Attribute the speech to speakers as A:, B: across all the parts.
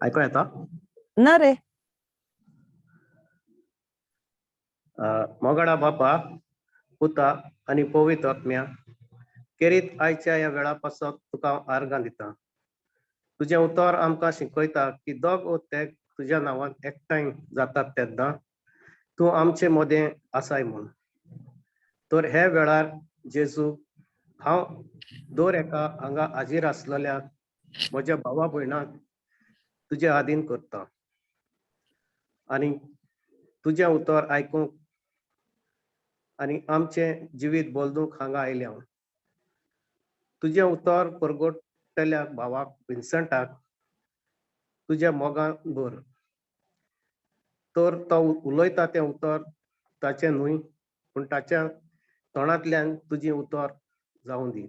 A: आयको येता?
B: ना रे.
A: मोगाडा बापा, पुता आनी पवित्र आत्म्या, केरीत आयच्या ह्या वेळा पासत तुका हांव आर्गां दिता. तुजें उतर आमकां शिकयता की दोग ओ तेग तुज्या नांवान एकठांय जातात तेन्ना तूं आमचे मदें आसाय म्हूण. तर हे वेळार जेजू, हांव दर एका हांगा हाजीर आसलेल्या म्हज्या भावा भयणाक तुजे आदीन करता आनी तुजें उतर आयकूंक आनी आमचें जिवीत बदलूंक हांगा आयल्या हांव. तुजें उतर परगटतल्या भावाक विन्संटाक तुज्या मोगान भर, तर तो उलयता तें उतर ताचें न्हय, पूण ताच्या तोंडांतल्यान तुजें उतर जावं दी.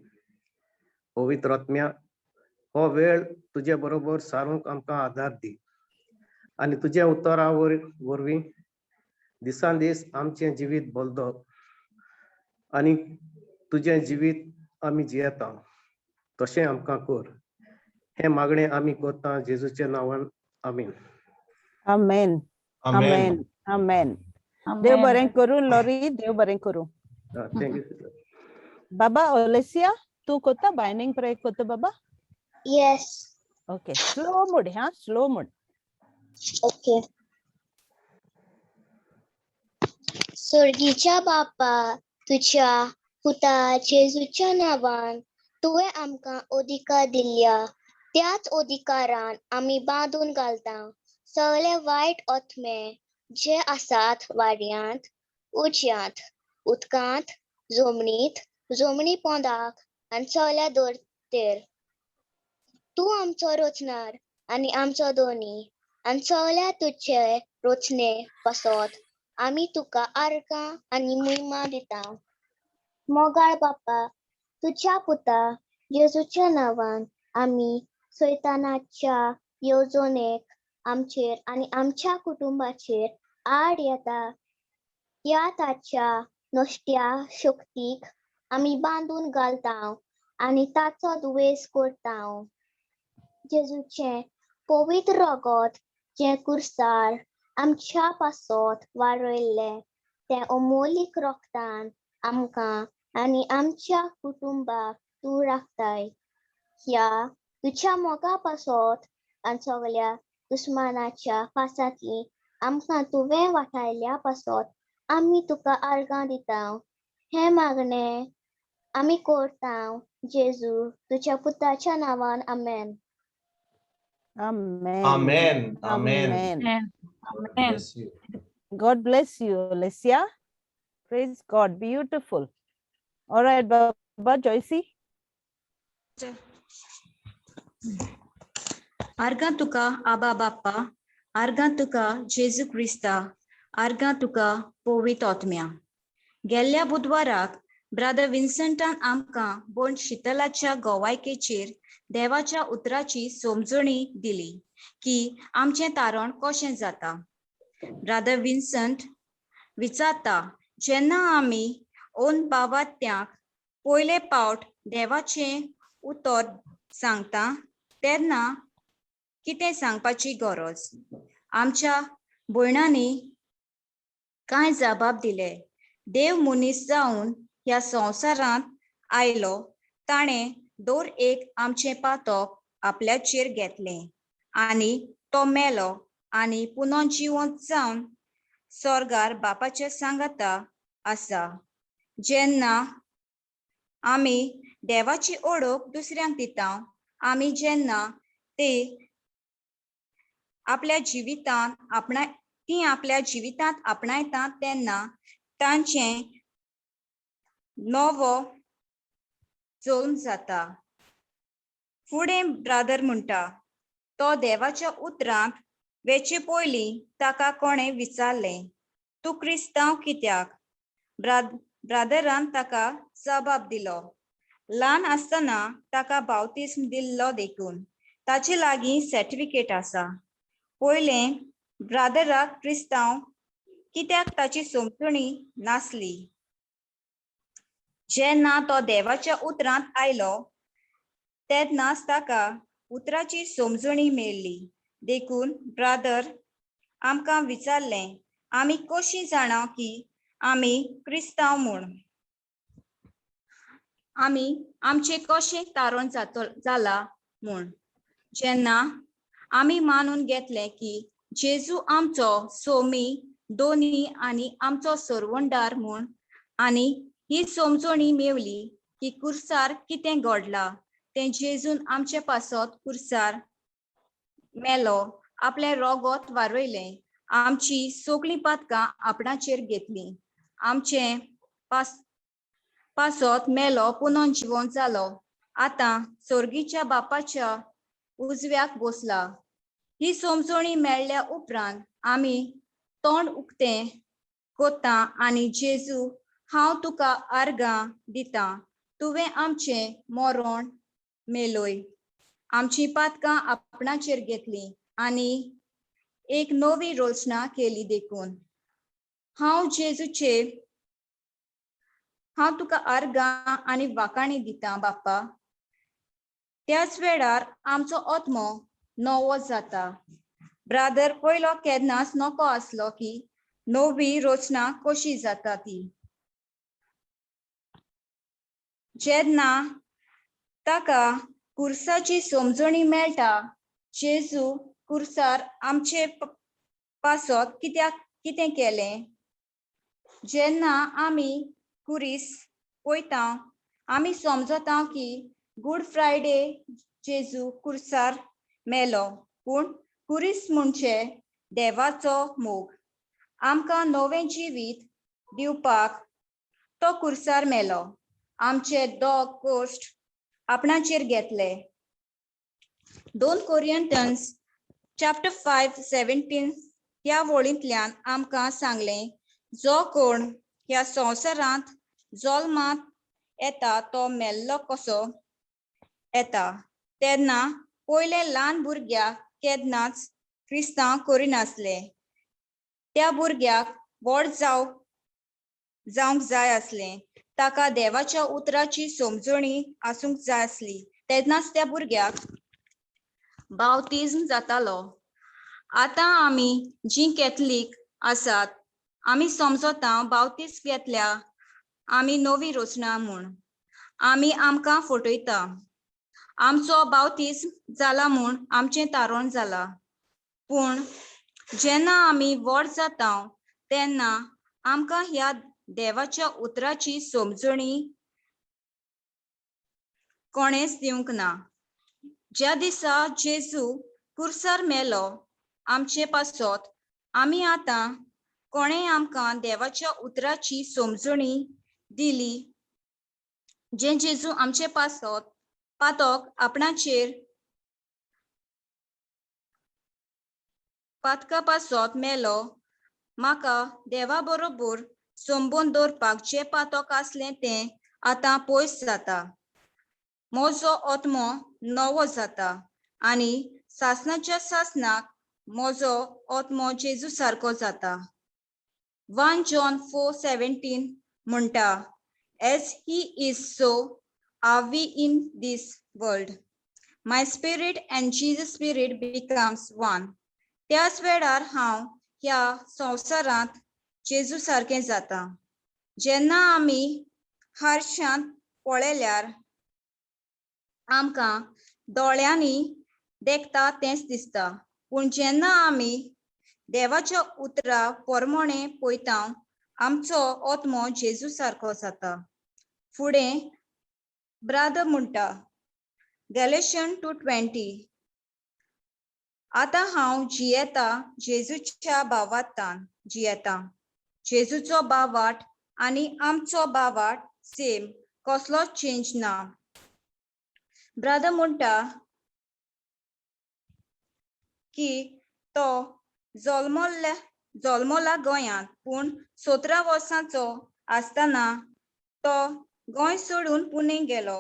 A: पवित्र आत्म्या, हो वेळ तुजे बरोबर सारूंक आमकां आदार दी आनी तुज्या उतरा वरवीं दिसान दीस आमचें जिवीत बदलप आनी तुजें जिवीत आमी जियेता तशें आमकां कर. हें मागणें आमी करता जेजूच्या नांवान, आमीन.
B: आमेन. आमेन, आमेन. देव बरें करूं लॉरी, देव बरें करूं.
A: Thank you sister.
B: बाबा ओलेसिया, तूं कोता बायंडींग प्रे कोता बाबा?
C: Yes.
B: Okay, slow mood हा, स्लो मूड.
C: ओके. स्वर्गीच्या बापा, तुज्या पुता जेजूच्या नांवान तुवें आमकां अधिकार दिल्या. त्याच अधिकारान आमी बांदून घालता सगळे वायट आत्मे जे आसात वाऱ्यांत, उज्यांत, उदकांत, जमनीत, जमनी पोंदाक आनी सगळ्या धर्तेर. तूं आमचो रचणार आनी आमचो धनी आनी सगळ्या तुजे रचने पासत आमी तुका आर्गां आनी महिमा दिता. मोगाळ बापा, तुज्या पुता जेजूच्या नांवान आमी सैतानाच्या येवजणेक आमचेर आनी आमच्या कुटुंबाचेर आड येता. ह्या ताच्या नश्ट्या शक्तीक आमी बांदून घालता आनी ताचो दुवेस करता. जेजूचें पवित्र रगत जें कुर्सार आमच्या पासत वाडयल्लें तें अमोलीक रगतान आमकां आनी आमच्या कुटुंबाक तूं राखताय. ह्या तुज्या मोगा पासत आनी सगळ्या दुस्मानाच्या फासांतली आमकां तुवें वाटायल्या पासत आमी तुका आर्गां दिता. हें मागणें आमी करता जेजू तुज्या पुताच्या नांवान, आमेन.
B: Amen.
D: Amen. Amen.
B: Amen.
D: God bless you.
B: God bless you, Alicia. Praise God. Beautiful. All right, Baba Joycey.
E: आर्गां तुका आबा बाप्पा, आर्गां तुका जेजू क्रिस्ता, आर्गां तुका पवित्र आत्म्या. गेल्ल्या बुधवाराक ब्रादर विन्संटान आमकां बोंड शितलाच्या गोवायकेचेर देवाच्या उतराची समजणी दिली की आमचें तारण कशें जाता. ब्रादर विन्संट विचारता, जेन्ना आमी ओन बावात्याक पयले पावट देवाचें उतर सांगता तेन्ना कितें सांगपाची गरज? आमच्या भयणांनी कांय जबाब दिले. देव मनीस जावन ह्या संवसारांत आयलो, ताणें दर एक आमचें पातक आपल्याचेर घेतलें आनी तो मेलो आनी पुनः जिवंत जावन स्वर्गार बापाच्या सांगाता आसा. जेन्ना आमी देवाची ओळख दुसऱ्यांक दिता, आमी जेन्ना ते आपल्या जिवितांत आपणा ती आपल्या जिवितांत आपणायतात तेन्ना तांचें नवो जल्म जाता. फुडें ब्रादर म्हणटा, तो देवाच्या उतरांत वेचे पयलीं ताका कोणें विचारलें, तूं क्रिस्तांव कित्याक? ब्रादरान ताका जबाब दिलो, ल्हान आसतना ताका बावतिस्म दिल्लो देखून ताचे लागीं सर्टिफिकेट आसा. पयलें ब्रादराक क्रिस्तांव कित्याक ताची समजणी नासली. जेन्ना तो देवाच्या उतरांत आयलो तेन्नाच ताका उतराची समजणी मेळ्ळी. देखून ब्रादर आमकां विचारलें, आमी कशीं जाणा की आमी क्रिस्तांव म्हूण, आमी आमचें कशें तारण जातो जाला म्हूण. जेन्ना आमी मानून घेतलें की जेजू आमचो सोमी दोनी आनी आमचो सरवंडार म्हूण, आनी ही समजणी मेवली की कुर्सार कितें घडलां तें, जेजून आमचे पासत कुर्सार मेलो, आपलें रोगोत वारयलें, आमची सगळीं पातकां आपणाचेर घेतलीं, आमचें पासत मेलो, पुनोन जिवन जालो, आतां सोर्गीच्या बापाच्या उजव्याक बसला. ही समजणी मेळ्ळ्या उपरांत आमी तोंड उक्तें कोता आनी जेजू हांव तुका आर्गां दितां, तुवें आमचें मरण मेलोय, आमची पातकां आपणाचेर घेतली आनी एक नवी रचना केली. देखून हांव जेजूचे हांव तुका आर्गां आनी वाकाणी दितां बाप्पा. त्याच वेळार आमचो आत्मो नवो जाता. ब्रादर पयलो केन्नाच नको आसलो की नवी रचना कशी जाता ती. जेन्ना ताका कुर्साची समजणी मेळटा, जेजू कुर्सार आमचे पासत कित्याक कितें केलें, जेन्ना आमी कुरीस पळयता आमी समजता की गूड फ्रायडे जेजू कुर्सार मेलो, पूण कुरीस म्हणजे देवाचो मोग, आमकां नवें जिवीत दिवपाक तो कुर्सार मेलो, आमचे दोग कोश्ट आपणाचेर घेतले. 2 कोरियंतन्स चॅप्टर 5:17 ह्या वळींतल्यान आमकां सांगलें, जो कोण ह्या संवसारांत जल्मांत येता तो मेल्लो कसो येता. तेन्ना पयले ल्हान भुरग्याक केन्नाच क्रिस्तांव करिनासले, त्या भुरग्याक व्हड जावंक जाय आसलें, ताका देवाच्या उतराची समजणी आसूंक जाय आसली, तेन्नाच त्या भुरग्याक बावतिज्म जातालो. आतां आमी जीं कॅथलीक आसात आमी समजता बावतीस घेतल्या आमी नवी रचना म्हूण, आमी आमकां फटयता, आमचो बावतीस जाला म्हूण आमचें तारण जाला. पूण जेन्ना आमी व्हड जाता तेन्ना आमकां ह्या देवाच्या उतराची समजणी कोणेच दिवंक ना. ज्या दिसा जेजू कुर्सार मेलो आमचे पासत, आमी आतां कोणें आमकां देवाच्या उतराची समजणी दिली, जें जेजू आमचे पासत पातक आपणाचेर पातका पासत मेलो, म्हाका देवा बरोबर संबंद दवरपाक जें पातक आसलें तें आतां पयस जाता, म्हजो आत्मो नवो जाता आनी सासणाच्या सासणाक म्हजो आत्मो जेजू सारको जाता. 1 John 4:17 म्हणटा, as he is so are we in this world. My spirit and Jesus spirit becomes one. त्याच वेळार हांव ह्या संवसारांत जेजू सारकें जाता. जेन्ना आमी हारशांत पळयल्यार आमकां दोळ्यांनी देखता तेंच दिसता, पूण जेन्ना आमी देवाच्या उतरा पोरमोणे पळयता आमचो आत्मो जेजू सारको जाता. फुडें ब्रादर म्हणटा, गॅलेशन 2:20, आतां हांव जियेता जेजूच्या भावार्थान जियेता. जेजूचो भावार्थ आनी आमचो भावार्थ सेम, कसलोच चेंज ना. ब्रादर म्हणटा की तो जल्मला गोंयांत, पूण 17 वर्सांचो आसतना तो गोंय सोडून पुणे गेलो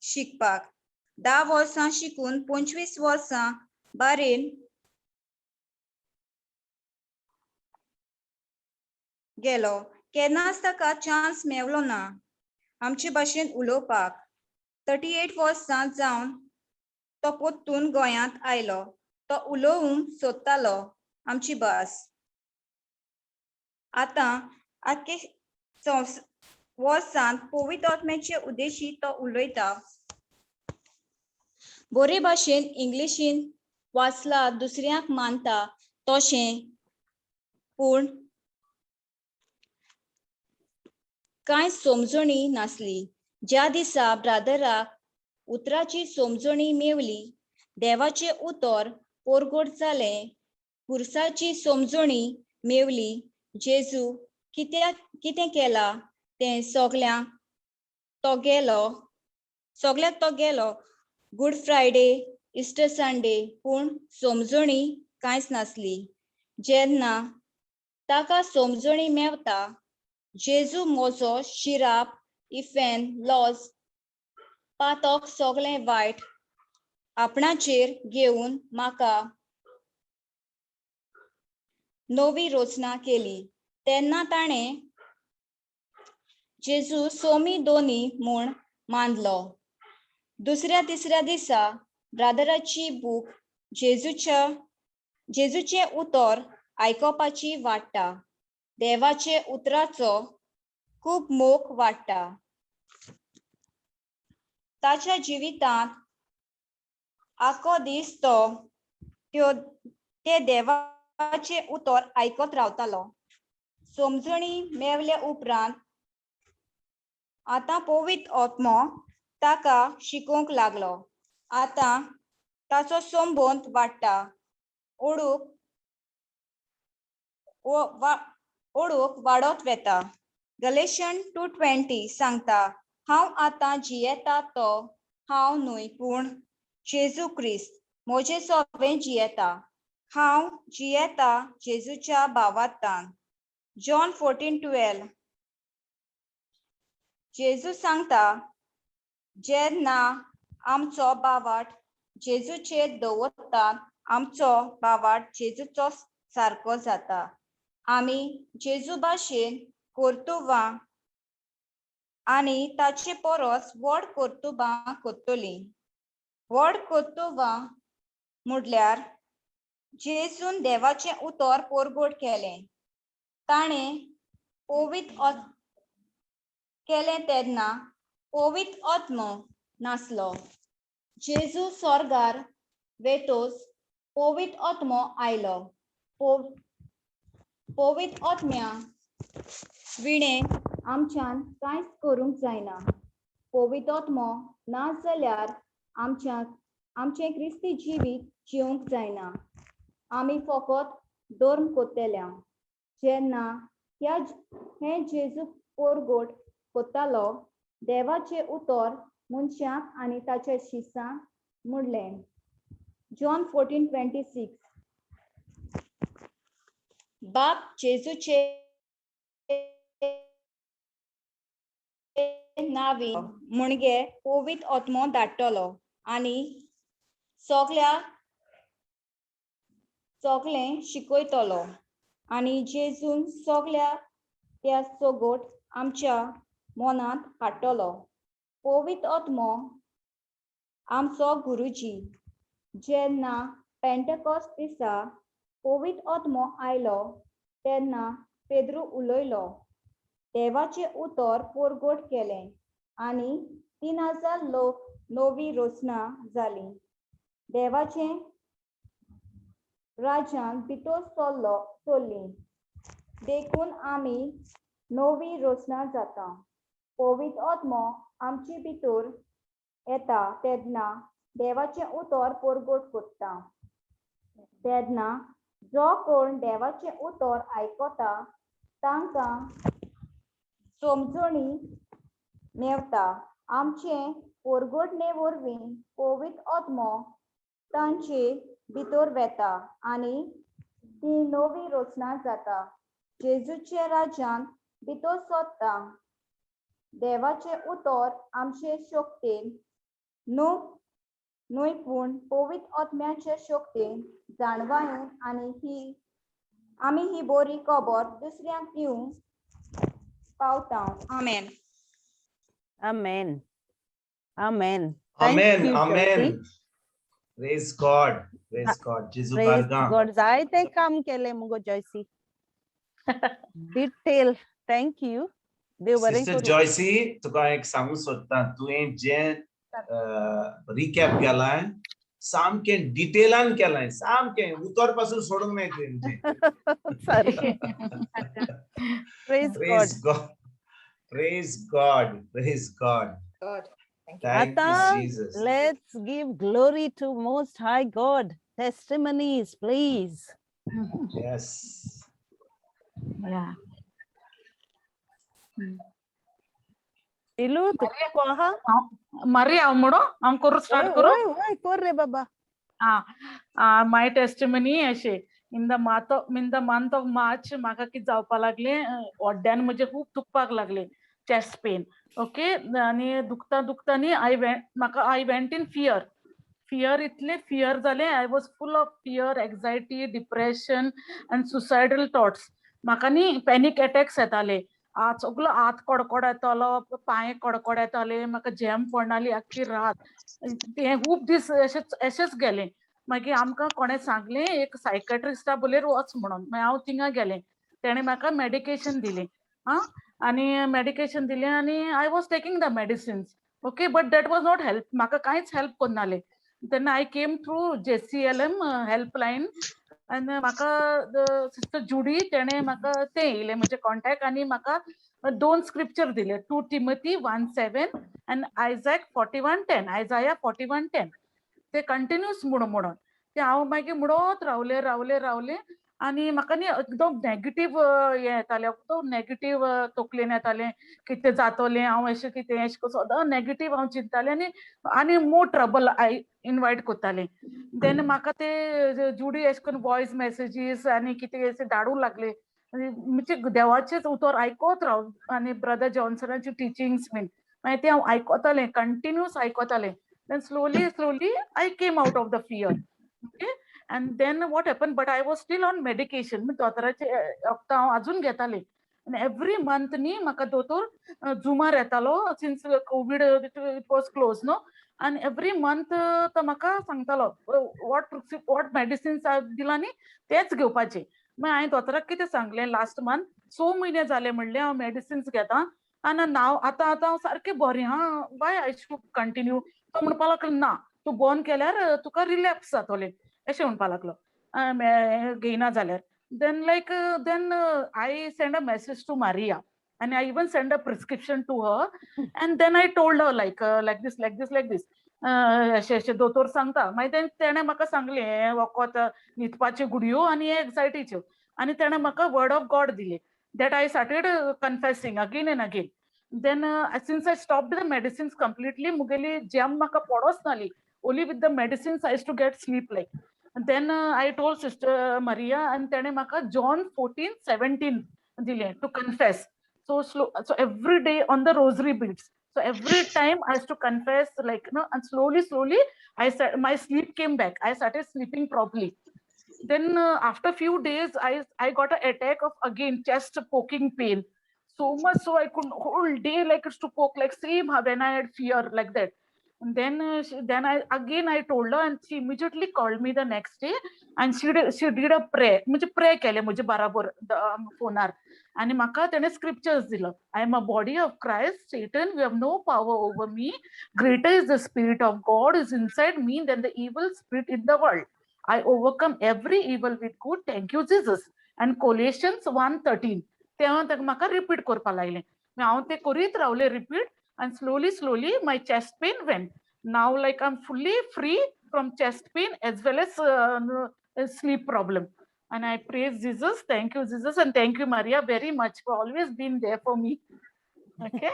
E: शिकपाक. 10 वर्सां शिकून 25 वर्सां बारेन गेलो. केन्नाच ताका चान्स मेवलो ना आमचे भाशेन उलोवपाक. 38 वर्सां जावन तो परतून गोंयांत आयलो. तो उलोवंक सोदतालो आमची भास. आतां आख्खे संवस वर्सांत पवित्र आत्म्याचे उद्देशी तो उलयता. बरे भाशेन इंग्लिशीन वाचला दुसऱ्यांक मानता तशें, पूण कांय समजणी नासली. ज्या दिसा ब्रादराक उतराची समजणी मेवली, देवाचें उतर पोरगोट जालें, खुर्साची समजणी मेवली, जेजू कित्याक कितें केलां तें सगल्यांक तो गेलो, सगल्याक तो गेलो. गुड फ्रायडे, इस्टर संडे, पूण समजणी कांयच नासली. जेन्ना ताका समजणी मेवता, जेजू म्हजो शिराप, इफेन, लॉज, पातक सगलें वायट आपणाचेर घेवन म्हाका नवी रचना केली, तेन्ना ताणें जेजू सोमी दोनी म्हूण मानलो. दुसऱ्या तिसऱ्या दिसा ब्रादराची बूक जेजूच्या जेजूचें उतर आयकोपाची वाडटा. देवाचे उतराचो खूब मोग वाडटा. ताच्या जिवितांत आखो दीस तो त्यो ते देवाचें उतर आयकत रावतालो. समजणी मेवल्या उपरांत आतां पवित्र आत्मो ताका शिकोवंक लागलो. आतां ताचो संबंद वाडटा, ओडूक ओडूक वाडत वेता. गलेशन 2:20 सांगता, हांव आतां जियेता तो हांव न्हय, पूण जेजू क्रिस्त म्हजे सोबें जियेता. हांव जियेता जेजूच्या भावार्थान. जॉन 14:12 जेजू सांगता, जेन्ना आमचो भावार्थ जेजूचेर दवरता, आमचो भावार्थ जेजूचो सारको जाता. आमी जेजू भाशेन कर्तुबां आनी ताचे परस व्हड कर्तुबां करतलीं. व्हड कर्तुबां म्हटल्यार जेजून देवाचें उतर परगट केलें. ताणें पवित्र केलें तेन्ना पवित्र आत्मो नासलो. जेजू स्वर्गार वेतोच पवित्र आत्मो आयलो. पवित्र आत्म्या विणें आमच्यान कांयच करूंक जायना. पवित्र आत्मो ना जाल्यार आमच्या आमचें क्रिस्ती जिवीत जिवंक जायना. आमी फकत धर्म कोत्तेल्या. जेन्ना ह्या हें जेजू पोरगोट कोत्तालो, देवाचें उतर मनशाक आनी ताच्या शिसांक म्हणलें. जॉन 14:26. बाप जेजूचे नावी म्हणजे पवित्र आत्मो धाडटलो आनी सगल्या सगलें शिकयतलो आनी जेजून सगल्या त्या सगट आमच्या मनांत हाडटलो. पवित्र आत्मो आमचो गुरुजी. जेन्ना पेंटेकॉस्ट दिसा पवित्र आत्मो आयलो तेन्ना पेद्रू उलयलो, देवाचें उतर परगट केलें आनी 3000 लोक नवी रचना जाली. देवाचें राज्यान भितर सरलो सरली. देखून आमी नवी रचना जाता. पवित्र आत्मो आमचे भितर येता तेन्ना देवाचें उतर परगट करता. तेन्ना जो कोण देवाचें उतर आयकता तांकां समजणी मेवता. आमचे परगटणे वरवीं पवित्र आत्मो तांचे भितर वेता आनी ती नवी रचना जाता. जेजूच्या राज्यांत भितर सरता. देवाचें उतर आमचे शक्तेन न्हू न्हय, पूण पवित्र आत्म्याचे शक्तेन जाणवायेन आनी ही आमी ही बरी खबर दुसऱ्यांक दिवंक पावता. आमेन.
B: Amen. Amen. Thank
D: Amen.
B: you, Jyoti.
D: Amen. Praise God. Praise God. जेजू
B: Praise
D: बारगां.
B: God. जायते काम केले मुगो जॉयसी. Detail. Thank you. देव बरें
D: सिस्टर
B: करूं.
D: जॉयसी, तुका एक सांगू सोदता, तुवें जें रिकॅप केलाय सामकें डिटेलान केलाय, सामकें उतर पासून सोडूंक नाय तुवें म्हणजे.
B: Sorry. Praise God.
D: Praise God. Praise God. Praise God.
F: God. Thank you.
D: Thank you,
B: आता
D: Jesus.
B: Let's give glory to Most High God. Testimonies, please.
D: Yes.
G: Yeah.
B: Ilu, तुका को आहा?
G: मारी हांव म्हणू हांव करूं स्टार्ट
B: वय
G: करूं.
B: वय वय कर रे बाबा.
G: आं, माय टेस्टिमनी अशें in the month of March म्हाका कितें जावपा लागलें, व्हड्ड्यान म्हजें खूब दुखपाक लागलें, चेस्ट पेन, ओके. आनी दुखता दुखता न्ही I went म्हाका I went in fear. Fear इतलें फियर जालें, I was full of fear, anxiety, depression आनी सुसायडल थॉट्स. म्हाका न्ही पॅनीक एटॅक्स येताले, हात सगलो हात कडकड येतालो, पांय कडकड येताले, म्हाका झेम पडनाली आख्खी रात. तें खूब दीस अशेंच अशेंच गेलें. मागीर आमकां कोणें सांगलें एक सायकेट्रिस्टा बलेर वच म्हणून. मागीर हांव थिंगा गेलें, तेणें म्हाका मेडिकेशन दिलें. आं, आनी मेडिकेशन दिलें आनी I was taking the medicines, okay, but that was not help. म्हाका कांयच हेल्प करनालें. तेन्ना I came through JCLM helpline आनी म्हाका सिस्टर जुडी तेणें म्हाका तें येयलें म्हजें कॉन्टेक्ट आनी म्हाका दोन स्क्रिप्चर दिले, 2 Timothy 1:7 आनी Isaiah 41:10, Isaiah 41:10. ते कंटिन्यूस म्हणून म्हणून ते हांव मागीर म्हणत रावलें रावलें रावलें आनी म्हाका न्ही एकदम नेगेटीव हें येतालें, एकदम नेगेटीव तकलेन येतालें, कितें जातलें हांव अशें कितें अशें सदां नेगेटीव हांव चिंततालें आनी आनी मोर ट्रबल I invite करतालें. देन म्हाका ते जुडी अशें करून वॉयस मॅसेजीस आनी कितें अशें धाडूंक लागले. म्हणजे देवाचेच उतर आयकत राव आनी ब्रदर जॉन्सनाची टिचिंग्स बीन मागीर तें हांव आयकतालें, कंटिन्यूस आयकतालें. Then slowly slowly I came out of the fear, okay. And then what happen, but I was still on medication. दोतोराचे वखदां हांव अजून घेतालें आनी एवरी मंथ न्ही म्हाका दोतोर जुमार येतालो, since Covid it was close न्हू. आनी एवरी मंथ तो म्हाका सांगतालो what what medicines दिला न्ही तेच घेवपाचे. मागीर हांवें दोतोराक कितें सांगलें, लास्ट मंथ 6 म्हयने जाले म्हणलें हांव मेडिसिन्स घेता आनी नाव आतां आतां हांव सारकें बरें आहा, वाय I should continue. तो म्हणपाक लागलो ना, तूं बंद केल्यार तुका रिलॅप्स जातलें अशें म्हणपाक लागलो घेयना जाल्यार. Then like then I send a message to Maria आनी I even send a prescription to her and then I told her like like this like this like this अशें अशें दोतोर सांगता. मागीर तेणें म्हाका सांगलें हें वखद न्हिदपाच्यो गुडयो आनी हे एग्जायटीच्यो आनी तेणें म्हाका वर्ड ऑफ गॉड दिलें that I started confessing again and again. Then since I stopped the medicines completely, मुगेली झेम म्हाका पडोच नाली, only with the medicines I used to get sleep like. Then I told Sister Maria आनी तेणें म्हाका John 14:17 दिलें to confess. So slow, so every day on the rosary beads. So every time I used to confess like no, and slowly slowly I my sleep came back. I started sleeping properly. Then after few days I got an attack of again chest poking pain, so much so I couldn't whole day like it's to poke like same when I had fear like that. And then then I again I told her and she immediately called me the next day and she did a prayer, म्हणजे pray केले म्हजे बराबर फोनार आनी म्हाका तेणें scriptures दिलो, I am a body of Christ, Satan you have no power over me, greater is the spirit of God is inside me than the evil spirit in the world, I overcome every evil with good, thank you Jesus. And Colossians 1:13 तें हांव ताका म्हाका repeat करपाक लायलें. मागीर हांव तें करीत रावलें repeat and slowly slowly my chest pain went. Now like I'm fully free from chest pain as well as sleep problem. And I praise Jesus. Thank you, Jesus. And thank you, Maria, very much for always being there for me. Okay.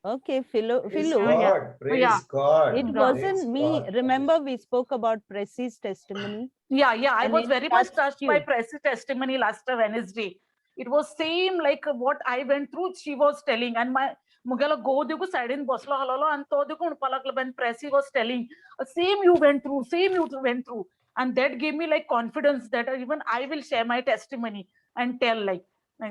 B: Okay, Philo,
D: Praise
B: Philo.
D: God. Praise
G: Yeah.
D: God.
B: It
G: Yeah.
B: wasn't
D: Praise
B: me.
D: God.
B: Remember, we spoke about Presi's testimony.
G: Yeah. I
B: And
G: was
B: it
G: very much
B: touched
G: touched by
B: you.
G: Presi's testimony last Wednesday. It was same like what I went through, she was telling. And my मुगेलो घोव देखून सायडीन बसलो आसलेलो आनी तो देखून म्हणपाक लागलो, when Presi was telling, same you went through, same you went through. And that gave me like confidence that even I will share my testimony and tell like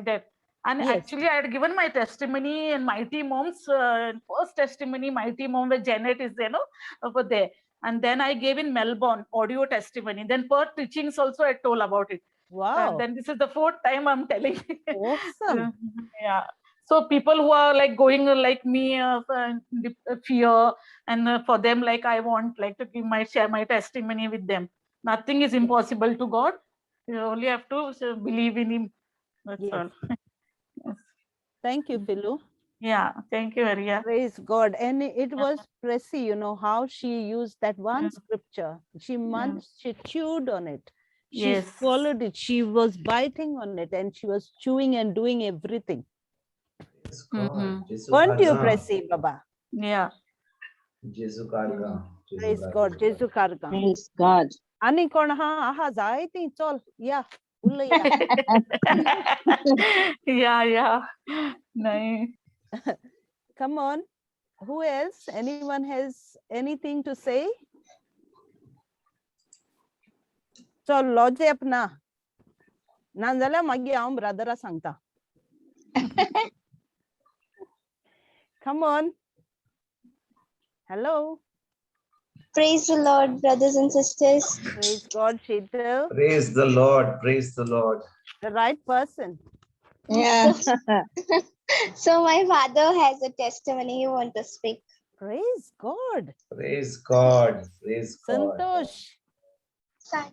G: that. And
B: Yes.
G: actually I had given my testimony in Mighty Moms, first testimony, Mighty Mom, where Janet is there, no, over there. And then I gave in Melbourne audio testimony. Then Perth teachings also I told about it.
B: Wow.
G: And then this is the fourth time I'm telling.
B: Awesome.
G: Yeah. So people who are like going like me, fear, and for them, like I want like to give my share my testimony with them. Nothing is impossible to God. You only have to believe in Him. That's
B: Yes.
G: all. Yes.
B: Thank you, Pilu.
G: Yeah. Thank you, Maria.
B: Praise God. And it was Pressy, you know, how she used that one scripture. She munched, she chewed on it. She
G: Yes.
B: swallowed it. She was biting on it and she was chewing and doing everything.
D: Praise God.
G: Mhm.
D: Jesu
B: Weren't you,
D: karga.
B: Pressy, Baba?
G: Yeah.
D: Jesu karga. Jesu
B: Praise
D: karga.
B: God. Jesu karga.
F: Praise God.
B: आनी कोण हा आहा जाय ती चल या उलया.
G: Yeah, yeah. Nice.
B: Come on. Who else? Anyone has anything to say? चल लॉजेप ना ना जाल्यार मागीर हांव ब्रदरा सांगता. Come on. Hello.
C: Praise the Lord, brothers and sisters.
B: Praise God, Sheetal.
D: Praise the Lord. Praise the Lord.
B: The right person.
F: Yeah.
C: So my father has a testimony he wants to speak.
B: Praise God.
D: Praise God. Praise God.
B: Santosh.
C: Son.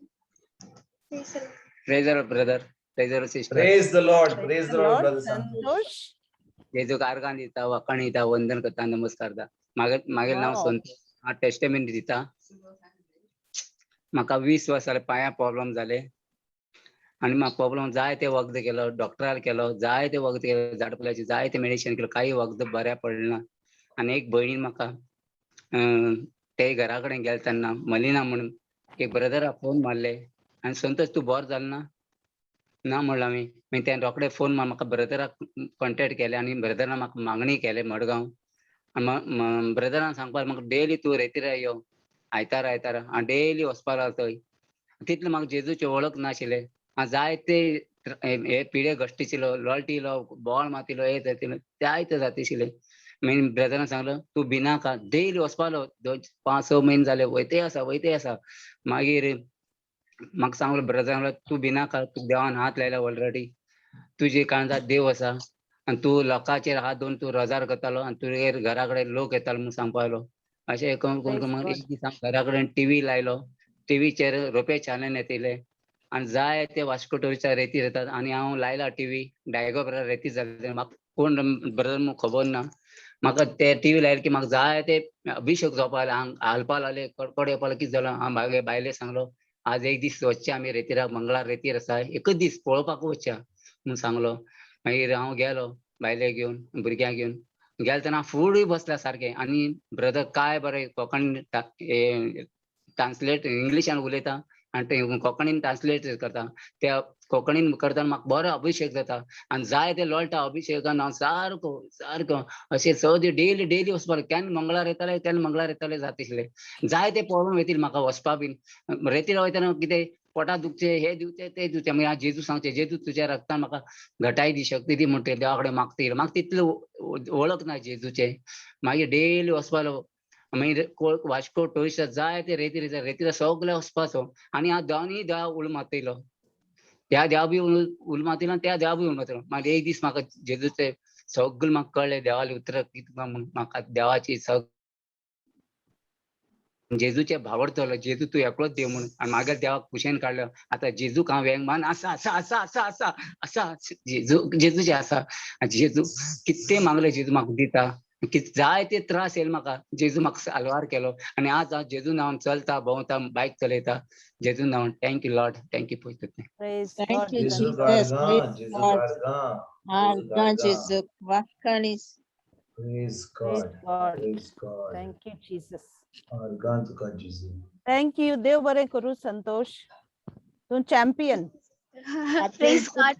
C: Praise the Lord.
H: Praise the Lord, brother. Praise the Lord, sister.
D: Praise the Lord. Praise the Lord, brother Santosh.
B: Santosh.
H: जेजूक आर्गां दिता, वखाण दिता, वंदन करता, नमस्कार करता. मागीर नांव
B: Wow.
H: Santosh. हांव टेस्टमेंट दिता. म्हाका 20 वर्सां जाले पांया प्रॉब्लम जाले आनी म्हाका प्रॉब्लम जाय ते वखद केलो, डॉक्टराक केलो, जाय ते वखद केलो, झाडपुलाचे जाय ते मेडिसिन केलो, कांय वखद बऱ्या पडलें ना. आनी एक भयणीन म्हाका ते घरा कडेन गेले तेन्ना मलिना म्हणून एक ब्रदराक फोन मारले आनी संतोष तूं बरो जालो ना? ना म्हणलें आमी. मागीर तेणें रोखडे फोन मार म्हाका ब्रदराक कॉन्टेक्ट केले आनी ब्रदरान म्हाका मागणी केले मडगांव. आनी ब्रदरान सांगपाक म्हाका डेली तूं रेतिरा यो, आयतारा आयतारा. हांव डेली वचपाक लागलो थंय. तितलें म्हाका जेजूची वळख नाशिल्लें. हांव जायते हे पिडे घश्टिशिल्लो, लोळटिलो, बोवाळ मातिलो, हे जातिलो, जायते जातिशिल्ले. मागीर ब्रदरान सांगलो तूं भिनाका, डेली वचपाक लागलो. 2, 5, 6 म्हयने जाले वयते आसा, वयते आसा. मागीर म्हाका सांगलो ब्रदरान, तूं भिनाका, तुका देवान हात लायला ऑलरेडी, तुजे काळजांत देव आसा आनी तूं लोकांचेर हात दवरून तूं रोजार करतालो आनी तुगेर घरा कडेन लोक येतालो म्हूण सांगपाक लागलो. अशें करून करून मागीर एक दीस हांव घरा कडेन टिवी लायलो. टिवीचेर रोपे चॅनल येतिले आनी जाय ते वास्को टुरिस्टा रेती येतात आनी हांव लायला टिवी डायगो ब्रदर रेती जाले. म्हाका कोण ब्रदर म्हूण खबर ना. म्हाका ते टिवी लायले की म्हाका जाय ते अभिशेक जावपाक लागले, हांग हालपाक लागले, कडकड येवपाक लागले. कितें जालो, हांव मागीर बायलेक सांगलो आज एक दीस वचचें आमी रेतीराक, मंगळार रेतीर आसा, एकच दीस पळोवपाक वचया म्हूण सांगलो. मागीर हांव गेलो बायलेक घेवन, भुरग्यांक घेवन गेलो तेन्ना फुडूय बसला सारकें. आनी ब्रदर काय बरें कोंकणी ट्रान्सलेट इंग्लिशान उलयता आनी ते कोंकणीन ट्रान्सलेट करता. त्या कोंकणीन करतना म्हाका बरो अभिशेक जाता आनी जाय ते लोळटा अभिशेकान हांव सारको सारको अशें सदी डेली डेली वचपाक. केन्ना मंगळार येताले, केन्ना मंगळार येताले जातिसले. जाय ते प्रॉब्लम येतील म्हाका वचपा बीन. रेतीर वयतना कितें पोटा दुखचें, हे दिवचें, ते दिवचें. मागीर हांव जेजू सांगचें, जेजू तुज्या रक्तान म्हाका घटाय दी, शक्ती दी म्हणटा देवा कडेन मागता. म्हाका तितली वळख ना जेजूचें. मागीर डेली वचपाक लागलो. मागीर वास्को टुरिस्ट जाय ते रेतीर, रेतीर सगळे वचपाचो आनी हांव दोनूय देवा उलो मारतलो, ह्या देवा बी उलो मारतलो आनी त्या देवा बी उलो मारतलो. मागीर एक दीस म्हाका जेजूचें सगळें म्हाका कळ्ळें, देवालें उतर कितें म्हूण. म्हाका देवाची जेजूचे भावडतलो, जेजू तूं एकलोच देव म्हणून. आनी मागीर देवाक कुशेन काडलो. आतां जेजूक हांव वेंग आसा आसा आसा आसा आसा आसा जेजू जेजूचें आसा. जेजू कितें मागलें जेजू म्हाका दिता. कितें जाय ते त्रास येयले म्हाका, जेजू म्हाका साल्वार केलो. आनी आज हांव जेजू नांवान चलता, भोंवता, बायक चलयता जेजू नांवान. Thank you Lord, thank you.
B: Praise
F: Thank
B: God.
F: you,
D: Jesu
F: Jesus.
D: karga,
F: Praise
D: Jesu
F: God.
D: karga, Jesu
F: Arga
D: karga.
F: Jesu. Vakanis.
D: Praise
B: Praise
D: God.
B: God.
D: Praise God.
B: Thank you, Jesus.
D: आर्गां तुका जेजू.
B: Thank you. देव बरें करूं संतोष. तूं champion.
C: Praise God.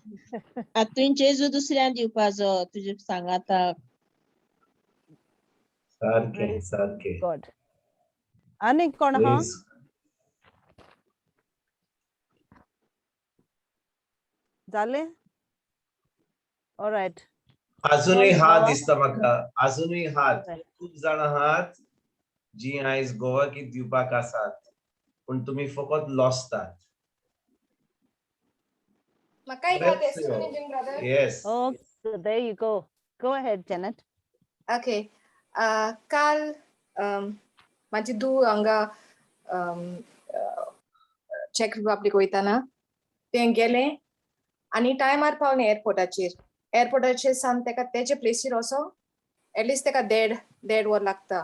F: तुवें जेजू दुसऱ्यान दिवपाचो तुजे सांगाता.
D: सारकें
B: Praise
D: सारकें.
B: गॉड. आनी कोण हा?
D: Praise
B: जालें? ऑलरायट.
D: अजूनही
B: कोण
D: हात
B: बाबा?
D: दिसता म्हाका, अजूनही हात,
B: Right.
D: खूब जाण हात. जी आयज गोवाकी दिवपाक आसात, पूण तुमी फकत लॉसतात.
I: म्हाका एक
D: Bless
I: testimony
D: you.
I: दिवंक brother.
D: Yes.
B: Oh, so there you go. Go ahead, Janet.
I: Okay, काल म्हाजी धूव हांगा चॅक रिपब्लीक वयताना तें गेलें आनी टायमार पावलें एअरपोर्टाचेर. एअरपोर्टाचेर सावन तेका तेजे प्लेसीर वचोंक एटलिस्ट तेका देड देड वर लागता.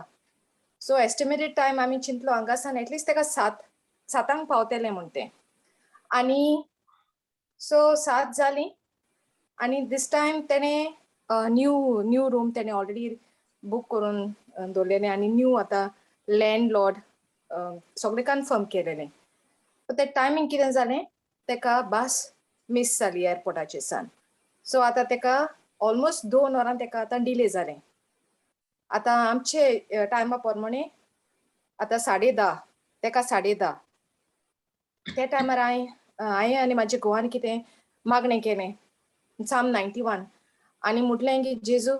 I: सो एस्टिमेटेड टायम आमी चिंतलो हांगा सावन एटलिस्ट तेका 7 सातांक पावतलें म्हूण तें. आनी सो 7 जालीं आनी दीस टायम तेणें न्यू न्यू रूम तेणें ऑलरेडी बूक करून दवरलेलें आनी न्यू आतां लँड लॉर्ड सगळें कन्फर्म केलेलें. ते टायमींग कितें जालें, तेका बस मीस जाली एअरपोर्टाचेर सान. सो आतां तेका ऑलमोस्ट 2 वरां तेका आतां डिले जालें. आतां आमचे टायमा प्रमाणे आतां 10:30, तेका 10:30. त्या टायमार हांवें आनी म्हाज्या घोवान कितें मागणें केलें, साम 91, आनी म्हटलें की जेजू,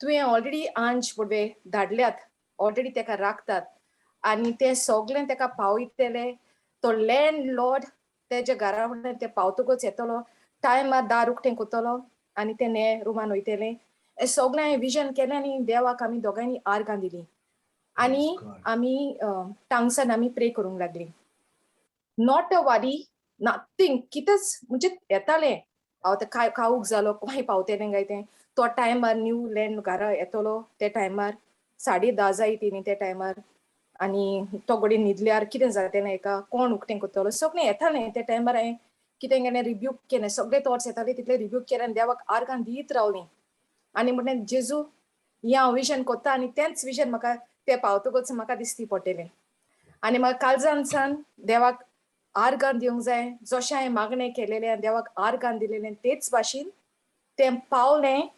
I: तुवें ऑलरेडी आंज पळय धाडल्यात, ऑलरेडी तेका राखतात आनी तें सगळें तेका पावयतले. तो लँड लॉर्ड तेज्या घरा फुडें ते पावतकूच येतलो, टायमार दार उक्तें करतलो आनी ते ने रुमान वयतले. हें सगळें हांवें विजन केलें आनी देवाक आमी दोगांयनी आर्गां दिली आनी आमी टांगसान आमी प्रे करूंक लागली. Not a worry, nothing, कितेंच म्हणजे येतालें. हांव तें काय काऊक जालो, खंय पावतलें काय तें, तो टायमार न्यू लँड घरा येतलो ते टायमार 10:30 जायत न्ही ते टायमार, आनी तो घोडये न्हिदल्यार कितें जातलें हेका, कोण उक्तें करतलो, सगळें येतालें. त्या टायमार हांवें कितें केलें, रिब्यूक केलें. सगळे थॉट्स येताले तितले रिब्यूक केलें आनी देवाक आर्गां दीत रावलीं आनी म्हणलें, जेजू, हें हांव विजन कोत्ता आनी तेंच विजन म्हाका ते पावतकूच म्हाका दिसती पडटलें. आनी म्हाका काळजान सान देवाक आर्गां दिवंक जाय. जशें हांवें मागणें केलेलें आनी देवाक आर्गां दिलेलें, तेच भाशेन तें पावलें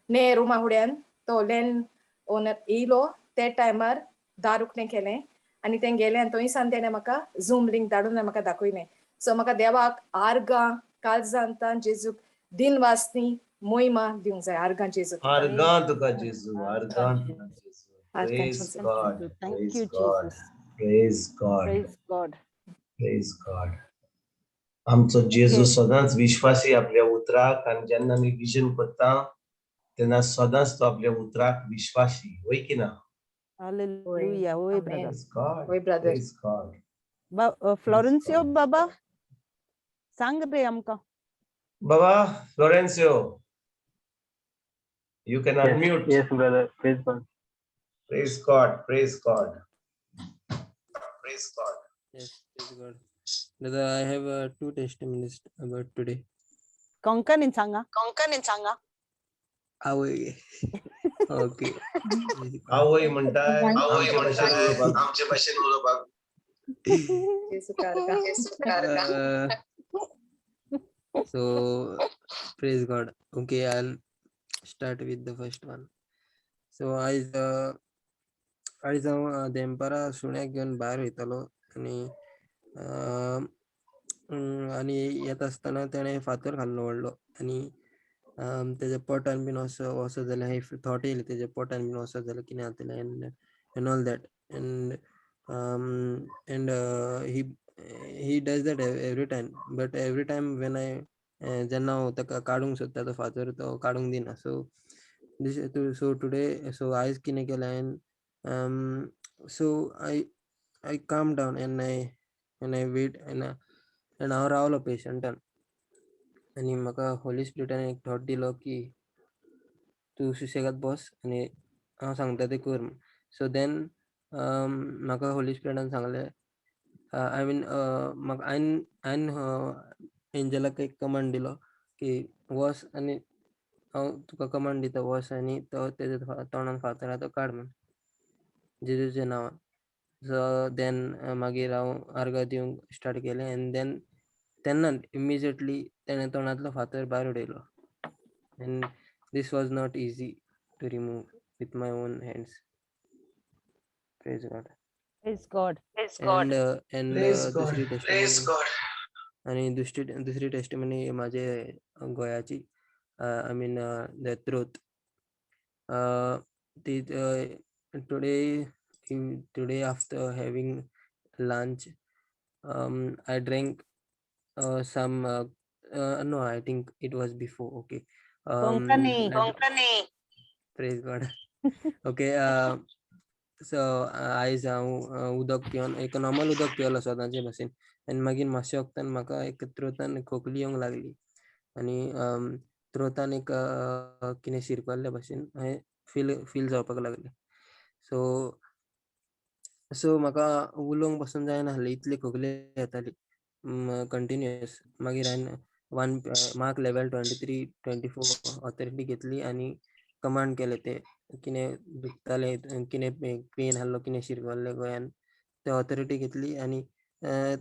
I: ने रुमा फुड्यान. तो लँड ओनर येयलो ते टायमार दार उक्तें केलें आनी तें गेलें आनी थंय सान तेणें म्हाका झूम लिंक धाडून म्हाका दाखयलें. सो म्हाका देवाक आर्गां काळजांतान जेजूक दिन वासनी मोहिमा दिवंक जाय. आर्गां जेजूक.
D: आर्गां तुका जेजू, आर्गां तुका जेजू.
I: आर्गां
D: Praise
I: Jesu.
D: God.
B: Thank
D: Praise
B: you,
D: God.
B: Jesus.
D: Praise God.
B: Praise God.
D: Praise God. आमचो जेजू सदांच विश्वासी आपल्या उतराक आनी जेन्ना आमी विजन करता तेन्ना सदांच तो आपल्या उतराक विश्वासी, वय की ना?
B: Hallelujah. Oy,
I: Amen.
B: brother.
D: Praise God.
I: वय brother.
D: Praise God.
B: Florencio
D: God.
B: बाबा, सांग रे आमकां.
D: बाबा Florencio, you can
J: Yes,
D: unmute.
J: Yes, brother. Praise God.
D: Praise God. Praise God. Praise God.
J: Yes, praise God. Brother, I have two testimonies about today.
B: कोंकणीन सांगा.
J: आवय. Okay. Praise God.
D: आवय म्हणटाय, आमचे भाशेन उलोवपाक.
K: आमचे भाशेन उलोवपाक.
I: जेजूक आर्गां.
J: So, praise God. Okay, I'll start with the first one. So, आयज हांव देनपारां सुण्याक घेवन भायर वयतालो आनी आनी येता आसतना तेणें फातर खाल्लो व्हडलो आनी तेज्या पोटान बीन असो वचत जाल्यार थॉट येयले, तेज्या पोटान बीन वचत जाल्यार कितें जातलें and all that, and he does that every time, but every time when I जेन्ना हांव ताका काडूंक सोदता तो फातर, तो काडूंक दिना. So today, so आयज कितें केलें हांवें, so I calm down and I wait and हांव रावलो पेशंटान आनी म्हाका होली स्पिरिटान एक थॉट दिलो की तूं सुशेगाद बस आनी हांव सांगता तें कर. सो देन म्हाका होली स्पिरिटान सांगलें, I mean, म्हाका हांवें एंजलाक एक कमांड दिलो की वस आनी हांव तुका कमांड दिता, वस आनी तो तेज्या तोंडान फातर आहा तो काड म्हण जेजूच्या नांवान. सो देन मागीर हांव आर्गां दिवंक स्टार्ट केलें एन्ड then तेन्ना इमिजिएटली तेणें तोंडांतलो फातर भायर उडयलो, and this was not easy to remove with my own hands. Praise God.
B: Praise God.
J: And
D: Praise God.
J: दुसरी
K: Praise
J: testimony
K: God.
J: आणि दुसरी टेस्टिमनी माझे गोंयाची, I mean, the truth. ती today Today after having lunch, I drank some no, I think it was before. Okay.
B: Konkani.
J: Praise God. Okay. So आयज हांव उदक पिवन, एक नॉर्मल उदक पिवलो सदांचे भाशेन, आनी मागीर मातशें वखदान म्हाका एक त्रोतान खोकली येवंक लागली आनी त्रोतान एक कितें शिरकल्ले भाशेन हांवें फील जावपाक लागलें. सो सो म्हाका उलोवंक पासून जायनासलें, इतली खोकली येताली कंटिन्युअस. मागीर हांवें 1 Mark 11 23 24 authority घेतली आनी कमांड केलें, ते कितें दुखतालें, कितें पेन आहलो, कितें शिरकल्लें गोंयान, ते ऑथॉरिटी घेतली आनी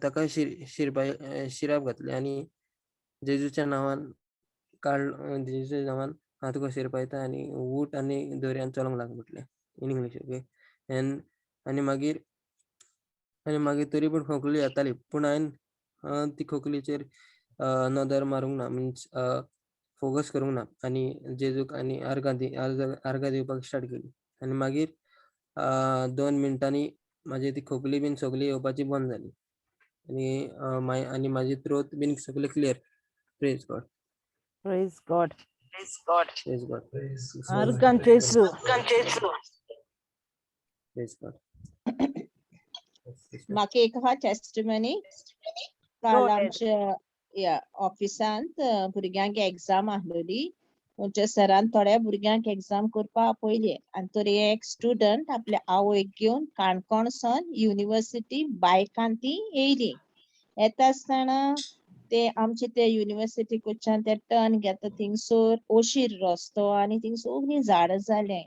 J: ताका शिरपाय शिराप घातले आनी जेजूच्या नांवान काड, जेजूच्या नांवान हांव तुका शिरपायता आनी उठ आनी दोरयान चलोंक लाग म्हटलें इन इंग्लीश. ओके. एन आनी मागीर तरी पूण खोकली येताली, पूण हांवें ती खोकलीचेर नदर मारूंक ना, मिन्स फोकस करूंक ना आनी जेजूक आनी आर्गां दिवपाक स्टार्ट केली. आनी मागीर 2 मिनटांनी म्हाजी ती खोकली बीन सगळी येवपाची बंद जाली आनी आनी म्हाजी त्रोत बीन सगळी clear. Praise God.
B: Praise God.
J: Praise God.
B: आर्गां Jesu.
J: Praise God.
F: म्हाका एक आहा टेस्टिमनी. काल
B: ahead.
F: आमच्या या ऑफिसांत भुरग्यांक एग्जाम आहलोली, म्हणजे सरान थोड्या भुरग्यांक एग्जाम करपाक आपयले आनी तर एक स्टुडंट आपल्या आवयक घेवन काणकोणसान युनिवर्सिटी बायकान ती येयली. येता आसतना ते आमचे ते युनिवर्सिटी कडच्यान ते टर्न घेता थिंगसर ओशीर रस्तो आनी थिंग सगळीं झाडां जालें,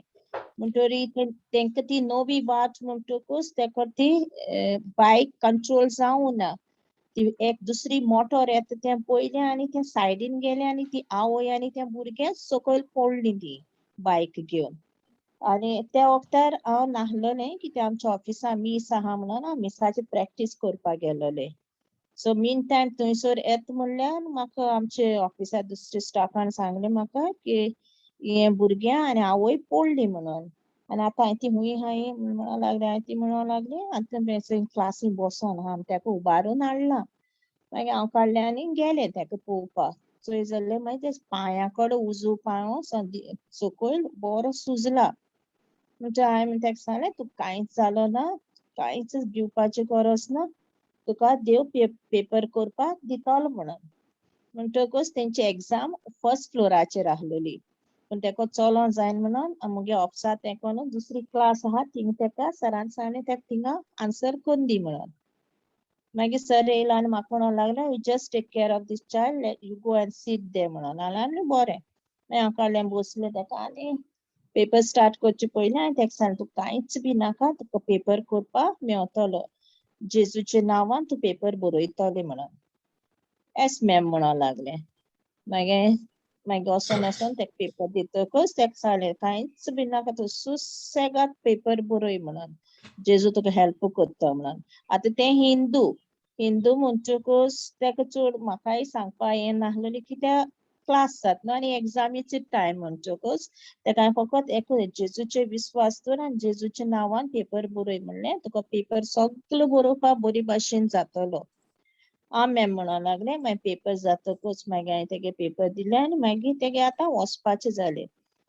F: म्हणटरी तेंका ती नवी वाट म्हणटकूच तेका ती बायक कंट्रोल जावना ना, ती एक दुसरी मोटोर येता तें पयलें आनी तें सायडीन गेलें आनी ती आवय आनी तें भुरगें सकयल पडलीं ती बायक घेवन. आनी त्या वखदार हांव नाहलोलें कित्याक आमच्या ऑफिसान मीस आहा म्हणून हांव मिसाची प्रॅक्टीस करपाक गेलोलें. सो मीन टायम थंयसर येता म्हणल्यार म्हाका आमचे ऑफिसा दुसरे स्टाफान सांगलें म्हाका की हें भुरगें आनी आवय पडली म्हणून. आनी आतां हांवें ती हुंय हांवें म्हणूंक लागलें, हांवें ती म्हणूंक लागली आतां क्लासीन बसोन आहा, ताका उबारून हाडला. मागीर हांव काडलें आनी गेलें ताका पळोवपाक. चोय जाल्यार मागीर ते पांया कडेन उजू पांय सकयल बरो सुजला. म्हणजे हांवें ताका सांगलें तुका कांयच जालो ना, कांयच भिवपाची गरज ना, तुका देव पेपर करपाक दितलो म्हणून. म्हणटकूच तेंची एग्जाम फर्स्ट फ्लोराचेर आहलोली, पूण तेका चलोंक जायना म्हणून मुगे ऑफिसांत तेका न्हू दुसरी क्लास आहा थिंग तेका सरान सांगलें तेका थिंगा आन्सर करून दी म्हणून. मागीर सर येयलो आनी म्हाका म्हणूंक लागलो you just take care of this child, you go and sit there म्हणून. हांवें बरें, मागीर हांव काडलें बसलें तेका आनी पेपर स्टार्ट करचे पयलीं हांवें तेका सांगलें तुका कांयच बी नाका, तुका पेपर करपाक मेवतलो, जेजूच्या नांवान तूं पेपर बरयतलें म्हणून. एस मॅम म्हणूंक लागलें. मागीर मागीर वचोन वचोन तेका पेपर दितकच तेका सांगलें कांयच बी नाका, तूं सुसेगाद पेपर बरय म्हणून, जेजू तुका हेल्प करता म्हणून. आतां तें हिंदू, हिंदू म्हणटकूच तेका चड म्हाकाय सांगपा हें नासलेलें कित्याक क्लास जाता न्हू आनी एग्जामीचे टायम म्हणटकूच तेका हांवें फकत एक जेजूचेर विस्वास दवर आनी जेजूच्या नांवान पेपर बरय म्हणलें, तुका पेपर सगलो बरोवपाक बरी भाशेन जातलो. आं मॅम म्हणूंक लागलें. मागीर पेपर जातकूच मागीर हांवें तेगे पेपर दिले आनी मागीर तेगे आतां वचपाचें जालें.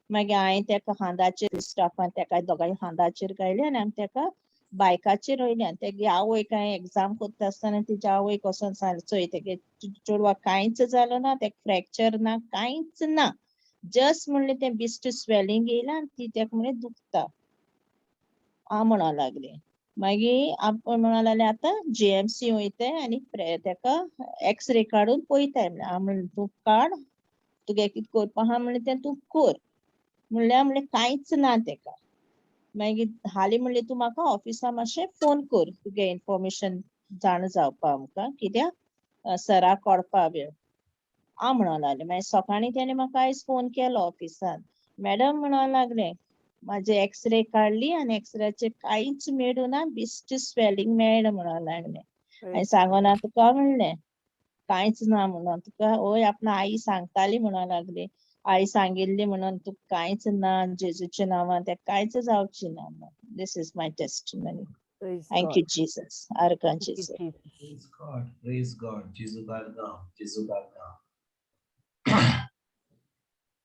F: मागीर हांवें तेका खांदाचेर स्टाफान तेका दोगांय खांदाचेर घायलें आनी आमी तेका बायकाचेर वयले. आनी तेगे आवय कांय एग्जाम करता आसतना तेजी आवयक वचोन सांगलें चोय तेगे चेडवाक कांयच जालो ना, तेका फ्रॅक्चर ना, कांयच ना, जस्ट म्हणलें तें बिस्ट स्वेलिंग येयलां आनी ती तेका म्हणलें दुखता. आं म्हणूंक लागलें. मागीर आपूण म्हणूंक लागलें आतां जीएमसी वयताय आनी तेका एक्सरे काडून पळयताय. म्हणलें हांव म्हणलें तूं काड, तुगे कितें करपा आहा म्हणलें तें तूं कर. म्हणल्यार म्हणलें कांयच ना तेका. मागीर हालीं म्हणलें तूं म्हाका ऑफिसा मातशें फोन कर, तुगे इन्फॉर्मेशन जाणा जावपा आमकां, कित्याक सराक कळपा वेळ. आं म्हणूंक लागलें. मागीर सकाळीं तेणें म्हाका आयज फोन केलो ऑफिसान, मॅडम म्हणूंक लागलें म्हाजे एक्सरे काडली आनी एक्सरेचेर कांयच मेळूना, बिस्ट स्वेलिंग मेळ्ळें म्हणूंक लागलें. हांवें सांगना तुका म्हणलें कांयच ना म्हणून तुका, हय आपणा आई सांगताली म्हणूंक लागली आई सांगिल्ली म्हणून तुका कांयच ना जेजूच्या नांवान तें कांयच जावचें ना म्हणून. This is my testimony.
B: Praise
F: thank
B: God.
F: You Jesus. आर्गां
B: Thank you,
F: जेजू.
B: Jesus.
D: Praise God, praise God. जेजू आर्गां, जेजू आर्गां.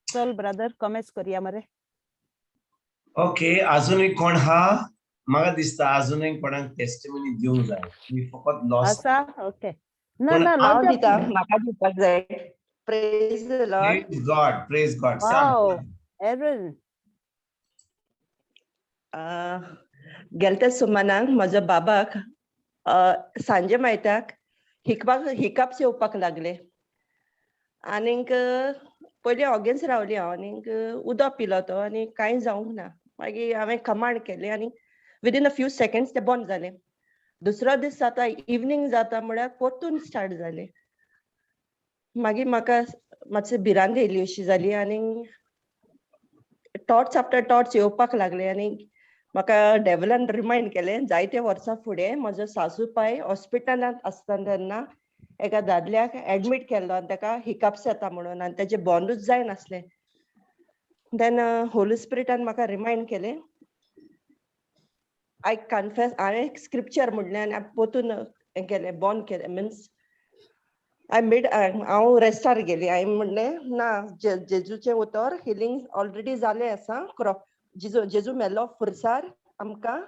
B: चल ब्रदर, कमेस करया मरे.
D: ओके, अजूनय कोण हा? म्हाका दिसता अजूनय कोणाक टेस्टिमनी दिवंक जाय. तुमी फकत लॉस.
B: आसा, ओके. ना
D: कोण
B: ना.
K: हांव
B: लॉजा.
K: दिता, म्हाका दिवपाक जाय. Praise the Lord.
D: Praise God, praise God.
B: Wow. Aaron.
K: गेल्या सुमानाक म्हज्या बाबाक सांजे मायत्याक हिकपाक हिकअप्स येवपाक लागले आनीक पयलीं ऑगेन्स रावली हांव आनीक उदक पिलो तो आनी कांय जावंक ना. मागीर हांवें कमांड केलें आनी विदीन अ फ्यू सेकंड्स ते बंद जालें. दुसरो दीस जाता, इवनींग जाता म्हळ्यार परतून स्टार्ट जालें. मागीर म्हाका मातशी भिरांत येयली अशी जाली आनी थॉट्स आफ्टर थॉट्स येवपाक लागले आनी म्हाका डेवलान रिमायंड केलें, जायते वर्सां फुडें म्हजो सासू पाय हॉस्पिटलांत आसतना तेन्ना एका दादल्याक एडमीट केल्लो आनी ताका हिकअप्स येता म्हणून आनी तेजें बंदूच जायनासलें. देन होली स्पिरिटान म्हाका रिमायंड केलें. I confess, हांवें एक स्क्रिप्चर म्हणलें आनी परतून हें केलें, बंद केलें. मिन्स I made, हांव रेस्टार गेली. हांवें म्हणलें ना, जेजूचें उतर हिलींग ऑलरेडी जालें आसा. क्रॉ जेजू जेजू मेलो फुरसार आमकां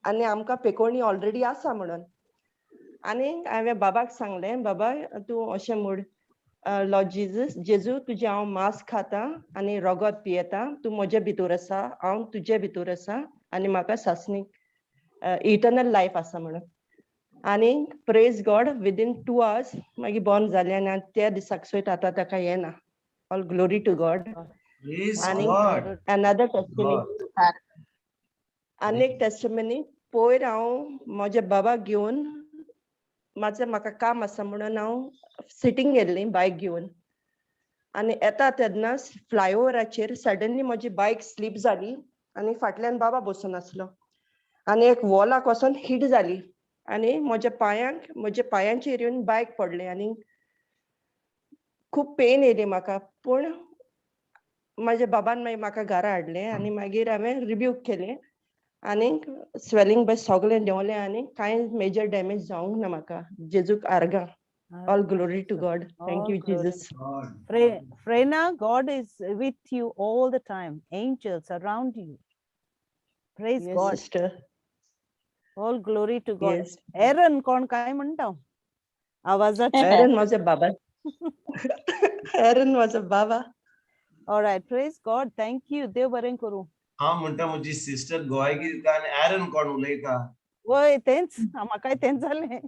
K: आनी आमकां पेकोवणी ऑलरेडी आसा म्हणून. आनी हांवें बाबाक सांगलें, बाबा, तूं अशें म्हूण, लॉर्ड जिजस, जेजू, तुजें हांव मांस खाता आनी रगत पियेता. तूं म्हजे भितर आसा, हांव तुजे भितर आसा आनी म्हाका सासणीक इटर्नल लायफ आसा म्हणून. आनी praise God, within 2 hours मागीर बंद जालें आनी त्या दिसाक सयत आतां ताका येना. All glory to God.
D: Praise
K: आनी
D: God.
K: Another testimony, आनी एक टेस्टिमनी. पयर हांव म्हज्या बाबाक घेवन म्हाजें म्हाका काम आसा म्हणून हांव सिटींग गेल्ली बायक घेवन आनी येता तेन्ना फ्लायओवराचेर सडनली म्हजी बायक स्लीप जाली आनी फाटल्यान बाबा बसून आसलो आनी एक वॉलाक वचोन हिट जाली आनी म्हज्या पांयांक, म्हज्या पांयांचेर येवन बायक पडलें आनी खूब पेन येयली म्हाका. पूण म्हाज्या बाबान मागीर म्हाका घरा हाडलें आनी मागीर हांवें रिब्यूक केलें आनी स्वेलिंग बी सगळें देंवलें आनी कांय मेजर डॅमेज जावंक ना म्हाका. जेजूक आर्गां. All glory to God. Thank
B: All
K: you,
B: glory.
K: Jesus.
D: God.
B: Frena, God is with you all the time. Angels around you. Praise
K: Yes,
B: God.
K: sister.
B: All glory to God.
K: Yes.
B: Aaron कोण काय म्हणटा आवाजाचे?
K: Aaron was a Baba. Aaron was a Baba.
B: All right. Praise God. Thank you. देव बरें करूं.
D: हांव म्हणटा, म्हजी सिस्टर गोवायकी दिता आनी एरन कोण उलयता?
B: वय, तेंच, म्हाकाय तेंच जालें.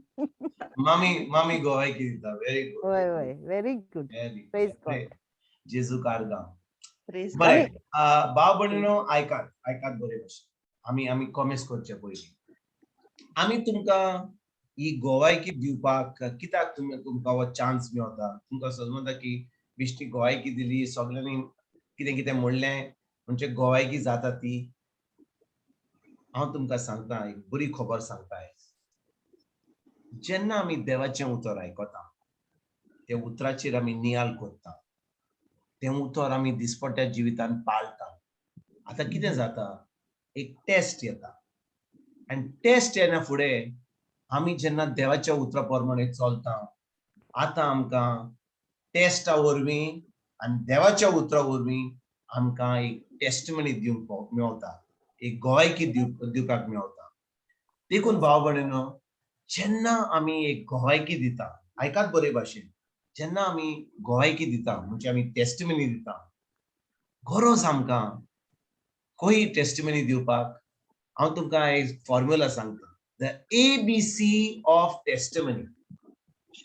D: मामी, मामी गोवायकी दिता. Very good.
B: वय वय, very good.
D: Very.
B: Praise God.
D: जेजू आर्गां.
K: Praise
D: बरें.
K: God.
D: भाव भयणीनो, आयकात, आयकात बरे भशेन. आमी कॉमेस करचे पयलीं आमी तुमकां ही गोवायकी दिवपाक कित्याक तुमी तुमकां हो चान्स मेवता? तुमकां समजता की बेश्टी गोवायकी दिली, सगळ्यांनी कितें कितें म्हणलें म्हणजे गोवायकी जाता ती? हांव तुमकां सांगता, एक बरी खबर सांगता आयज. जेन्ना आमी देवाचें उतर आयकता, त्या उतराचेर आमी नियाल करता, तें उतर आमी दिसपट्ट्या जिवितान पाळटा, आतां कितें जाता, एक टेस्ट येता आनी टेस्ट येना फुडें आमी जेन्ना देवाच्या उतरा प्रमाणे चलता, आतां आमकां टेस्टा वरवीं आनी देवाच्या उतरा वरवीं आमकां एक टेस्टमनी दिवंक मेवता, एक गोवायकी दिवपाक मेवता. देखून भाव भयणीनो, जेन्ना आमी एक गोवायकी दिता, आयकात बरे भाशेन, जेन्ना आमी गोवायकी दिता म्हणजे आमी टेस्टमनी दिता, गरज आमकां खंय टेस्टमनी दिवपाक? हांव तुमकां एक फॉर्म्युला सांगता, the ABC of testimony.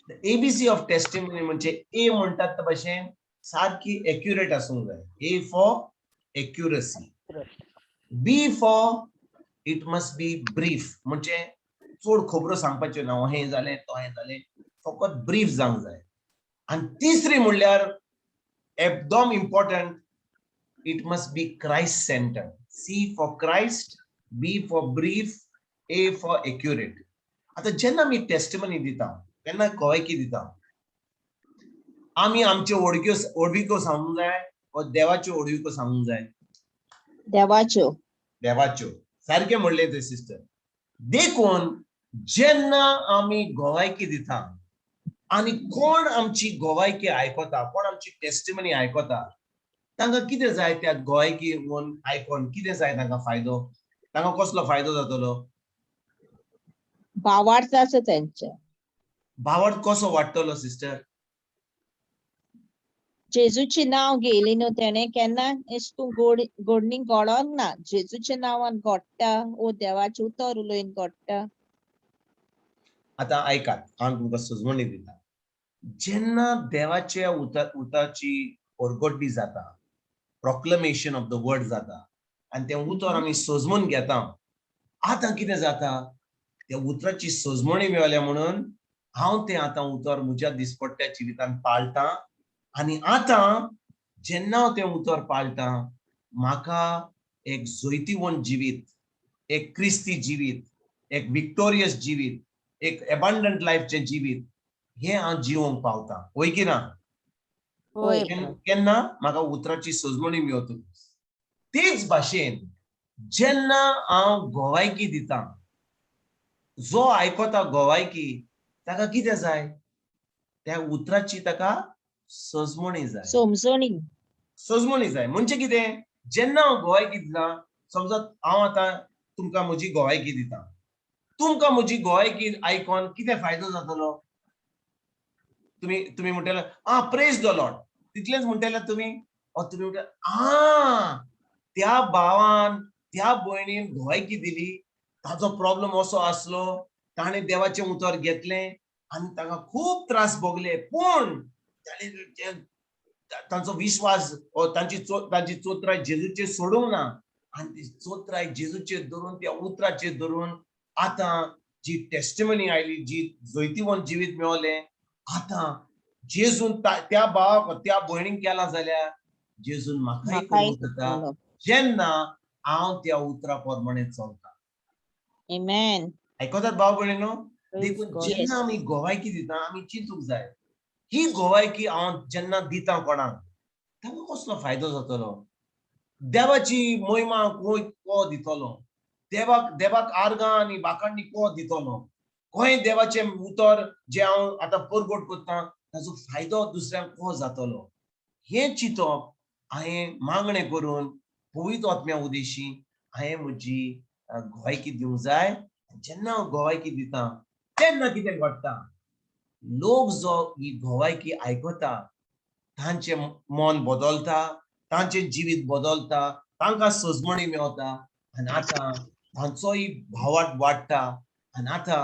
D: The ABC of testimony म्हणजे ए म्हणटात ते भाशेन सारकी एक्युरेट आसूंक जाय. A for accuracy, B for it must be brief, म्हणजे चड खबरो सांगपाच्यो ना, हें जालें, तोहें जालें, फकत ब्रीफ जावंक जाय. आनी तिसरी म्हणल्यार एकदम important, it must be Christ center. C for Christ, B for brief, A for accurate. आतां जेन्ना आमी टेस्टमनी दिता, तेन्ना गोवायकी दिता, आमी आमच्यो ओडक्यो ओडविको सांगूंक जाय ओ देवाच्यो ओडविको सांगूंक जाय?
F: देवाच्यो.
D: देवाच्यो. सारकें म्हणलें तें सिस्टर. देखून जेन्ना आमी गोवायकी दिता आनी कोण आमची गोवायकी आयकता, कोण आमची टेस्टिमनी आयकता, तांकां कितें जाय? त्या गोवायकी आयकोन कितें जाय तांकां? फायदो तांकां कसलो फायदो जातलो?
F: भावार्थ आसा तेंचे.
D: भावार्थ कसो वाडटलो सिस्टर?
F: जेजूची नांव घेयली न्हू तेणें केन्ना एश तूं गोड गोडणी गोडोंक ना, जेजूच्या नांवान गोडटा ओ देवाचें उतर उलोवन गोडटा.
D: आतां आयकात, हांव तुमकां सुजवणी दिता. जेन्ना देवाच्या उतराची ओरगोड्डी जाता, प्रोक्लमेशन ऑफ the word जाता आनी तें उतर आमी सोजमून घेता, आतां कितें जाता? त्या उतराची सोजमणी मेळ्ळ्या म्हणून हांव तें आतां उतर म्हज्या दिसपट्ट्या जिवितान पाळटां आनी आतां जेन्ना हांव तें उतर पाळटां, म्हाका एक जैतिवंत जिवीत, एक क्रिस्ती जिवीत, एक विक्टोरियस जिवीत, एक एबंडंट लायफचें जिवीत हें हांव जिवोंक पावता. वय की ना?
B: वय.
D: केन्ना म्हाका उतराची सजमणी मेवतली. तेच भाशेन जेन्ना हांव गोवायकी दिता, जो आयकता गोवायकी ताका कितें जाय? त्या उतराची ताका सजमणी जाय.
F: समजणी.
D: सजमणी जाय म्हणजे कितें? जेन्ना हांव गोवायकी दिता, समजत हांव आतां तुमकां म्हजी गोवायकी दिता, तुमकां म्हजी गोवायकी आयकोन कितें फायदो जातलो? तुमी तुमी म्हणटले, "आं, प्रेज the Lord." तितलेंच म्हणटले तुमी? ओ तुमी म्हणटले, "आं, त्या भावान, त्या भयणीन गोवायकी दिली, ताजो प्रॉब्लम असो आसलो, ताणें देवाचें उतर घेतलें आनी ताका खूब त्रास भोगले, पूण ताणें तांचो विश्वास ओ तांची चोत्राय जेजूचेर सोडूंक ना आनी ती चोत्राय जेजूचेर धरून, त्या उतराचेर धरून आतां जी टेस्टिमनी आयली, जी जैतिवंत जिवीत मेवलें, आतां जेजून त्या भावाक, त्या भयणीक केलां जाल्यार जेजून म्हाकाय
F: म्हाकाय
D: करूंक जाता,
F: करतलो.
D: जेन्ना हांव त्या उतरा प्रमाणे चलता."
F: Amen.
D: आयकतात भाव भयणीनो?
B: Praise
D: देखून
B: God.
D: जेन्ना आमी गोवायकी दिता, आमी चिंतूंक जाय, ही गोवायकी हांव जेन्ना दिता कोणाक, ताका कसलो फायदो जातलो? देवाची मोहिमा को दितलो? देवाक देवाक आर्गां आनी वाखाणणी को दितलो? खंय देवाचें उतर जें हांव आतां परगट करता, ताजो फायदो दुसऱ्यांक को जातलो? हें चिंतप हांवें मागणें करून पवित्र आत्म्या उदेशी हांवें म्हजी गोवायकी दिवंक जाय. जेन्ना हांव गोवायकी दिता तेन्ना कितें घडटा? लोक जो ही गोवायकी आयकता तांचें मन बदलता, तांचें जिवीत बदलता, तांकां सजमणी मेवता आनी आतां तांचोय भावार्थ वाडटा आनी आतां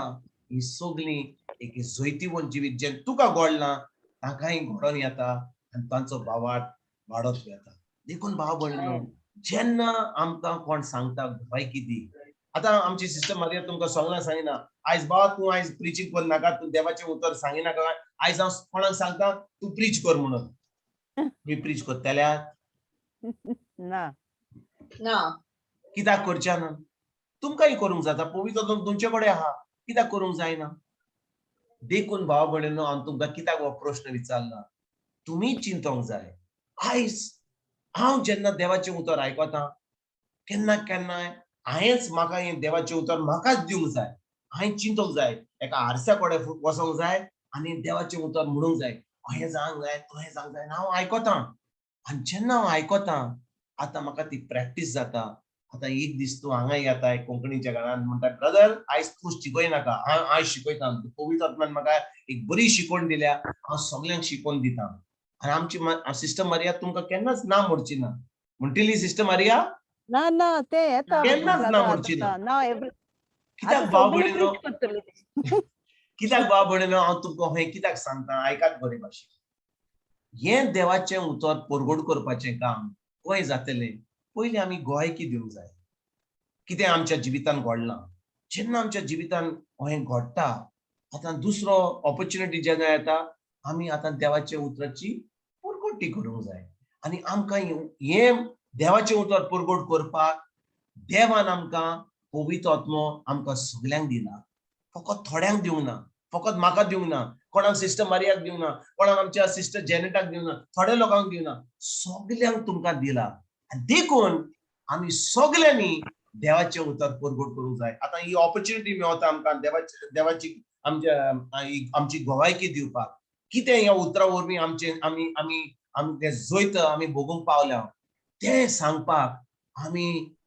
D: ही सगळीं एक जैतिवंत जिवीत जें तुका घडलां तांकांय घडोवन येता आनी तांचो भावार्थ वाडत वता. देखून भाव भयणीनो, जेन्ना आमकां कोण सांगता गोवायकी दी, आतां आमची सिस्टर मारिया तुमकां सगळ्यांक सांगिना, आयज बाबा तूं आयज प्रिचींग कर नाका, तूं देवाचें उतर सांगिनाका, आयज हांव कोणाक सांगता तूं प्रीच कर म्हणून. तुमी प्रीच करतल्या?
B: ना.
F: ना.
D: कित्याक करच्या ना? तुमकांय करूंक जाता. पवित्र तुमचे कडेन आहा, कित्याक करूंक जायना? देखून भाव भयणीनो, हांव तुमकां कित्याक हो प्रश्न विचारला, तुमी चिंतोंक जाय. आयज हांव जेन्ना देवाचें उतर आयकता, केन्ना केन्नाय हांवेंच म्हाका हें देवाचें उतर म्हाकाच दिवंक जाय. हांवें चिंतूंक जाय, एका आरश्या कडेन वचोंक जाय आनी देवाचें उतर म्हणूंक जाय, अहें जावंक जाय, तहें जावंक जाय. आनी हांव आयकतां आनी जेन्ना हांव आयकतां, आतां म्हाका ती प्रॅक्टीस जाता. आतां एक दीस तूं हांगा येताय कोंकणीच्या घरान, म्हणटा, "ब्रदर, आयज तूं शिकय नाका, हांव आयज शिकयता. पवित्र आत्मान म्हाका एक बरी शिकवण दिल्या, हांव सगल्यांक शिकोवन दिता." आनी आमची सिस्टर मारिया तुमकां केन्नाच ना म्हणची ना. म्हणटली सिस्टर मारिया?
B: ना ना, ते येता.
D: केन्नाच ना म्हणची ना.
B: ना, एवरी
D: कित्याक भाव भयणीनो?
B: करतली.
D: कित्याक भाव भयणीनो, हांव तुमकां हें कित्याक सांगता, आयकात बरे भाशेन. हें देवाचें उतर परगट करपाचें काम खंय जातलें? पयलीं आमी गोवायकी दिवंक जाय कितें आमच्या जिवितान घडलां. जेन्ना आमच्या जिवितान हें घडटा, आतां दुसरो ऑपॉर्च्युनिटी जेन्ना येता, आमी आतां देवाच्या उतराची परगटी करूंक जाय. आनी आमकां हें देवाचें उतर परगट करपाक देवान आमकां पवित्र आत्मो आमकां सगल्यांक दिला, फकत थोड्यांक दिवंक ना. फकत म्हाका दिवंक ना, कोणाक सिस्टर मारियाक दिवंक ना, कोणाक आमच्या सिस्टर जेनेटाक दिवंक ना, थोड्या लोकांक दिवंक ना, सगल्यांक तुमकां दिला. आनी देखून आमी सगल्यांनी देवाचें उतर परगट करूंक जाय. आतां ही ऑपॉर्च्युनिटी मेवता आमकां देवाची आमच्या आमची गोवायकी दिवपाक. कितें ह्या उतरा वरवीं आमचे आमी आमी आमी तें जैत आमी भोगूंक पावल्या तें सांगपाक आमी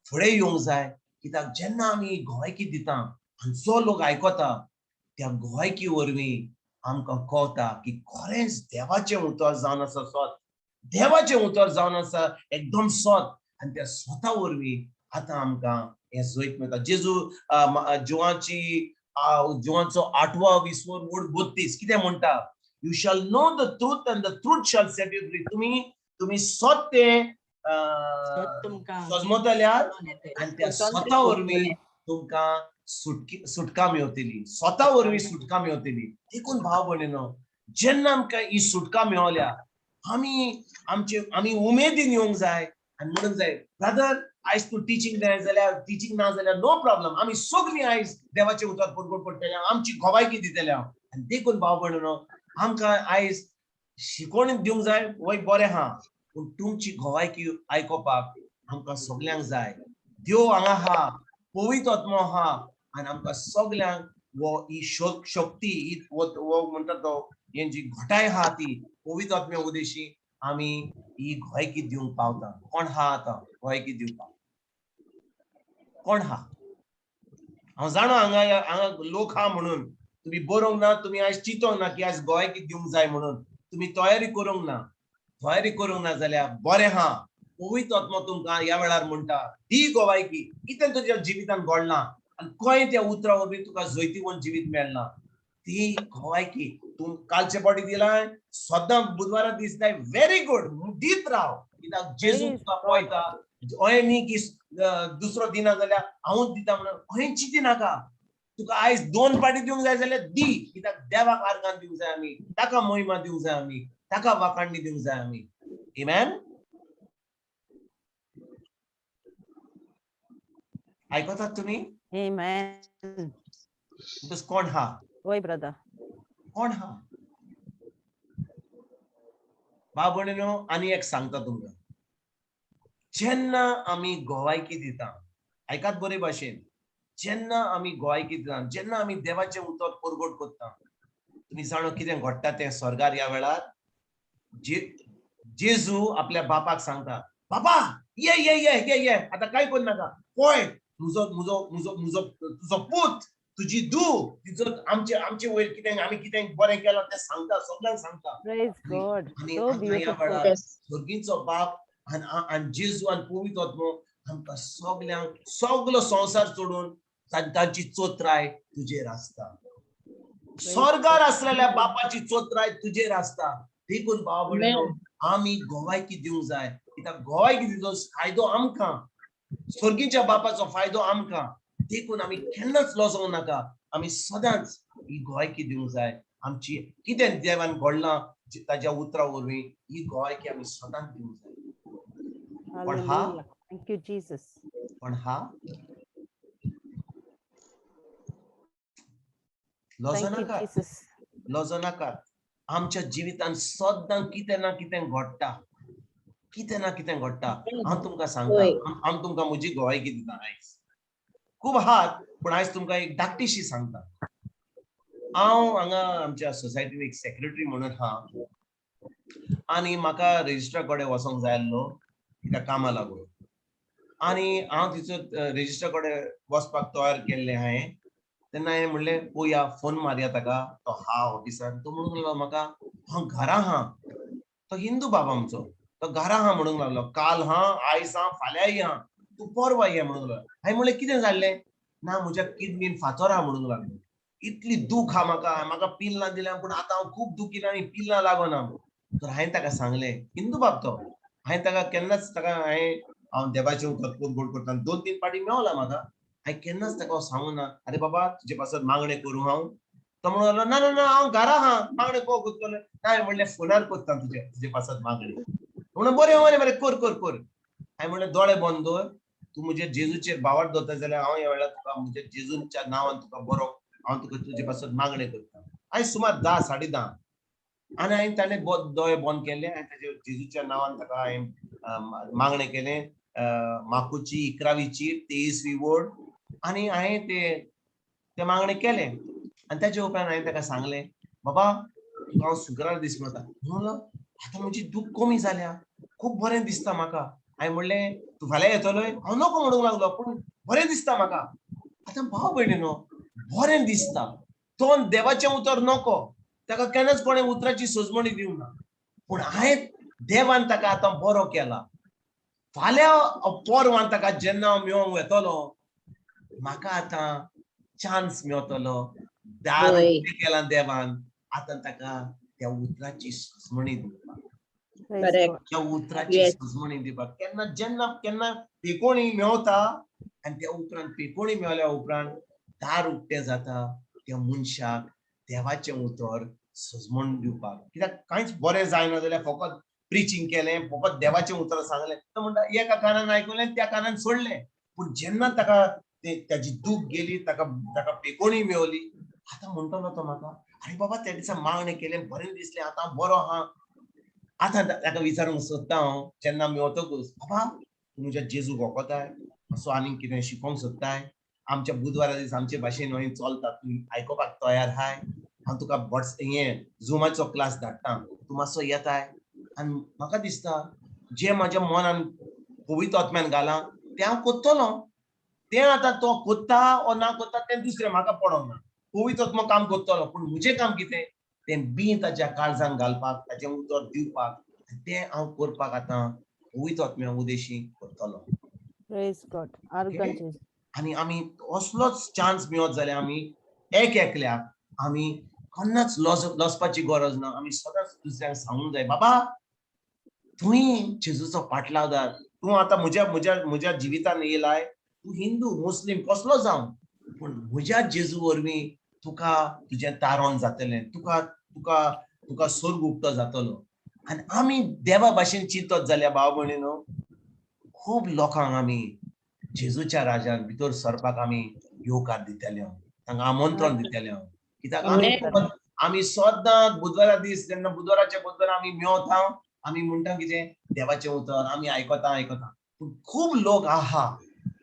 D: फुडें येवंक जाय. कित्याक जेन्ना आमी गोवायकी दिता आनी जो लोक आयकता त्या गोवायकी वरवीं आमकां कळटा की खरेंच देवाचें उतर जावन आसा सत, देवाचें उतर जावन आसा एकदम सत. आनी त्या स्वता वरवीं आतां आमकां हें जैत मेळटा. जेजू जुवाची जुवांचो 8वो 20 वड 32 कितें म्हणटा? You shall know the truth and the truth shall set you free. तुमी सत तें सजमतल्यार आनी त्या स्वता वरवीं तुमकां सुटका मेवतली, स्वता वरवीं सुटका मेवतली. देखून भाव भयणीनो, जेन्ना आमकां ही सुटका मेवल्या आमी आमचे आमी उमेदीन येवंक जाय आनी म्हणूंक जाय, ब्रदर आयज तूं टिचींग जाय जाल्यार, टिचींग ना जाल्यार नो प्रॉब्लम, आमी सगळीं आयज देवाचें उतर परगट पडटले, आमची गोवायकी दितले. आनी देखून भाव भयणीनो, आमकां आयज शिकवण दिवंक जाय, वय बरें आहा, पूण तुमची गोवायकी आयकोपाक आमकां सगल्यांक जाय. देव हांगा आहा, पवित्र आत्मो आहा आनी आमकां सगल्यांक वो ही शक्ती ही वो म्हणटा तो हे जी घटाय आहा ती पवित्र आत्म्या उदेशी आमी ही गोवायकी दिवंक पावता. कोण आहा आतां गोवायकी दिवपाक? कोण आहा? हांव जाणा हांगा हांगा लोक आहा म्हणून तुमी बरोवंक ना, तुमी आयज चिंतोंक ना की आयज गोवायकी दिवंक जाय म्हणून, तुमी तयारी करूंक ना. तयारी करूंक ना जाल्यार बरें आहा, पवित्र आत्मो तुमकां ह्या वेळार म्हणटा दी गोवायकी, कितें तुज्या जिवितान घडलां आनी खंय त्या उतरा वरवीं तुका जैतिवंत जिवीत मेळना ती गोवायकी. तूं कालचे फावटी दिलाय, सदां बुधवारा दिसताय, व्हेरी गुड, दीत राव. कित्याक जेजू तुका पळयता. अहें न्ही की दुसरो दिना जाल्यार हांवूच दिता म्हणून अहें चिंती नाका. तुका आयज 2 पाटी दिवंक जाय जाल्यार दी, कित्याक देवाक आर्गान दिवंक जाय आमी, ताका महिमा दिवंक जाय आमी, ताका वाखाणणी दिवंक जाय आमी. आमेन. आयकतात तुमी?
B: आमेन.
D: कोण हा?
B: वय ब्रदर,
D: कोण हा? भाव भयणीनो, आनी एक सांगता तुमकां, जेन्ना आमी गोवायकी दिता, आयकात बरे भाशेन, जेन्ना आमी गोवायकी दिता, जेन्ना आमी देवाचें उतर परगट करता, तुमी जाणो कितें घडटा तें स्वर्गार ह्या वेळार? जेजू आपल्या बापाक सांगता, बाबा ये ये ये ये ये, आतां कांय करूं नाका, पळय म्हजो म्हजो म्हजो म्हजो तुजो पूत, तुजी धूव, तिचो आमचे आमचे वयर कितें आमी कितें बरें केलां तें सांगता, सगल्यांक सांगता. आनी ह्या वेळार स्वर्गीचो बाप आनी जेजू आनी पवित्र आत्मो आमकां सगल्यांक सगलो संवसार सोडून तांची चोत्राय तुजेर आसता. स्वर्गार आसलेल्या बापाची चोत्राय तुजेर आसता. देखून भाव भयणीनो, आमी गोवायकी दिवंक जाय. कित्याक गोवायकी दिलो फायदो आमकां, स्वर्गीच्या बापाचो फायदो आमकां. देखून आमी केन्नाच लजोवंक नाका, आमी सदांच ही गोवायकी दिवंक जाय. आमची कितें देवान घडलां ताच्या उतरा वरवीं ही गोवायकी आमी सदांच दिवंक जाय. पण हा,
B: thank you Jesus.
D: पण हा लजो नाका, लजो नाका. आमच्या जिवितान सदां कितें ना कितें घडटा, कितें ना कितें घडटा. हांव तुमकां सांगता, हांव तुमकां म्हजी गोवायकी दिता आयज. खूब आहात, पूण आयज तुमकां एक धाकटीशी सांगता. हांव हांगा आमच्या सोसायटीन एक सेक्रेटरी म्हणून आहा आनी म्हाका रजिस्ट्रा कडेन वचोंक जाय आसलो कित्याक कामा लागून. आनी हांव तिचो रजिस्ट्रा कडेन वचपाक तयार केल्लें हांवें. तेन्ना हांवें म्हणलें पोया फोन मारया ताका, तो हा ऑफिसान. तो म्हणूंक लागलो म्हाका हांव घरा आहा. तो हिंदू बाबा आमचो, तो घरा आहा म्हणूंक लागलो. काल हा, आयज हा, फाल्यांय हा, तूं परवा ये म्हणूंक लागलो. हांवें म्हणलें कितें जाल्लें? ना म्हज्या किडनीन फातर आहा म्हणूंक लागलो. इतली दूख आहा म्हाका, म्हाका पिल्लां दिल्या पूण आतां हांव खूब दुखी आनी पिल्लां लागना. तर हांवें ताका सांगलें, हिंदू बाब तो, हांवें ताका केन्नाच ताका हांवें हांव देवाचें उतर गोड करता 2-3 पाटी मेवला म्हाका, हांवें केन्नाच ताका सांगू ना अरे बाबा तुजे पासत मागणें करूं हांव. तो म्हणून लागलो ना ना ना हांव घरा आहा, मागणें को करतलें? ना हांवें म्हणलें फोनार करता तुजे तुजे पासत मागणें. म्हणून बरें बरें बरें कर कर कर. हांवें म्हणलें दोळे बंद दवर, तूं म्हजेर जेजूचेर भावार्थ दवरता जाल्यार हांव ह्या वेळार तुका म्हज्या जेजूच्या नांवान तुका बरो हांव तुका तुजे पासत मागणें करता. हांवें सुमार 10 10:30 आनी हांवें ताणें दोळे बंद केले आनी ताजे जेजूच्या नांवान ताका हांवें मागणें केलें. माकुची 11वी चीट 23वी वोर्ड आनी हांवें ते मागणें केलें. आनी ताजे उपरांत हांवें ताका सांगलें, बाबा तुका हांव सुगरार दीस मेळटा. म्हणलो आतां म्हजी दूख कमी जाल्या, खूब बरें दिसता म्हाका. हांवें म्हणलें तूं फाल्यां येतलोय? हांव नको म्हणूंक लागलो, पूण बरें दिसता म्हाका. आतां भाव भयणीनो बरें दिसता, तो देवाचें उतर नको, ताका केन्नाच कोणें उतराची सजमणी दिवंक ना, पूण हांवें देवान ताका आतां बरो केला. फाल्यां पोरवान ताका जेन्ना हांव मेळोंक वेतलो म्हाका आतां चान्स मेळटलो. दार केला देवान, आतां ताका त्या उतराची सजमणी दिवपाक, त्या उतराची सजमणी दिवपाक. केन्ना जेन्ना केन्ना पेकोणी मेवता आनी त्या उपरांत पेकोणी मेवल्या उपरांत दार उक्तें जाता त्या मनशाक देवाचें उतर सजमण दिवपाक. कित्याक कांयच बरें जायना जाल्यार फकत प्रिचींग केलें, फकत देवाचें उतर सांगलें, तो म्हणटा एका कानान आयकलें त्या कानान सोडलें. पूण जेन्ना ताका ताजी दूख गेली, ताका ताका पेकोणी मेवली, आतां म्हणटलो तो म्हाका, अरे बाबा त्या दिसा मागणें केलें, बरें दिसलें, आतां बरो आहा. आतां ताका विचारूंक सोदता हांव जेन्ना मेवतकूच, बाबा तूं म्हज्या जेजूक वखोताय, असो आनीक कितें शिकोवंक सोदताय? आमच्या बुधवारा दीस आमचे भाशेन हय चलता, तूं आयकोपाक तयार आहाय? हांव तुका हें झुमाचो क्लास धाडटा, तूं मातसो येताय? आनी म्हाका दिसता जें म्हाज्या मनान पवित्र आत्म्यान घालां तें हांव कोत्तलो. तें आतां तो कोत्ता ओ ना कोत्ता तें दुसरें म्हाका पडोंक ना. पवित्र आत्मो काम कोत्तलो, पूण म्हजें काम कितें, तें बी ताच्या काळजान घालपाक, ताचें उतर दिवपाक, तें हांव करपाक आतां पवित्र आत्म्या उदेशी करतलो. आनी आमी असलोच चान्स मेळत जाल्यार आमी एक एकल्याक आमी केन्नाच लजपाची गरज ना. आमी सदांच दुसऱ्यांक सांगूंक जाय, बाबा तुवें जेजूचो पाटलावदार, तूं आतां म्हज्या म्हज्या म्हज्या जिवितान येयलाय, तूं हिंदू मुस्लीम कसलो जावं, पूण म्हज्या जेजू वरवीं तुका तुजें तारण जातलें, तुका तुका तुका स्वर्ग उक्तो जातलो. आनी आमी देवा भाशेन चिंतत जाल्यार भाव भयणीनो खूब लोकांक आमी जेजूच्या राजान भितर सरपाक आमी येवकार दितले, तांकां आमंत्रण दितले. कित्याक आमी सदां बुधवारा दीस जेन्ना बुधवाराच्या बुधवारा आमी मेवता, आमी म्हणटा कितें देवाचें उतर आमी आयकता आयकता, पूण खूब लोक आहा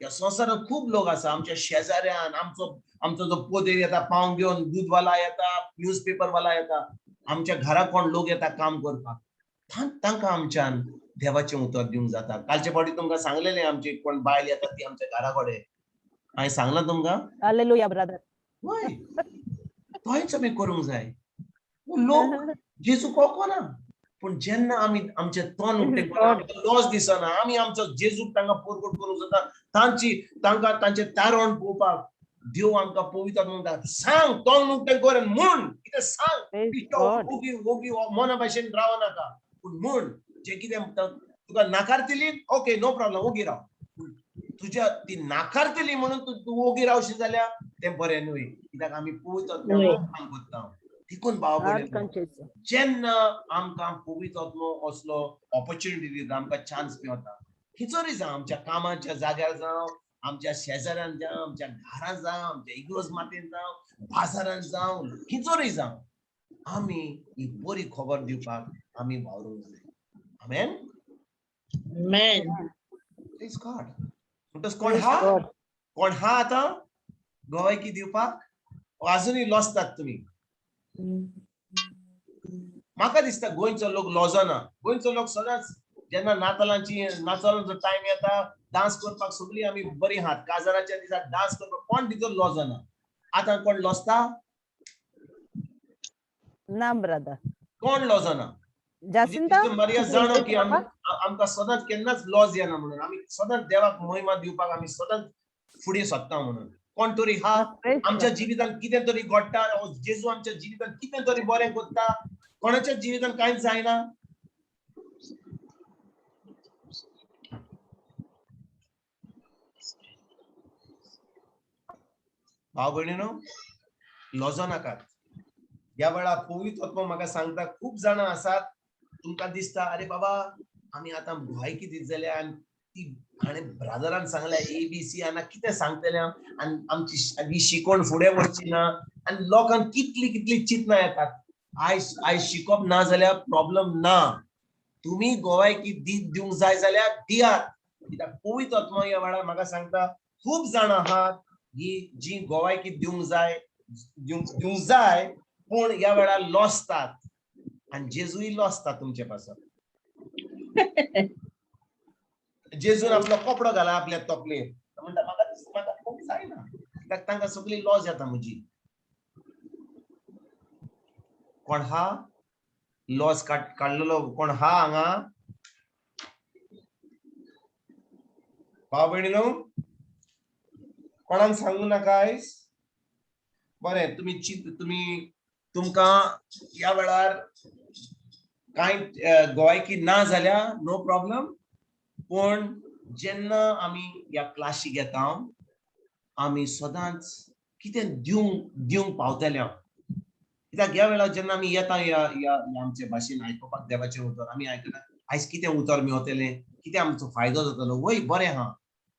D: ह्या संवसारांत, खूब लोक आसा आमच्या शेजाऱ्यान, आमचो आमचो जो पोदेर येता पावंक घेवन, दूदवाला येता, न्यूजपेपरवाला येता, आमच्या घरा कोण लोक येता काम करपाक, तांकां आमच्यान देवाचें उतर दिवंक जाता. कालचे फावटी तुमकां सांगलेलें आमची कोण बायल येता ती आमच्या घरा कडेन, हांवें सांगलां तुमकां?
B: Hallelujah brother.
D: वय, तोयच आमी करूंक जाय. लोक जेजू कोकोना, पूण जेन्ना आमी आमचें तोंड उक्तें आमकां लॉस दिसना, आमी आमचो जेजूक तांकां पोरकोट करूंक जाता, तांची तांकां तांचें तारण पळोवपाक देव आमकां पवित्र म्हणटा, सांग तोंड उक्तें कर म्हूण कितें सांग, ओगी ओगी मना भाशेन राव नाका, पूण म्हूण जें कितें तुका नाकारतली, ओके नो प्रॉब्लम, ओगी राव. तुज्या ती नाकारतली म्हणून तूं ओगी रावशी जाल्यार तें बरें न्हय, कित्याक आमी पवित्र काम करता. देखून भाव भयणीनो जेन्ना आमकां पवित्र आत्मो असलो ऑपॉर्च्युनिटी दिता, आमकां चान्स मेळटा, खंयसरूय जावं, आमच्या कामाच्या जाग्यार जावं, आमच्या शेजाऱ्यान जावं, आमच्या घरान जावं, आमच्या इगर्ज मातेन जावं, बाजारान जावं, खंयसरूय जावं, आमी ही बरी खबर दिवपाक आमी वावरूंक जाय. आमेन.
F: आमेन.
D: Praise God. म्हणटच कोण हा, कोण हा आतां गोवायकी दिवपाक? अजुनूय लजतात तुमी? म्हाका दिसता गोंयचो लोक लजना. गोंयचो लोक सदांच जेन्ना नातालांची नातालांचो टायम येता, डांस करपाक सगळीं आमी बरी आहात, काजाराच्या दिसा डांस करपाक कोण भितर लजना. आतां कोण लजता?
B: ना ब्रदर,
D: कोण लजना?
B: जासिंता
D: मारिया जाणो की आमकां सदांच केन्नाच लॉज येना म्हणून आमी सदांच देवाक महिमा दिवपाक आमी सदांच फुडें सरता म्हणून. कोण तरी हा आमच्या जिवितांत कितें तरी घडटा, जेजू आमच्या जिवितांत कितें तरी बरें करता, कोणाच्या जिवितांत कांयच जायना. भाव भयणीनो लजो नाकात. ह्या वेळार पवित्र आत्मो म्हाका सांगता, खूब जाणां आसात तुमकां दिसता अरे बाबा आमी आतां भुवायकी दित जाल्यार ती हाणें ब्रादरान सांगल्या ए बी सी आनी कितें सांगतलें हांव, आनी आमची ही शिकवण फुडें वचची ना आनी लोकांक कितली कितली चिंतना येतात. आयज आयज शिकप ना जाल्यार प्रॉब्लम ना. तुमी गोवायकी दिवंक जाय जाल्यार दियात, कित्याक पवित्र आत्मो ह्या वेळार म्हाका सांगता खूब जाणां आहात ही जी गोवायकी दिवंक जाय, दिवंक जाय, पूण ह्या वेळार लॉसतात आनी जेजूय लॉसता तुमचे पासत. जेजून आपलो कपडो घाला आपल्या तकलेर, म्हणटा म्हाका दिसता म्हाका खूब जायना, कित्याक तांकां सगळी लॉस येता म्हजी. कोण हा लॉस काडलेलो कोण हा हांगा? भाव भयणीनो, कोणाक सांगू नाका आयज. बरें, तुमी तुमी तुमकां ह्या वेळार कांय गोवायकी ना जाल्यार नो प्रॉब्लम, पूण जेन्ना आमी ह्या क्लासीक येता आमी सदांच कितें दिवंक दिवंक पावतले. कित्याक ह्या वेळार जेन्ना आमी येता ह्या ह्या आमचे भाशेन आयकुपाक देवाचें उतर आमी आयकना, आयज कितें उतर मेवतलें, कितें आमचो फायदो जातलो, वय बरें आहा,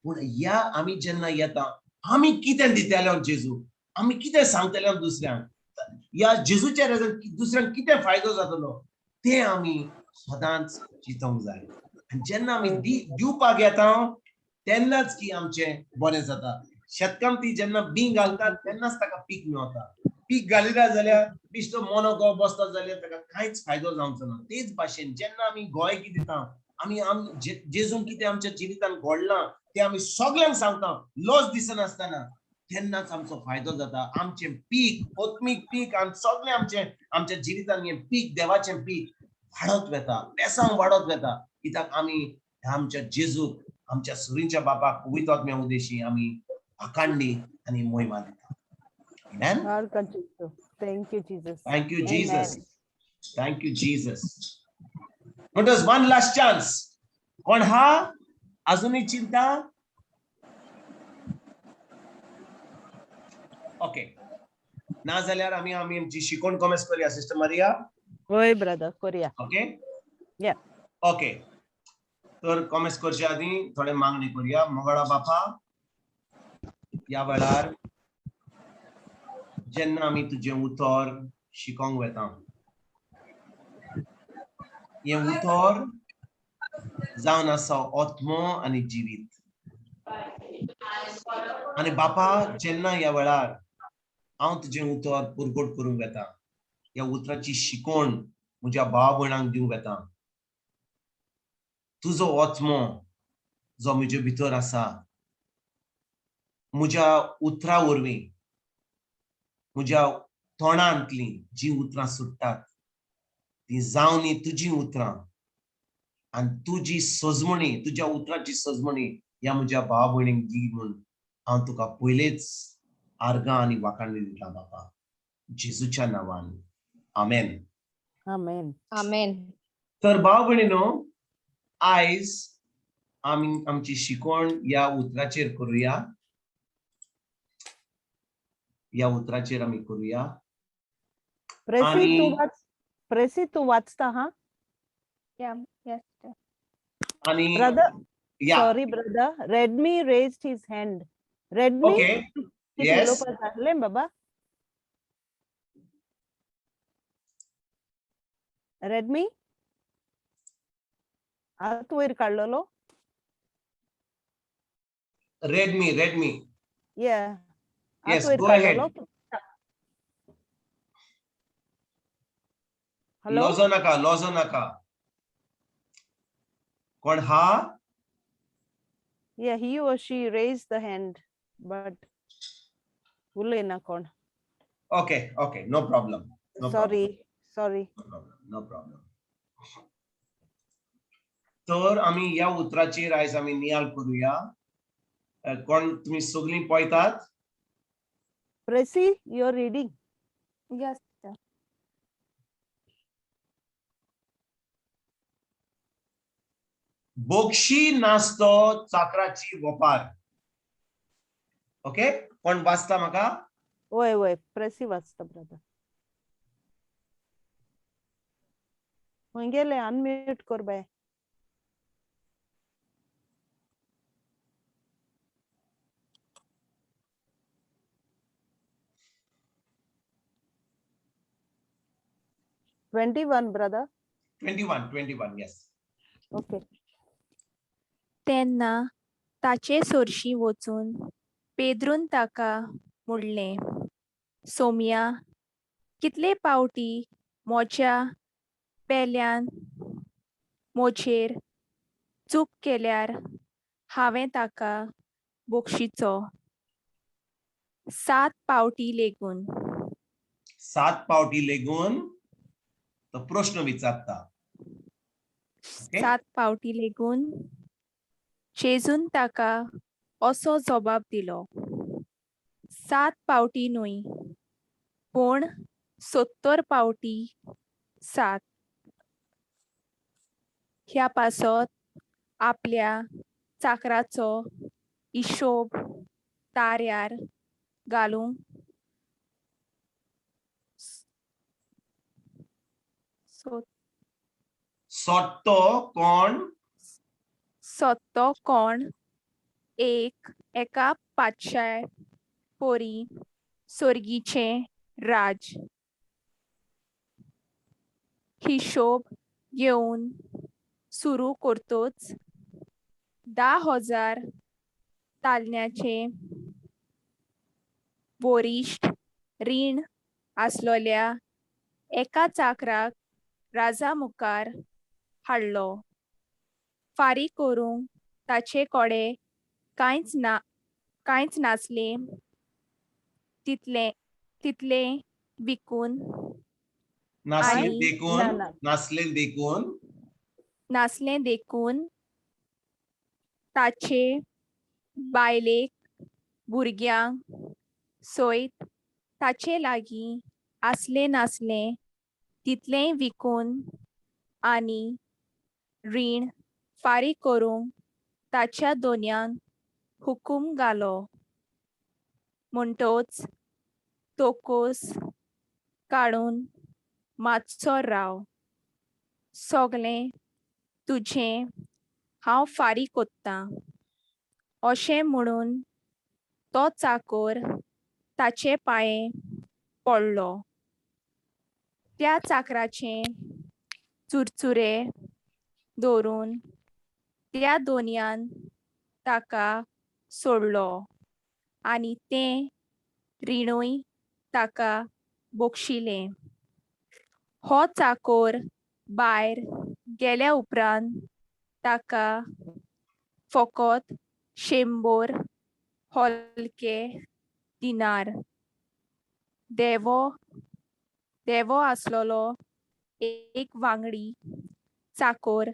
D: पूण ह्या आमी जेन्ना येता आमी कितें दितले जेजू, आमी कितें सांगतले दुसऱ्यांक, ह्या जेजूच्या रेजन दुसऱ्यांक कितें फायदो जातलो तें आमी सदांच चिंतूंक जाय. आनी जेन्ना आमी दिवपाक येता तेन्नाच की आमचें बरें जाता. शेतकामती जेन्ना बीं घालतात तेन्नाच ताका पीक मेवता. पीक घालिना जाल्यार बेश्टो मोनो गो बसता जाल्यार ताका कांयच फायदो जावचो ना. तेच भाशेन जेन्ना आमी गोंयकी दिता, आमी जेजून कितें आमच्या जिवितान घडलां तें आमी सगल्यांक सांगता लॉस दिसनासतना, तेन्नाच आमचो फायदो जाता. आमचें पीक, आत्मीक पीक आनी सगळें आमचें आमच्या जिवितान हें पीक, देवाचें पीक वाडत वता, बेसांव वाडत वता. कित्याक आमी आमच्या जेजूक, आमच्या सुरींच्या बापाक, पवित्र आत्म्या उद्देशी आमी आकांडी आनी मोहिमा दिता. Amen?
B: Thank you, Jesus.
D: Thank you, Jesus. Thank you, Jesus. म्हणटच वन लास्ट चान्स. कोण हा अजूनही चिंता? ओके, ना जाल्यार आमी आमी आमची शिकवण कॉमेस करूया. Sister Maria?
B: वय ब्रदर, करूया.
D: ओके.
B: या.
D: ओके, तर कॉमेस करचे आदी थोडे मागणी करूया. मोगाळा बापा, ह्या वेळार जेन्ना आमी तुजें उतर शिकोंक वेता, हें उतर जावन आसा आत्मो आनी जिवीत. आनी बापा, जेन्ना ह्या वेळार हांव तुजें उतर पुरगोट करूंक वेता, ह्या उतराची शिकवण म्हज्या भाव भयणांक दिवंक वेता, तुजो आत्मो जो म्हजे भितर आसा म्हज्या उतरा वरवीं, म्हज्या तोंडांतलीं जीं उतरां सुट्टात ती जावनी तुजीं उतरां आनी तुजी सजमणी, तुज्या उतराची सजमणी ह्या म्हज्या भाव भयणींक दी म्हूण हांव तुका पयलेच आर्गां आनी वाखाण दिता बापा, जेजूच्या नांवान, आमेन.
B: आमेन.
I: आमेन.
D: तर भाव भयणीनो, आयज आमी आमची शिकवण ह्या उतराचेर करुया, ह्या उतराचेर आमी करुया.
B: प्रेसी तूं वाच, प्रेसी तूं वाचता हा?
C: Yeah, yes.
D: आनी
B: Brother,
D: yeah.
B: Sorry brother, Redmi raised his hand. Redmi,
D: okay.
B: कितें
D: Yes.
B: उलोवपाक जाल्लें बाबा? रेडमी हात वयर काडलेलो?
D: Redmi, Redmi.
B: या, हात
D: Yes,
B: वयर
D: go ahead.
B: काडलेलो. हॅलो,
D: लॉजो नाका, लॉजो नाका. कोण हा?
B: Yeah, he or she raised the hand, but उलयना कोण.
D: Okay, okay, no problem. No.
B: Sorry, sorry.
D: No problem, no problem. तर आमी ह्या उतराचेर आयज आमी नियाळ करुया. कोण तुमी सगळीं पळयतात?
B: प्रेसी, you are reading?
C: Yes, sir.
D: बोक्षी नासतो चाकराची वपार. ओके, कोण वाचता म्हाका?
B: वय वय, प्रेसी वाचता ब्रदर. खंय गेले? अनम्यूट कर बाय. 21, brother.
D: 21, 21, yes.
B: Okay.
L: तेन्ना ताचे सोरशीं वचून पेद्रून ताका म्हणलें, सोमया, कितले पावटी मोच्या पेल्यान मोचेर चूक केल्यार हांवें ताका बक्षिचो? 7 पावटी लेगून?
D: 7 पावटी लेगून तो प्रश्न विचारता.
L: 7 पावटी लेगून? जेजून ताका असो जबाब दिलो, 7 पावटी न्हय, पूण 70 पावटी 7. ह्या पासत आपल्या चाकराचो हिशोब ताऱ्यार घालूंक
D: सोट्टो कोण?
L: सोट्टो कोण एक एका पातशाय पोरी सोर्गीचें राज हिशोब घेवन सुरू करतोच 10,000 तालन्याचे वरिश्ठ रीण आसलोल्या एका चाकराक राजा मुखार हाडलो. फारीक करूंक ताचे कोडे कांयच नासलें, तितलें विकून
D: नासलें
L: आनी
D: देखून,
B: ना, ना.
D: नासलें देखून,
L: नासलें देखून ताचे बायलेक भुरग्यांक सयत ताचे लागीं आसलें नासलें तितलेंय विकून आनी रीण फारीक करूंक ताच्या दोनयान हुकूम घालो. म्हणटोच तोकोस काडून मातसो राव, सगळें तुजें हांव फारीक कोत्तां, अशें म्हणून तो चाकोर ताचे पांये पडलो. त्या चाकराचे चुरचुरे दवरून त्या दोनयान ताका सोडलो आनी तें रिणूय ताका बक्षिलें. हो चाकोर भायर गेल्या उपरांत ताका फकत 100 हलके दिनार देवो आसलेलो एक वांगडी चाकोर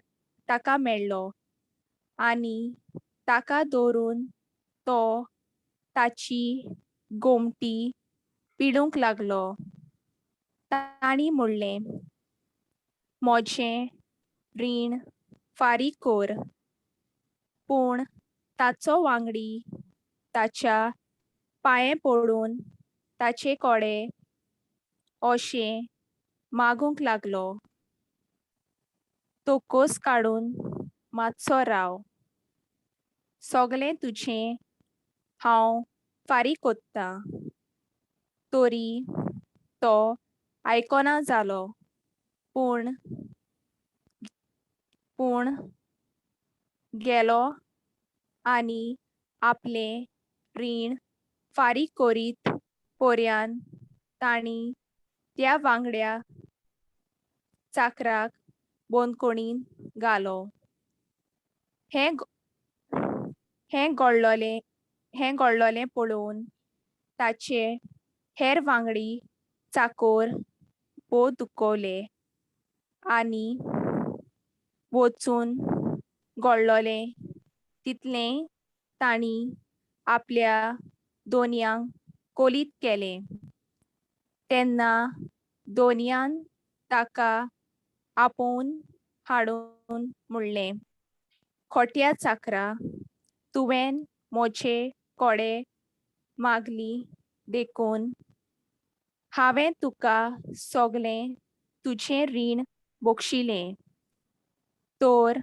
L: ताका मेळ्ळो आनी ताका दवरून तो ताची गोमटी पिडूंक लागलो. तांणी म्हणलें, म्हजें रीण फारीक कर. पूण ताचो वांगडी ताच्या पांये पडून ताचे कोडे अशें मागूंक लागलो, तोकोस काडून मातसो राव, सगळें तुजें हांव फारीक कोत्तां. तरी तो आयकना जालो, पूण गेलो आनी आपलें रीण फारीक करीत पोऱ्यान तांणी त्या वांगड्या चाकराक बंदखणीन घालो. हें घडलोलें पळोवन ताचे हेर वांगडी चाकोर भोव दुखवले आनी वचून घडलोलें तितलें तांणी आपल्या दोनयांक कोलीत केलें. तेन्ना दोनयान ताका आपोवन हाडून म्हणलें, खोट्या चाकरा, तुवें म्हजे कोडे मागली देखून हांवें तुका सगळें तुजें रीण बक्षिलें. तर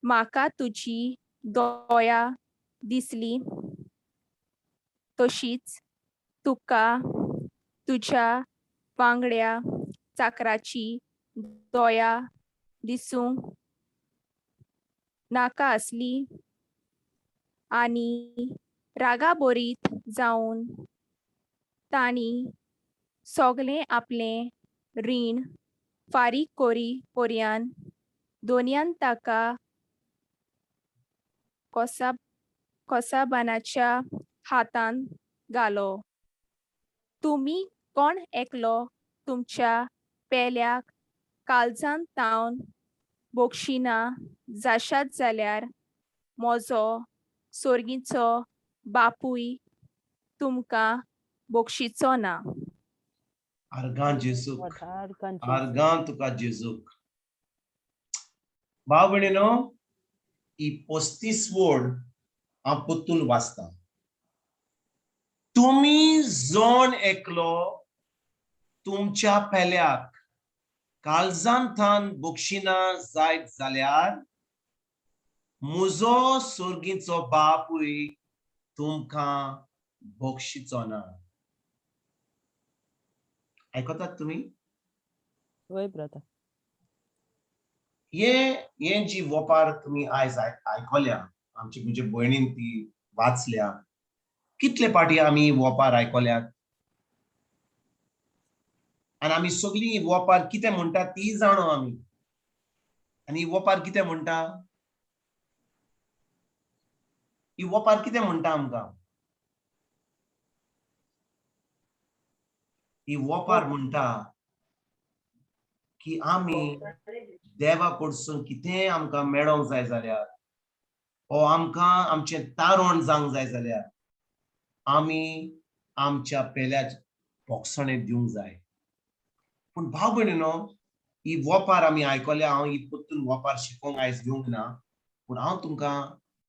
L: म्हाका तुजी दया दिसली तशीच तुका तुज्या वांगड्या चाकराची दोया दिसूंक नाका आसली आनी रागाबोरीत जावन तांणी सगलें आपलें रीण फारीक कोरी पोरयान दोनयान ताका कोसा कोसाबानाच्या हातान घालो. तुमी कोण एकलो तुमच्या पेल्याक काळजान तावन बोगशिना जाशात जाल्यार म्हजो सोर्गीचो बापूय तुमकां बोगशीचो ना.
D: आर्गां जेजूक.
B: What are countries?
D: आर्गां तुका जेजूक. भाव भयणीनो, ही 35 वड हांव परतून वाचता. तुमी जण एकलो तुमच्या पेल्याक काळजान थान बक्षिना जायत जाल्यार म्हजो सोर्गीचो बापूय तुमकां बक्षिचो ना. आयकतात तुमी?
B: वय ब्रदर.
D: हे हे जी वोपार तुमी आयज आयकल्या, आमची म्हजे भयणीन ती वाचल्या, कितले पाटी आमी वोपार आयकल्यात आनी आमी सगळीं वोपार कितें म्हणटा ती जाणो आमी. आनी वोपार कितें म्हणटा? ही वोपार कितें म्हणटा आमकां? ही वोपार म्हणटा की आमी देवा कडसून कितेंय आमकां मेळोंक जाय जाल्यार ओ आमकां आमचें तारण जावंक जाय जाल्यार आमी आमच्या पेल्याच पोगसणें दिवंक जाय. पूण भाव भयणीनो, ही वोपार आमी आयकल्या. हांव ही परतून वोपार शिकोवंक आयज येवंक ना, पूण हांव तुमकां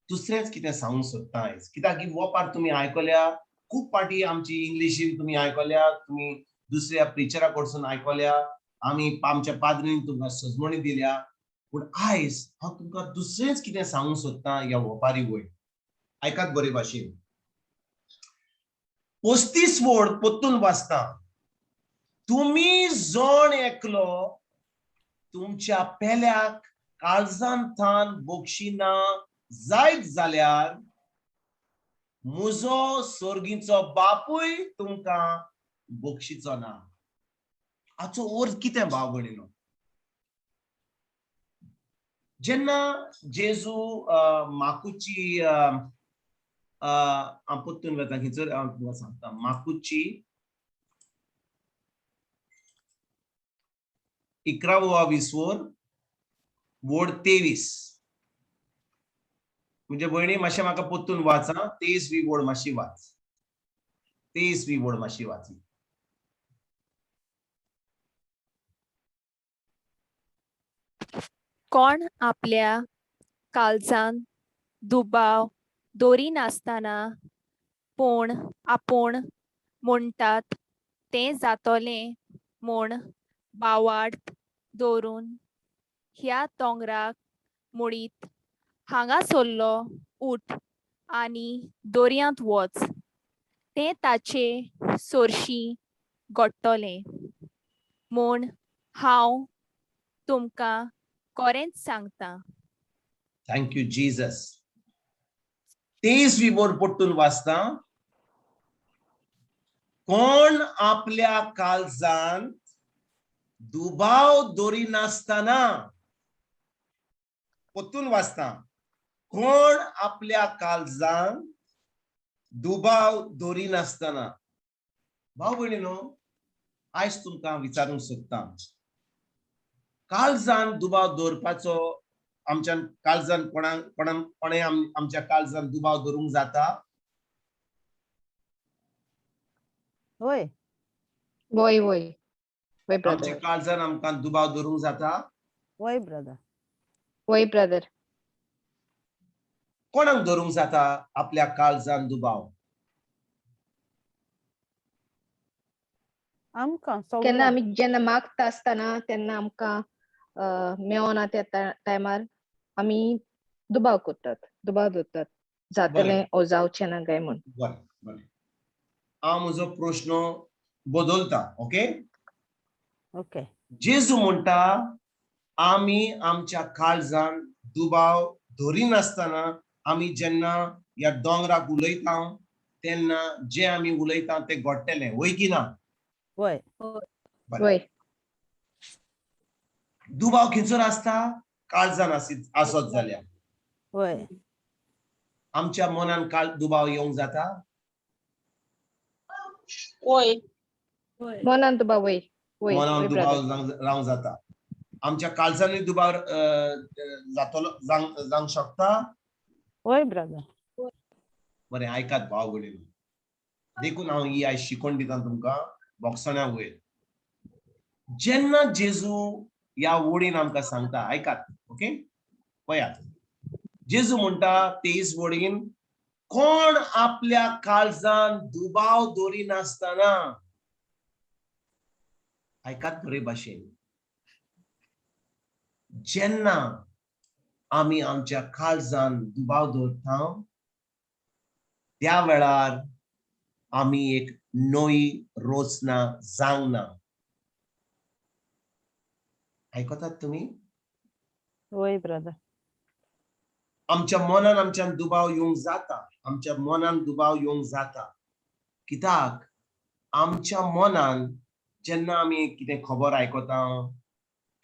D: दुसरेंच कितें सांगूंक सोदतां आयज. कित्याक ही वोपार तुमी आयकल्या खूब पाटी, आमची इंग्लिशीन तुमी आयकल्या, तुमी दुसऱ्या प्रिचरा कडसून आयकल्या, आमी आमच्या पाद्रीन तुमकां सजमणी दिल्या. पूण आयज हांव तुमकां दुसरेंच कितें सांगूंक सोदतां ह्या वोपारी वयर. आयकात बरे भाशेन. 35 वड परतून वाचता. तुमी जण एकलो तुमच्या पेल्याक काळजान थान बक्षिना जायत जाल्यार म्हजो सोर्गीचो बापूय तुमकां बक्षिचो ना. हाचो अर्थ कितें भाव भयणीनो? जेन्ना जेजू माकुची हांव परतून वता खंयसर हांव तुमकां सांगता. माकुची 11 विसवोर वोड 23. म्हणजे भयणी मातशें म्हाका परतून वाचा. 23वी वोड मातशी वाच. 23वी वोड मातशी वाची.
L: कोण आपल्या काळजान दुबाव दवरिनासतना पूण आपूण म्हणटात तें जातलें म्हूण बावार्थ दवरून ह्या दोंगराक मुडीत हांगा सरलो उठ आनी दर्यांत वच, तें ताचे सोरशीं घडटलें म्हूण हांव तुमकां खरेंच सांगता.
D: Thank you Jesus. 23वी वड परतून वाचता. कोण आपल्या काळजान दुबाव दवरिनासतना, परतून वाचता, कोण आपल्या काळजान दुबाव दवरिनासतना. भाव भयणीनो, आयज तुमकां विचारूंक सोदता, काळजान दुबाव दवरपाचो आमच्यान काळजान कोणाक कोणाक कोणें आमच्या काळजान दुबाव दवरूंक जाता?
B: वय
I: वय वय वय
D: आमच्या
I: ब्रदर.
D: काळजान आमकां दुबाव दवरूंक जाता?
B: वय ब्रदर.
I: वय ब्रदर.
D: कोणाक दवरूंक जाता आपल्या काळजान दुबाव?
B: आमकां
I: केन्ना
B: सगळ्यांक.
I: आमी जेन्ना मागता आसतना तेन्ना आमकां मेळना त्या टायमार आमी दुबाव करतात, दुबाव दवरतात जातलें ओ जावचें ना काय म्हूण.
D: बरें बरें, हांव म्हजो प्रश्न बदलता. Okay
B: okay.
D: जेजू म्हणटा आमी आमच्या काळजान दुबाव धरिनासतना आमी जेन्ना ह्या दोंगराक उलयता तेन्ना जे आमी उलयता ते घडटलें, वय की ना?
B: वय.
D: बरें.
I: वय.
D: दुबाव खंयसर आसता? काळजान आसत जाल्यार.
B: वय.
D: आमच्या मनान काळ दुबाव येवंक जाता?
F: वय.
I: मनान दुबाव वय. वय.
D: मनान
I: वय
D: दुबाव
I: ब्रदर.
D: रावंक जाता. आमच्या काळजानूय दुबाव जातलो, जावंक शकता.
B: वय ब्रदर.
D: बरें, आयकात भाव भयणीनो, देखून हांव ही आयज शिकोवन दिता तुमकां बोक्सण्या वयर. जेन्ना जेजू ह्या वडीन आमकां सांगता, आयकात, ओके, पळयात, जेजू म्हणटा 23 वडीन, कोण आपल्या काळजान दुबाव दवरिनासतना, आयकात बरे भाशेन, जेन्ना आमी आमच्या काळजान दुबाव दवरता त्या वेळार आमी एक नवी रचना जावंक ना. आयकतात तुमी?
B: वय ब्रदर.
D: आमच्या मनान आमच्यान दुबाव येवंक जाता, आमच्या मनान दुबाव येवंक जाता. कित्याक आमच्या मनान जेन्ना आमी कितें खबर आयकता,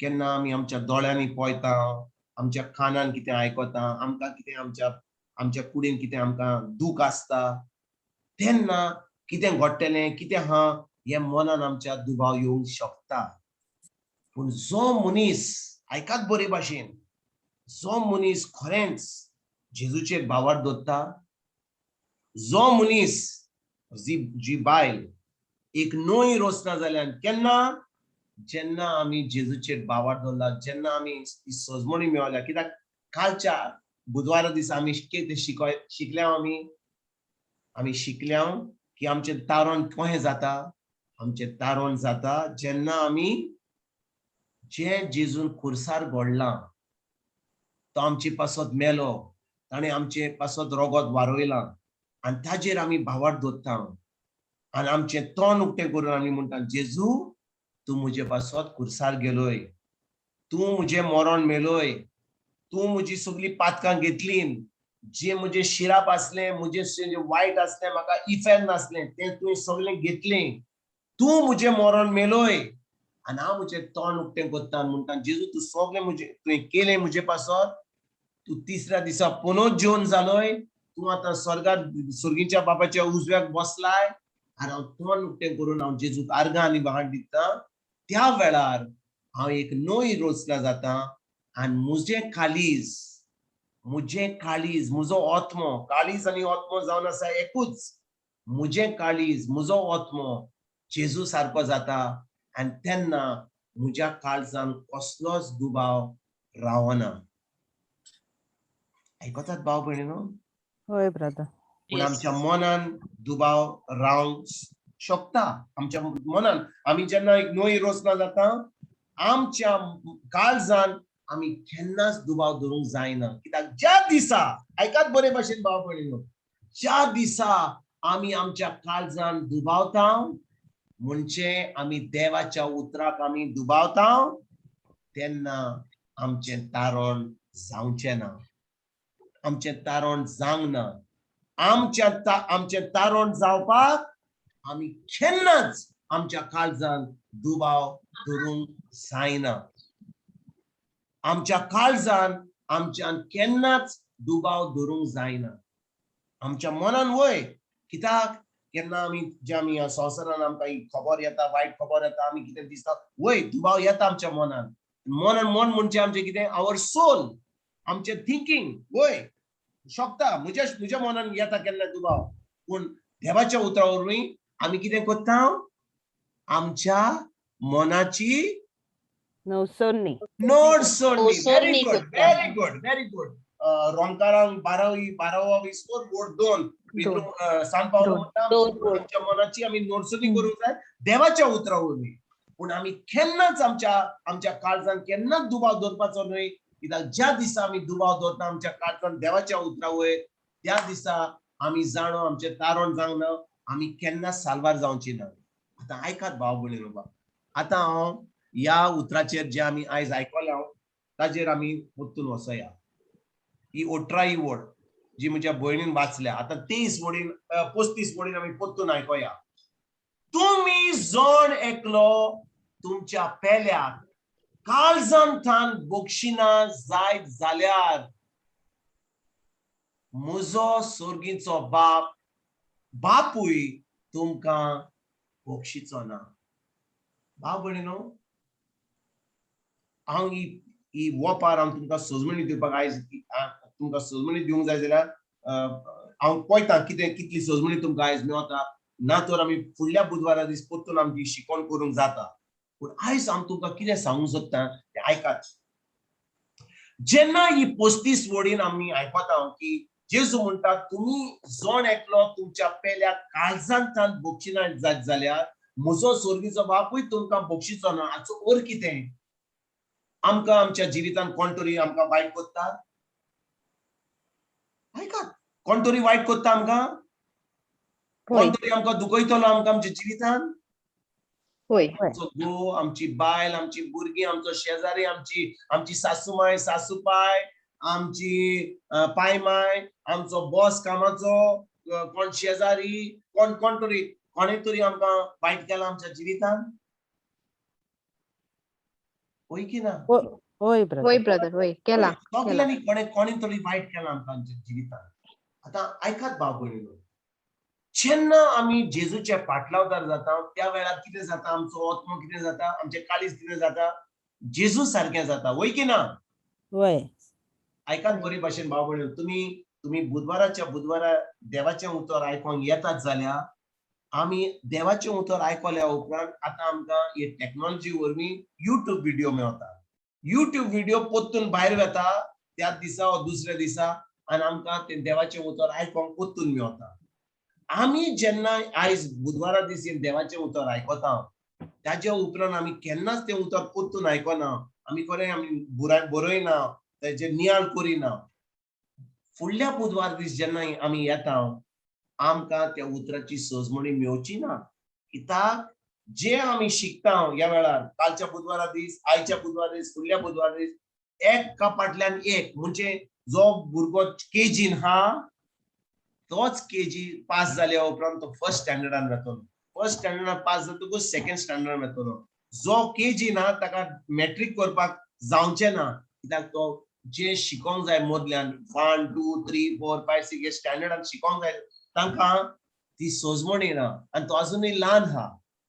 D: केन्ना आमी आमच्या दोळ्यांनी पळयता, आमच्या कानान कितें आयकता, आमकां कितें आमच्या कुडीन कितें आमकां दूख आसता, तेन्ना कितें घडटलें कितें आहा हें मनान आमच्या दुबाव येवंक शकता. पूण जो मनीस, आयकात बरे भाशेन, जो मनीस खरेंच जेजूचेर भावार्थ दवरता, जो मनीस जी बायल एक नवी रचना जाल्यान, केन्ना जेन्ना आमी जेजूचेर भावार्थ दवरला, जेन्ना आमी ती सजमणी मेळ्ळ्या. कित्याक कालच्या बुधवारा दिसा आमी कितें शिकल्या, आमी शिकल्या की आमचें तारण कशें जाता. आमचें तारण जाता जेन्ना आमी जें जेजून खुर्सार घडलां, तो आमचे पासत मेलो, ताणें आमचे पासत रोगोत वारयलां आनी ताजेर आमी भावार्थ दवरता आनी आमचें तोंड उक्तें करून आमी म्हणटा, जेजू तूं म्हजे पासत खुर्सार गेलोय, तूं म्हजें मरण मेलोय, तूं म्हजी सगळीं पातकां घेतली, जे म्हजें शिराप आसलें, म्हजें जें वायट आसलें, म्हाका इफेर्न नासलें, तें तुवें सगळें घेतलें, तूं म्हजें मरण मेलोय आनी हांव म्हजें तोंड उक्तें करता आनी म्हणटा, जेजू तूं सगळें म्हजें तुवें केलें म्हजे पासत, तूं तिसऱ्या दिसा पुनोच जेवन जालोय, तूं आतां स्वर्गार स्वर्गीच्या बापाच्या उजव्याक बसलाय आनी हांव तोंड उक्तें करून हांव जेजूक आर्गां आनी भाट दिता. त्या वेळार हांव एक नवी रचना जाता आनी म्हजें काळीज, म्हजें काळीज, म्हजो आत्मो, काळीज आनी आत्मो जावन आसा एकूच, म्हजें काळीज, म्हजो आत्मो जेजू सारको जाता आनी तेन्ना म्हज्या काळजान कसलोच दुबाव रावना. आयकतात भाव भयणीनो?
B: हय ब्रदर.
D: पूण आमच्या मनान दुबाव रावंक शकता. आमच्या मनान आमी जेन्ना एक नवी रचना जाता, आमच्या काळजान आमी केन्नाच दुबाव धरूंक जायना. कित्याक ज्या दिसा, आयकात बरे भाशेन भाव भयणीनो, ज्या दिसा आमी आमच्या काळजान दुबावता म्हणजे आमी देवाच्या उतराक आमी दुबावता, तेन्ना आमचें तारण जावचें ना, आमचें तारण जावंक ना. आमचें तारण जावपाक आमी केन्नाच आमच्या काळजान दुबाव धरूंक जायना. आमच्या काळजान आमच्यान केन्नाच दुबाव धरूंक जायना. आमच्या मनान वय, कित्याक केन्ना आमी जे आमी ह्या संवसारान आमकां ही खबर येता, वायट खबर येता, आमी कितें दिसता वय, दुबाव येता आमच्या मनान. मनान मन म्हणजे आमचें कितें, our soul, आमचें थिंकींग वय शकता. म्हज्या मनान येता केन्ना दुबाव, पूण देवाच्या उतरा वरवीं आमी कितें करता, आमच्या मनाची
B: नवसरणी,
D: नोडसरणी. Very good, very good, very good. रोमकारांक बारावो विस्कोर बोर्ड 2 सान पावलो म्हणटा, आमच्या मनाची आमी नोडसरणी करूंक जाय देवाच्या उतरा वरवीं. पूण आमी केन्नाच आमच्या काळजान केन्नाच दुबाव दवरपाचो न्हय. कित्याक ज्या दिसा आमी दुबाव दवरता आमच्या काळजान देवाच्या उतरा वयर, त्या दिसा आमी जाणो आमचें तारण जावंक ना, आमी केन्नाच साल्वार जावची ना. आतां आयकात भाव भयणीनो, आतां हांव ह्या उतराचेर जे आमी आयज आयकल्या ताजेर आमी परतून वचया. ही 18 ही वड जी म्हज्या भयणीन वाचल्या, आतां 23 वडीन 35 वडीन आमी परतून आयकोया. तुमी जण एकलो तुमच्या पेल्याक काळजान थान बक्षिना जायत जाल्यार म्हजो सोर्गीचो बाप बापूय तुमकां बक्षिचो ना. भाव भयणीनो, हांव ही वोपार हांव तुमकां सजमणी दिवपाक आयज तुमकां सजमणी दिवंक जाय जाल्यार हांव पळयता कितें कितली सजमणी तुमकां आयज मेवता, ना तर आमी फुडल्या बुधवारा दीस परतून आमची शिकवण करूंक जाता. पूण आयज हांव तुमकां कितें सांगूंक सोदता तें आयकात. जेन्ना ही 35 वडीन आमी आयकता की जेजू म्हणटा तुमी जण एकलो तुमच्या पेल्या काळजांतान बक्षिना जायत जाल्यार म्हजो सोर्गीचो बापूय तुमकां बक्षिचो ना. हाचो अर्थ कितें? आमकां आमच्या जिवितान कोण तरी आमकां वायट करता? आयकात, कोण तरी वायट करता आमकां? कोण तरी आमकां दुखयतलो आमकां आमच्या जिवितान? आमचो घोव, आमची बायल, आमची भुरगीं, आमचो शेजारी, आमची आमची सासूमाय, सासूपाय, आमची पायमाय, आमचो बॉस कामाचो, कोण शेजारी, कोण कोण तरी कोणे तरी आमकां वायट केला आमच्या जिवितान? होय की ना?
B: होय ब्रदर.
I: होय ब्रदर, होय केला.
D: सगल्यांनी कोणे कोणे तरी वायट केला आमकां आमच्या जिवितान. आतां आयकात भाव भयणीनो, जेन्ना आमी जेजूचे पाटलावदार जाता त्या वेळार कितें जाता? आमचो आत्मो कितें जाता? आमचें काळीज कितें जाता? जेजू सारकें जाता. वय की ना?
B: वय.
D: आयकात बरे भाशेन भाव भयणीनो, तुमी तुमी बुधवाराच्या बुधवारा देवाचें उतर आयकोंक येतात जाल्यार आमी देवाचें उतर आयकल्या उपरांत आतां आमकां हे टॅक्नोलॉजी वरवीं युट्यूब व्हिडियो मेवता. युट्यूब व्हिडियो परतून भायर वता त्याच दिसा वा दुसऱ्या दिसा आनी आमकां तें देवाचें उतर आयकोंक परतून मेवता. आमी जेन्ना आयज बुधवारा दीस देवाचें उतर आयकता ताज्या उपरांत आमी केन्नाच तें उतर परतून आयकना, आमी खरें आमी बरयना, तेजेर नियाळ करिना. फुडल्या बुधवार दीस जेन्ना आमी येता आमकां त्या उतराची सजमणी मेवची ना. कित्याक जे आमी शिकता ह्या वेळार, कालच्या बुधवारा दीस, आयच्या बुधवारा दीस, फुडल्या बुधवारा दीस, एका फाटल्यान एक, म्हणजे जो भुरगो केजीन हा तोच केजी पास जाल्या उपरांत तो फर्स्ट स्टँडर्डान वतलो, फर्स्ट स्टँडर्डान पास जातकूच सेकंड स्टँडर्डान वतलो. जो केजी ना ताका मॅट्रीक करपाक जावचें ना, कित्याक तो जे शिकोंक जाय मदल्यान 1 2 3 4 5 6 हे स्टँडर्डान शिकोंक जाय तांकां ती सजमणी ना आनी तो अजुनूय ल्हान आहा.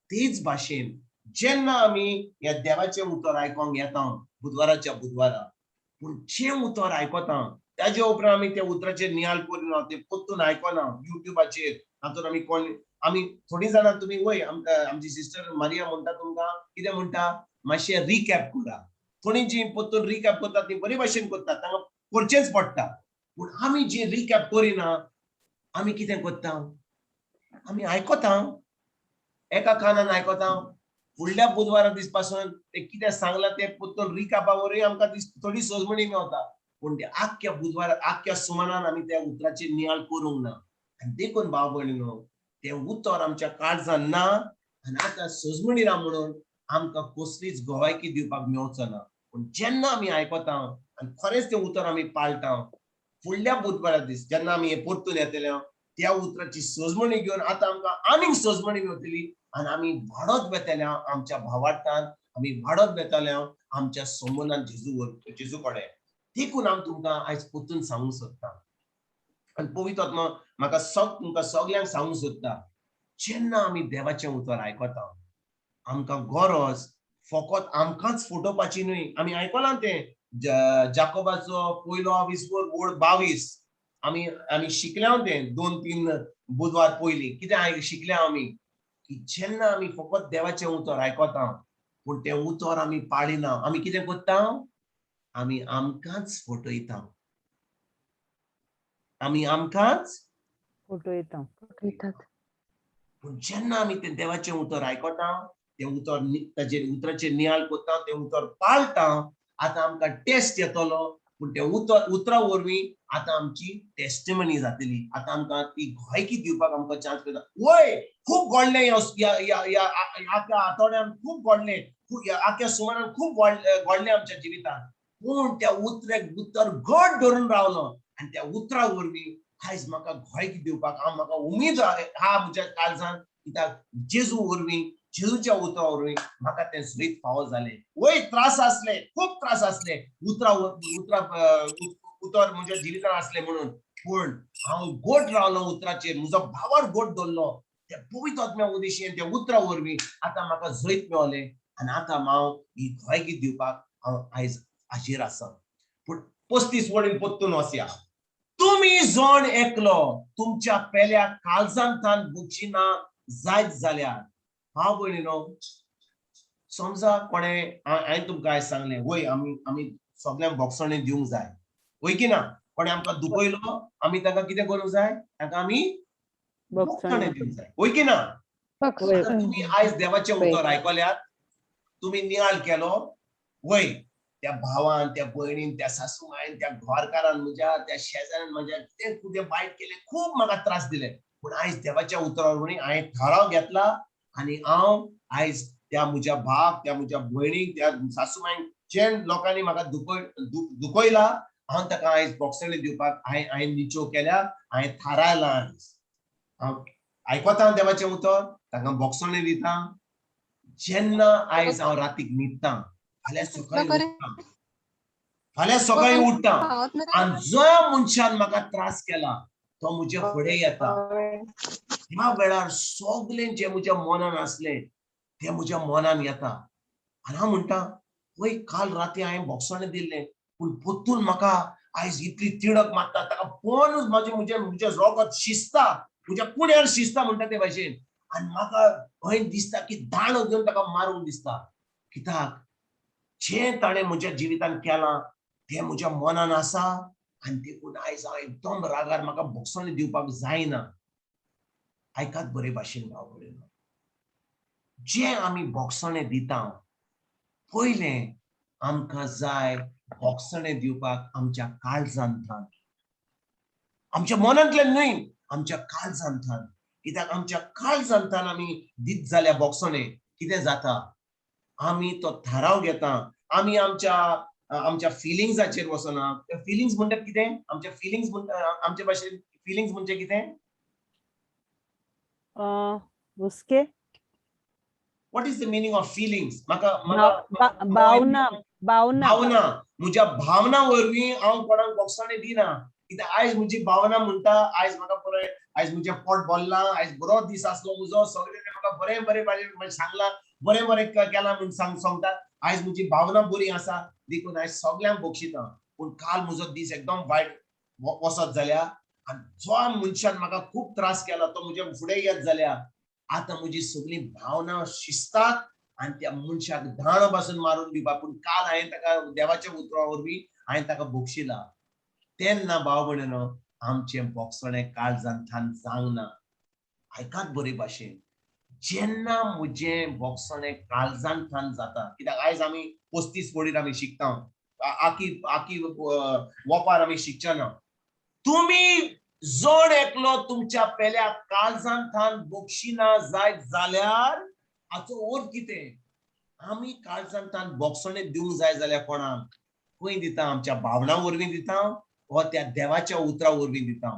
D: तेच भाशेन जेन्ना आमी ह्या देवाचें उतर आयकोंक येता बुधवाराच्या बुधवारा, पूण जें उतर आयकता ताजे उपरांत आमी त्या उतराचेर नियाळ करिना, तें परतून आयकना युट्यूबाचेर. तातूंत आमी कोण आमी थोडीं जाणां तुमी वय आमची सिस्टर मारिया म्हणटा तुमकां कितें म्हणटा, मातशें रिकॅप करा. थोडीं जीं परतून रिकॅप करतात ती बरे भाशेन करतात, तांकां करचेंच पडटा. पूण आमी जी रिकॅप करिना आमी कितें करता? आमी आयकता, एका कानान आयकता, फुडल्या बुधवारा दीस पासून ते कितें सांगलां तें परतून रिकॅपा वरवीं आमकां थोडी सजमणी मेवता. पूण ते आख्ख्या बुधवारा आख्ख्या सुमानान आमी त्या उतराचेर नियाळ करूंक ना. आनी देखून भाव भयणीनो, तें उतर आमच्या काळजान ना आनी आतां सजमणी ना म्हणून आमकां कसलीच गोवायकी दिवपाक मेवचो ना. पूण जेन्ना आमी आयकता आनी खरेंच तें उतर आमी पाळटा, फुडल्या बुधवारा दीस जेन्ना आमी हें परतून येतले त्या उतराची सजमणी घेवन आतां आमकां आनीक सजमणी मेवतली आनी आमी वाडत वेतले आमच्या भावार्थान, आमी वाडत वेतले आमच्या संबंदान जेजू कडेन. देखून हांव तुमकां आयज परतून सांगूंक सोदता आनी पवित्र आत्मा म्हाका तुमकां सगल्यांक सांगूंक सोदता, जेन्ना आमी देवाचें उतर आयकता आमकां गरज फकत आमकांच फटोवपाची न्हय. आमी आयकलां तें जाकोबाचो पयलो विस्वर वड 22 आमी आमी शिकल्या तें 2-3 बुधवार पयलीं. कितें शिकल्या आमी की जेन्ना आमी फकत देवाचें उतर आयकता पूण तें उतर आमी पाळिना, आमी कितें करता? आमी आमकांच फटयता, आमी आमकांच
B: फटयता.
D: पूण जेन्ना आमी तें देवाचें उतर आयकता, तें उतर ताजेर उतराचेर नियाळ करता, तें उतर पाळटा, आतां आमकां टेस्ट येतलो. पूण तें उतरा वरवीं आतां आमची टेस्टिमनी जातली, आतां आमकां ती गोयकी दिवपाक आमकां चान्स मेळटा. वय खूब घडलें ह्या आठवड्यान, खूब घडलें, आख्या सुमारान खूब घडलें आमच्या जिवितान, पूण त्या उतराक उतर घट धरून रावलो आनी त्या उतरा वरवीं आयज म्हाका गोयकी दिवपाक हांव म्हाका उमेद हा म्हज्या काळजान, कित्याक जेजू वरवीं, जेजूच्या उतरा वरवीं म्हाका तें जैत फावो जालें. वय त्रास आसले, खूब त्रास आसले, उतरा उतरा उतर म्हज्या जिवितान आसलें म्हणून, पूण हांव गोट रावलो उतराचेर, म्हजो भावार गोट दवरलो त्या पवित्र आत्म्या उदेशीन त्या उतरा वरवीं आतां म्हाका जैत मेवलें आनी आतां हांव ही गोयकी दिवपाक हांव आयज हाजीर आसा. पूण 35 वळीन परतून वचया. तुमी जण एकलो तुमच्या पेल्या काळजांतान बुचिना जायत जाल्यार, भाव भयणीनो, समजा कोणें हांवें तुमकां आयज सांगलें वय आमी आमी सगल्यांक बोगसणे दिवंक जाय, वय की ना? कोणें आमकां दुखयलो आमी तांकां कितें करूंक जाय? तांकां आमी बोगसणे दिवंक जाय, वय की ना? तुमी आयज देवाचें उतर आयकल्यात, तुमी नियाळ केलो वय, त्या भावान, त्या भयणीन, त्या सासूमायन, त्या घरकारान म्हज्या, त्या शेजाऱ्यान म्हज्या कितें कितें वायट केलें, खूब म्हाका त्रास दिले, पूण आयज देवाच्या उतरा वरवीं हांवें थाराव घेतला आनी हांव आयज त्या म्हज्या भावाक, त्या म्हज्या भयणीक, त्या सासूमायन, जे लोकांनी म्हाका दुखयला हांव ताका आयज बोगसणे दिवपाक हांवें निचोव केल्या, हांवें थारायलां. आयज हांव आयकता देवाचें उतर, तांकां बोगसणे दिता. जेन्ना आयज हांव रातीक न्हिदता, फाल्यां सकाळीं उठ्ठा, फाल्यां सकाळीं उठ्ठा आनी जो मनशान म्हाका त्रास केला तो म्हजे फुडें येता, ह्या वेळार सगळें जें म्हज्या मनान आसलें तें म्हज्या मनान येता आनी हांव म्हणटा वय काल राती हांवें बोगसणें दिल्लें, पूण परतून म्हाका आयज इतली तिडक मारता, ताका पळोवनूच म्हाजें म्हजें म्हजें रोगत शिजता, म्हज्या कुड्यार शिजता म्हणटा ते भाशेन, आनी म्हाका खंय दिसता की दांडो घेवन ताका मारूंक दिसता, कित्याक जें ताणें म्हज्या जिवितान केलां तें म्हज्या मनान आसा आनी देखून आयज हांव एकदम रागार, म्हाका बोगसणें दिवपाक जायना. आयकात बरे भाशेन भाव भयणीनो, जें आमी बोगसणें दिता पयलें आमकां जाय बोगसणें दिवपाक आमच्या काळजांतल्यान, आमच्या मनांतल्यान न्हय, आमच्या काळजांतल्यान. कित्याक आमच्या काळजांतल्यान आमी दीत जाल्यार बोगसणें कितें जाता, आमी तो थाराव घेता, आमी आमच्या आमच्या फिलिंग्साचेर वचना. फिलिंग्स म्हणटात कितें? आमच्या फिलिंग्स म्हणटा, आमचे भाशेन फिलिंग्स म्हणजे कितें?
B: उसके
D: What is the meaning of feelings? म्हाका म्हाका
B: भावना, भावना,
D: भावना. म्हज्या भावना वरवीं हांव कोणाक बोगसणें दिना, कित्याक आयज म्हजी भावना म्हणटा आयज म्हाका बरें, आयज म्हजें पोट भरलां, आयज बरो दीस आसलो म्हजो, सगळें म्हाका बरें बरें बरें सांगलां, बरें बरें केलां म्हूण सांगता, आयज म्हजी भावना बरी आसा देखून आयज सगल्यांक बक्षिता. पूण काल म्हजो दीस एकदम वायट वचत जाल्यार आनी जो मनशान म्हाका खूब त्रास केला तो म्हज्या फुडें येत जाल्यार आतां म्हजी सगळी भावना शिजतात आनी त्या मनशाक दांडो पासून मारून दिवपाक. पूण काल हांवें ताका देवाच्या उतरा वरवीं हांवें ताका बक्षिला. तेन्ना भाव भयणीनो आमचें बोगसणें काळजांतल्यान जावंक ना. आयकात बरे भाशेन, जेन्ना म्हजें बोगसणें काळजांतल्यान जाता, कित्याक आयज आमी 35 वडीर आमी शिकता, आकी आकी वोपार आमी शिकचे ना. तुमी जण एकलो तुमच्या पेल्या काळजांतल्यान बक्षिना जायत जाल्यार हाचो अर्थ कितें? आमी काळजांतल्यान बोगसणें दिवंक जाय जाल्यार कोणाक खंय दिता? आमच्या भावना वरवीं दिता वा त्या देवाच्या उतरा वरवीं दिता?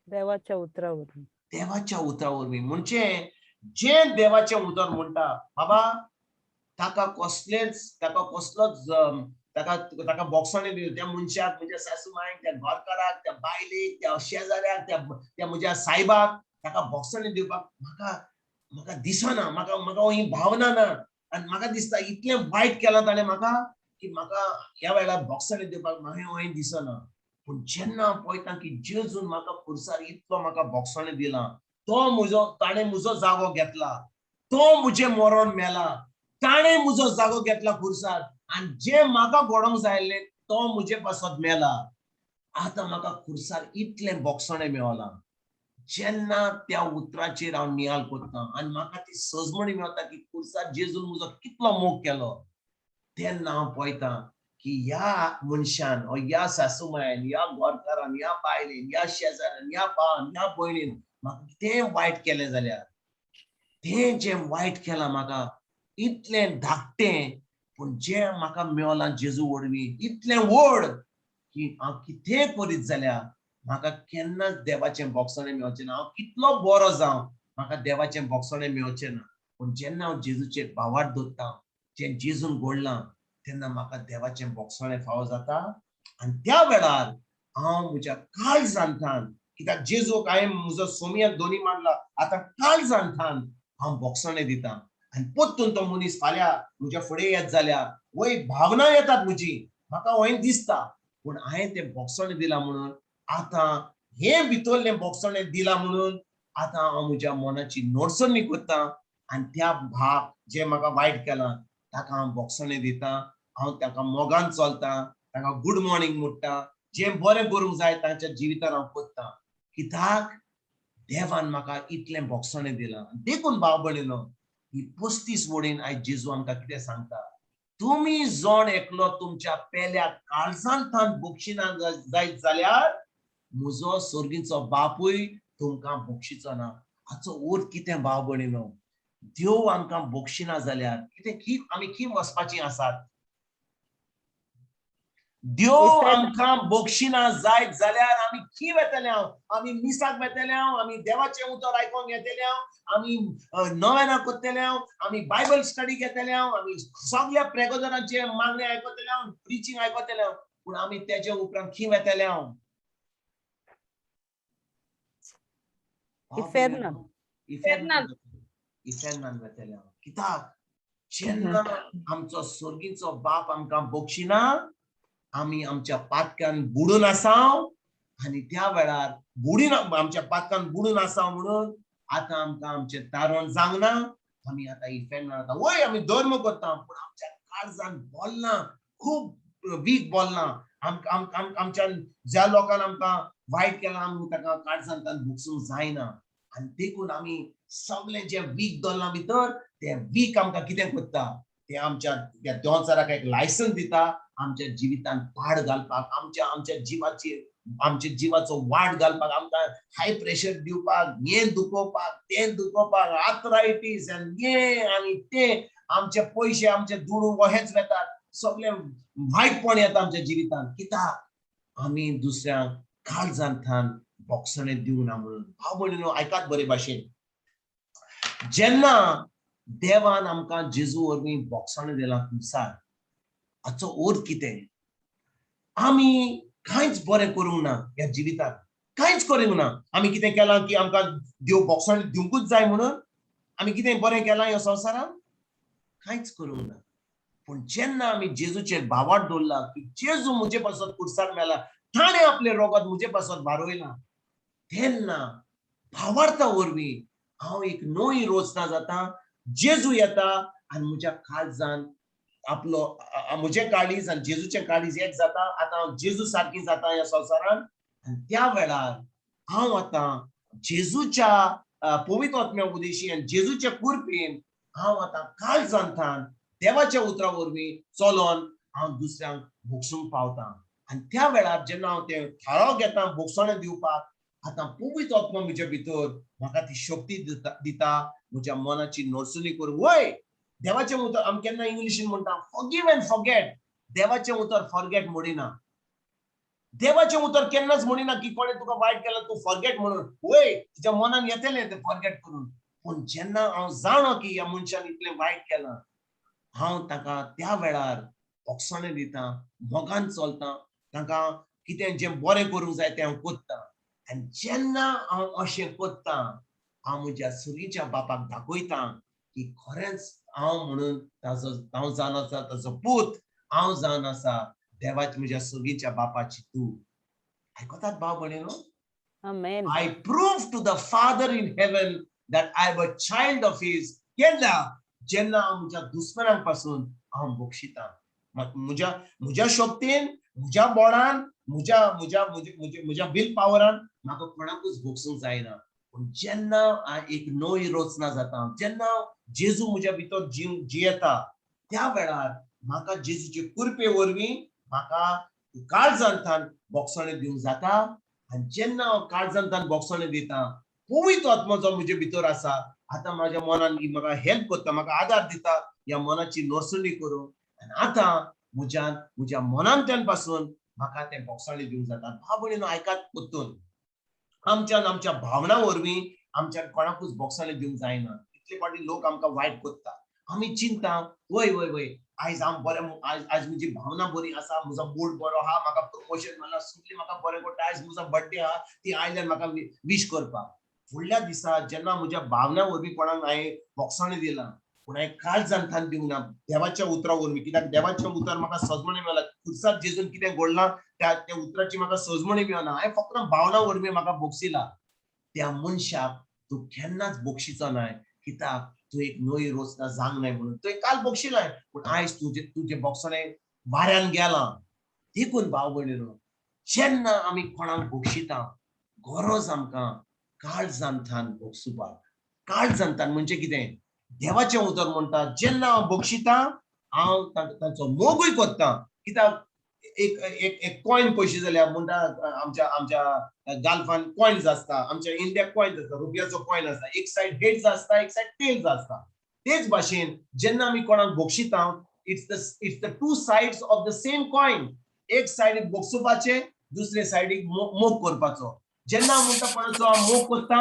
B: देवाच्या उतरा वरवीं.
D: देवाच्या उतरा वरवीं म्हणजे जें देवाचें उतर म्हणटा बाबा ताका कसलेंच, ताका कसलोच ताका ताका बोगसणें दिवं त्या मनशाक, म्हज्या सासू मायक, त्या घरकाराक, त्या बायलेक, त्या शेजाऱ्याक, त्या त्या म्हज्या सायबाक ताका बोगसणें दिवपाक म्हाका म्हाका दिसना, म्हाका म्हाका ही भावना ना आनी म्हाका दिसता इतलें वायट केलां ताणें म्हाका की म्हाका ह्या वेळार बोगसणें दिवपाक म्हाका हें दिसना. पूण जेन्ना हांव पळयता की जेजून म्हाका खुर्सार इतलो म्हाका बोगसणें दिलां, तो म्हजो, ताणें म्हजो जागो घेतला, तो म्हजें मरण मेला, ताणें म्हजो जागो घेतला खुर्सार आनी जें म्हाका घडोवंक जाय आसलें तो म्हजे पासत मेला. आतां म्हाका खुर्सार इतलें बोगसणें मेवलां. जेन्ना त्या उतराचेर हांव नियाळ करता आनी म्हाका ती सजमणी मेवता की खुर्सार जेजून म्हजो कितलो मोग केलो, तेन्ना हांव पळयता की ह्या मनशान, ह्या सासूमायन, ह्या घरकारान, ह्या बायलेन, ह्या शेजाऱ्यान, ह्या भावान, ह्या भयणीन म्हाका कितें वायट केलें जाल्यार तें जें वायट केलां म्हाका इतलें धाकटें, पूण जें म्हाका मेवलां जेजू वरवीं इतलें व्हड की हांव कितेंय करीत जाल्यार म्हाका केन्नाच देवाचें बोगसणें मेवचें ना. हांव कितलो बरो जावं, म्हाका देवाचें बोगसणें मेवचें ना. पूण जेन्ना हांव जेजूचेर भावार्थ दवरता, जें जेजून घडलां, तेन्ना म्हाका देवाचें बोगसणें फावो जाता. आनी त्या वेळार हांव म्हज्या काळजांतल्यान, कित्याक जेजूक हांवें म्हजो सोमयाक दोनी मांडला, आतां काळजांतल्यान हांव बोगसणें दिता. आनी परतून तो मनीस फाल्यां म्हज्या फुडें येत जाल्यार वय भावना येतात म्हजी, म्हाका वय दिसता, पूण हांवें तें बोगसणें दिलां म्हणून आतां हें भितरलें बोगसणें दिलां म्हणून आतां हांव म्हज्या मनाची नोडसणी करता आनी त्या भाग जें म्हाका वायट केलां ताका हांव बोगसणें दिता. हांव ताका मोगान चलता, ताका गूड मॉर्निंग म्हणटा, जें बरें करूंक जाय तांच्या जिवितान हांव करता, कित्याक देवान म्हाका इतलें बोगसणें दिलां. देखून भाव भयणीनो, ही 35 वडीन आयज जेजू आमकां कितें सांगता, तुमी जण एकलो तुमच्या पेल्या काळजांतल्यान बक्षिना जायत जाल्यार म्हजो सर्गीचो बापूय तुमकां बक्षिचो ना. हाचो अर्थ कितें भाव भयणीनो, देव आमकां बक्षिना जाल्यार कितें की आमी खी वचपाचीं आसात? देव आमकां बक्षिना जायत जाल्यार आमी खी वेतले? हांव आमी मिसाक वेतले, हांव आमी देवाचें उतर आयकोंक येतले, हांव आमी नवेना करतले, हांव आमी बायबल स्टडी घेतले, हांव आमी सगल्या प्रेगोदरांचे मागणे आयकतले, हांव प्रिचींग आयकतले, हांव पूण आमी तेजे उपरांत खी वेतले? हांव
B: इफेर्नान.
D: इफेर्नान, इफेर्नान वेतले हांव. कित्याक जेन्ना आमचो सर्गीचो बाप आमकां बक्षिना, आमी आमच्या पातकान बुडून आसाव आनी त्या वेळार बुडीन आमच्या पातकान बुडून आसाव म्हणून आतां आमकां आमचें तारण जावंक ना. आमी आतां इफेर्नान आतां वय आमी धर्म करता, पूण आमच्या काळजान बोलना, खूब वीक बोलना. आमच्यान ज्या लोकांक आमकां वायट केलां आमी ताका काळजांतल्यान भोगसूंक जायना. आनी देखून आमी सगळें जें वीक दवरलां भितर, तें वीक आमकां कितें करता, तें आमच्या त्या दोनचाराक एक लायसन्स दिता आमच्या जिवितान पाड घालपाक, आमच्या आमच्या जिवाची आमच्या जिवाचो वाट घालपाक, आमकां हाय प्रेशर दिवपाक, हें दुखोवपाक, तें दुखोवपाक, आर्थरायटीस आनी हें आनी तें, आमचे पयशे आमचे दुडू वहेच वेतात, सगळें वायटपण येता आमच्या जिवितान. कित्याक आमी दुसऱ्यांक काळजांतल्यान बोगसणें दिवना म्हणून. भाव भयणीनो, आयकात बरे भाशेन, जेन्ना देवान आमकां जेजू वरवीं बोगसणें दिलां खुरसार, हाचो अर्थ कितें? आमी कांयच बरें करूंक ना ह्या जिवितांत, कांयच करूंक ना. आमी कितें केलां की आमकां देव बोगसण दिवंकूच जाय म्हणून? आमी कितें बरें केलां ह्या संवसारांत? कांयच करूंक ना. पूण जेन्ना आमी जेजूचेर भावार्थ दवरला की जेजू म्हजे पासत खुरसार मेला, ताणें आपलें रोगत म्हजे पासत बारयलां, तेन्ना भावार्था वरवीं हांव एक नवी रचना जाता. जेजू येता आनी म्हज्या काळजान आपलो म्हजें काळीज आनी जेजूचें काळीज एक जाता. आतां हांव जेजू सारकी जाता ह्या संवसारान. आनी त्या वेळार हांव आतां जेजूच्या पवित्र आत्म्या उदेशी आनी जेजूच्या कृपेन हांव आतां काळजांतल्यान देवाच्या उतरा वरवीं चलोन हांव दुसऱ्यांक भोगसूंक पावता. आनी त्या वेळार जेन्ना हांव तें थाराव घेता भोगसणें दिवपाक, आतां पवित्र आत्मा म्हज्या भितर म्हाका ती शक्ती दिता म्हज्या मनाची नरसुनी करूंक. वय देवाचें उतर आमी केन्ना इंग्लिशीन म्हणटा फॉरगीव एंड फॉरगेट, देवाचें उतर फॉरगेट म्हणिना. देवाचें उतर केन्नाच म्हणिना की कोणें तुका वायट केलां तूं फॉरगेट म्हणून. वय तुज्या मनान येतलें तें फॉरगेट करून, पूण जेन्ना हांव जाणो की ह्या मनशान इतलें वायट केलां, हांव ताका त्या वेळार भोगसणें दिता, मोगान चलता, तांकां कितें जें बरें करूंक जाय तें हांव करता. आनी जेन्ना हांव अशें करता, हांव म्हज्या सुरीच्या बापाक दाखयता की खरेंच हांव म्हणून ताजो हांव जावन आसा ताजो पूत, हांव जावन आसा देवाच्या म्हज्या सुगीच्या बापाची तूं. आयकतात भाव भयणीनो?
B: Amen.
D: I prove to the Father in heaven that I am a child of his. केन्ना? जेन्ना हांव म्हज्या दुस्मनां पासून हांव बक्षितां. म्हज्या म्हज्या शक्तीन, म्हज्या बोळान, म्हज्या म्हज्या म्हज्या म्हज्या will पावरान म्हाका कोणाकूच भोगसूंक जायना. पूण जेन्ना एक नवी रचना जाता, जेन्ना जेजू म्हज्या भितर जीव जियेता, त्या वेळार म्हाका जेजूचे कृपे वरवीं म्हाका काळजांतल्यान भोगसणें दिवंक जाता. आनी जेन्ना हांव काळजांतल्यान भोगसणें दिता, पवित्र आत्मो जो म्हजे भितर आसा आतां म्हाज्या मनान म्हाका हेल्प करता, म्हाका आदार दिता. ह्या मनाची नोसणी करूं आनी आतां म्हज्यान म्हज्या मनांतल्यान पासून म्हाका तें बोगसाणे दिवंक जाता. भाव भयणीनो आयकात परतून, आमच्यान आमच्या भावना वरवीं आमच्यान कोणाकूच बोगसाणे दिवंक जायना. इतले फावटी लोक आमकां वायट करता, आमी चिंता वय वय वय आयज हांव बरें, आयज आयज म्हजी भावना बरी आसा, म्हजो मूड बरो आहा, म्हाका प्रमोशन मेळ्ळां, सगळें म्हाका बरें करता, आयज म्हजो बर्थडे आहा, ती आयल्यान म्हाका विश करपाक. फुडल्या दिसा जेन्ना म्हज्या भावना वरवीं कोणाक हांवें बोगसाणे दिलां पूण हांवें काळजांतल्यान दिवंक ना देवाच्या उतरा वरवीं, कित्याक देवाचें उतर म्हाका सजमणी मेळ्ळां, खुर्सार जेजून कितें घडलां त्या त्या उतराची म्हाका सजमणी मेळना, हांवें फक्त भावना वरवीं म्हाका बोगसिला. त्या मनशाक तूं केन्नाच बोगशिचो नाय, कित्याक तूं एक नवी रचना जावंक नाय म्हणून. तुवें काल बोगशिलाय पूण आयज तुजें तुजें बोगसणें वाऱ्यान गेलां. देखून भाव भयणीनो जेन्ना आमी कोणाक बोगशिता गरज आमकां काळजांतल्यान बोगसुपाक. काळजांतल्यान म्हणजे कितें, देवाचें उतर म्हणटा जेन्ना हांव बोगशिता हांव तांचो मोगूय करता. कित्याक एक एक एक कॉयन पयशे जाल्यार म्हणटा आमच्या आमच्या गाल्फान कॉयन्स आसता, आमच्या इंडियाक कॉयन्स आसता, रुपयाचो कॉयन आसता, एक सायड हेड्स आसता एक सायड टेल्स आसता. तेच भाशेन जेन्ना आमी कोणाक बोगशिता it's the two sides of the same coin. एक सायडीक बोगसुपाचें, दुसरे सायडीक मोग करपाचो. जेन्ना हांव म्हणटा कोणाचो हांव मोग करता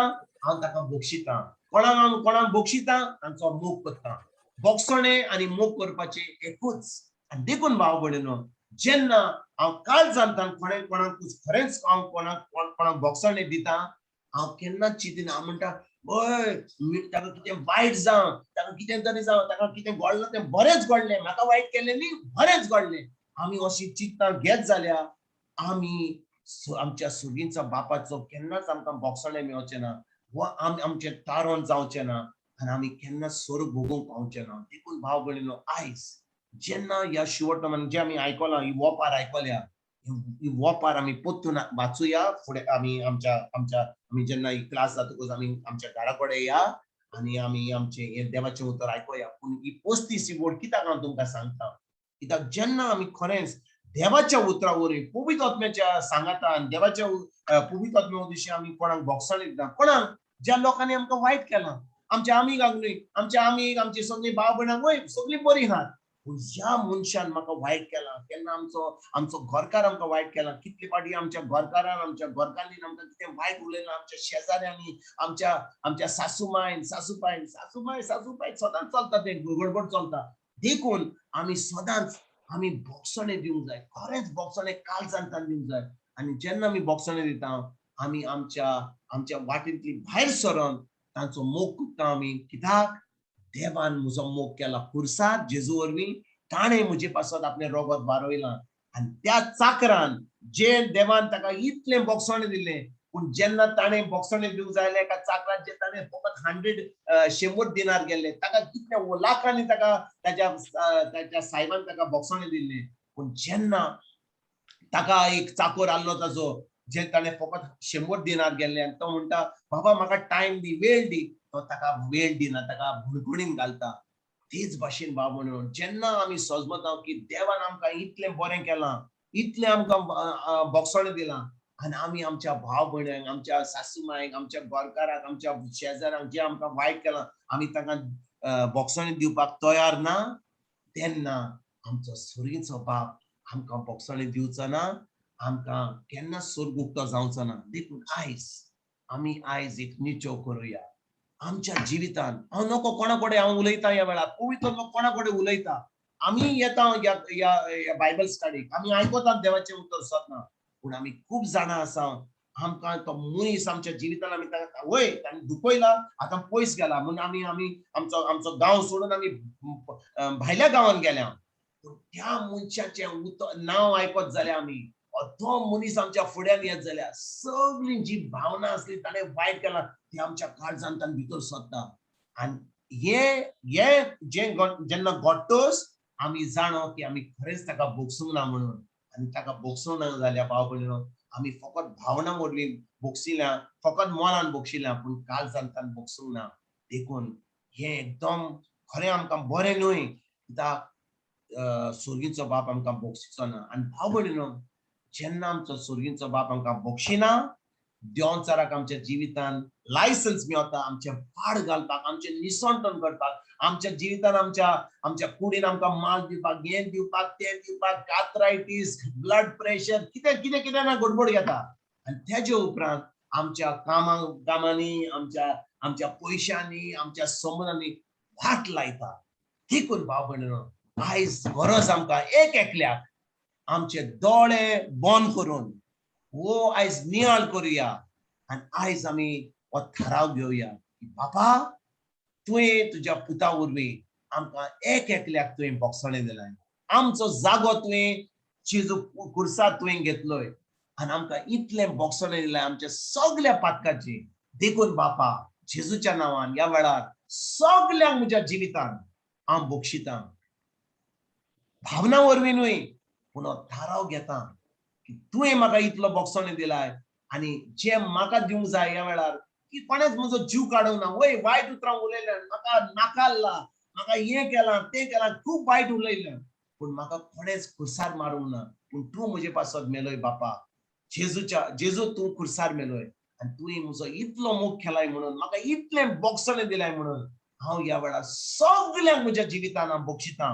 D: हांव ताका बोगशिता, कोणाक हांव कोणाक बोगशिता तांचो मोग करता. बोगसणें आनी मोग करपाचें एकूच. आनी देखून भाव भयणीनो जेन्ना हांव काळजांतल्यान कोणें कोणाकूच खरेंच हांव कोणाक कोणाक बोगसणें दिता हांव केन्नाच चिंतिना. हांव म्हणटा वय ताका कितें वायट जावं, ताका कितें तरी जावं, ताका कितें घडलां तें बरेंच घडलें, म्हाका वायट केलें न्ही बरेंच घडलें. आमी अशी चिंतनां घेत जाल्यार आमी आमच्या सुर्गींच्या बापाचो केन्नाच आमकां बोगसणें मेळचें ना वा आमचें तारण जावचें ना आनी आमी केन्नाच स्वर्ग भोगूंक पावचें ना. देखून भाव भयणीनो आयज जेन्ना ह्या शिवट जे आमी आयकलां ही वोपार आयकल्या ही वोपार आमी परतून वाचुया. फुडें आमी आमच्या आमच्या आमी जेन्ना ही क्लास जातकूच आमी आमच्या घरा कडेन या आनी आमी आमचें हें देवाचें उतर आयकुया. पूण ही 35 वोड कित्याक हांव तुमकां सांगता, कित्याक जेन्ना आमी खरेंच देवाच्या उतरा वरवीं पवित्र आत्म्याच्या सांगातान देवाच्या पवित्र आत्म्या वरवीं आमी कोणाक बोगसण दिता, कोणाक ज्या लोकांनी आमकां वायट केलां, आमच्या आमीगांक न्हय, आमच्या आमीक आमची सगळीं भाव भयणांक वय सगळीं बरीं आहात, पूण ज्या मनशान म्हाका वायट केलां, केन्ना आमचो आमचो घरकार आमकां वायट केला, कितले फावटी आमच्या घरकारान आमच्या घरकान्नीन आमकां कितें वायट उलयलां, आमच्या शेजाऱ्यांनी आमच्या आमच्या सासूमायन सासूबायन सासूमाय सासूबाय सदांच चलता तें गडबड चलता. देखून आमी सदांच आमी बोगसणें दिवंक जाय, खरेंच बोगसणें काळजांतल्यान दिवंक जाय. आनी जेन्ना आमी बोगसणें दिता आमी आमच्या आमच्या वाटेंतली भायर सरोन तांचो मोग करता आमी, कित्याक देवान म्हजो मोग केला खुर्सार जेजू वरवीं ताणें म्हजे पासत आपलें रोगत बारयलां आनी त्या चाकरान जे देवान ताका इतलें बोगसणें दिलें, पूण जेन्ना ताणें बोगसणें दिवंक जाय जाल्यार एका चाकरान जे ताणें फकत 100 दिनार गेल्ले, ताका कितले लाखांनी ताका ताच्या ताच्या सायबान ताका बोगसणें दिल्लें. पूण जेन्ना ताका एक चाकोर आहलो ताजो जे ताणें फकत 100 दिनार गेल्ले आनी तो म्हणटा बाबा म्हाका टायम दी, वेळ दी, तो ताका वेळ दिना, ताका भुणकुणीन घालता. तेच भाशेन भाव म्हणून जेन्ना आमी सजमता की देवान आमकां इतलें बरें केलां, इतलें आमकां बोगसणें दिलां आनी आमी आमच्या भाव भयणांक, आमच्या सासूमायक, आमच्या घरकाराक, आमच्या शेजाऱ्यांक जे आमकां वायट केलां आमी तांकां बोगसणें दिवपाक तयार ना, तेन्ना आमचो सुर्गीचो बाप आमकां बोगसणें दिवचो ना, आमकां केन्ना स्वर्ग उक्तो जावचो ना. देखून आयज आमी आयज एक निचो करुया आमच्या जिवितान. हांव नको कोणा कडेन हांव उलयतां ह्या वेळार, पवित्र कोणा कडेन उलयता. आमी येता ह्या ह्या बायबल स्टडीक, आमी आयकतात देवाचें उतर सदना, पूण आमी खूब जाणां आसा आमकां तो मनीस आमच्या जिवितान आमी ताका वय ताणें दुखयला, आतां पयस गेला म्हणून आमी आमी आमचो आमचो गांव सोडून आमी भायल्या गांवान गेल्या. पूण त्या मनशाचें उतर नांव आयकत जाल्यार आमी तो मनीस आमच्या फुड्यान येत जाल्यार सगळी जी भावना आसली ताणें वायट केला ती आमच्या काळजांत भितर सरता. आनी हे हे जे जेन्ना घडटच आमी जाणो की आमी खरेंच ताका भोगसूंक ना म्हणून. आनी ताका भोगसूंक ना जाल्यार भाव भयणीनो आमी फकत भावना वरवीं भोगशिल्या, फकत मनान भोगशिल्या, पूण काळजांतल्यान भोगसूंक ना. देखून हें एकदम खरें आमकां बरें न्हय, कित्याक सुर्गीचो बाप आमकां भोगशिचो ना. आनी भाव भयणीनो जेन्ना आमचो सुर्गीचो बाप आमकां भोगशिना देंवचाराक आमच्या जिवितान लायसन्स मेवता आमचें पाड घालपाक, आमचें निसणटण करपाक, आमच्या जिवितान आमच्या आमच्या कुडीन आमकां माल दिवपाक, हें दिवपाक, तें दिवपाक, आर्थरायटीस, ब्लड प्रेशर, कितें कितें कितें ना गडबड घेता. आनी तेजे उपरांत आमच्या कामांनी, आमच्या आमच्या पयशांनी, आमच्या संबंदांनी वाट लायता. देखून भाव भयणीनो, आयज गरज आमकां एक एकल्याक आमचे दोळे बंद करून हो आयज नियाळ करुया आनी आयज आमी हो थाराव घेवया की बाबा, तुवें तुज्या पुता वरवीं आमकां एक एकल्याक तुवें बोगसणें दिलां, आमचो जागो तुवें जेजू खुर्सार तुवें घेतलोय आनी आमकां इतलें बोगसणें दिलां आमच्या सगल्या पातकाचें. देखून बापा, जेजूच्या नांवान ह्या वेळार सगल्यांक म्हज्या जिवितान हांव बक्षितां, भावना वरवीं न्हय पूण हो थाराव घेता की तुवें म्हाका इतलो बोगसणें दिलाय आनी जें म्हाका दिवंक जाय ह्या वेळार की कोणेच म्हजो जीव काडूंक ना. वय वायट उतरां उलयल्यान, म्हाका नाकारला, म्हाका हें केलां तें केलां, खूब वायट उलयल्यान, पूण म्हाका कोणेच खुर्सार मारूंक ना, पूण तूं म्हजे पासत मेलोय बापा. जेजूच्या जेजू तूं खुर्सार मेलोय आनी तुवें म्हजो इतलो मोग केलाय म्हणून, म्हाका इतलें बोगसणें दिलाय म्हणून हांव ह्या वेळार सगल्यांक म्हज्या जिवितान हांव बक्षितां.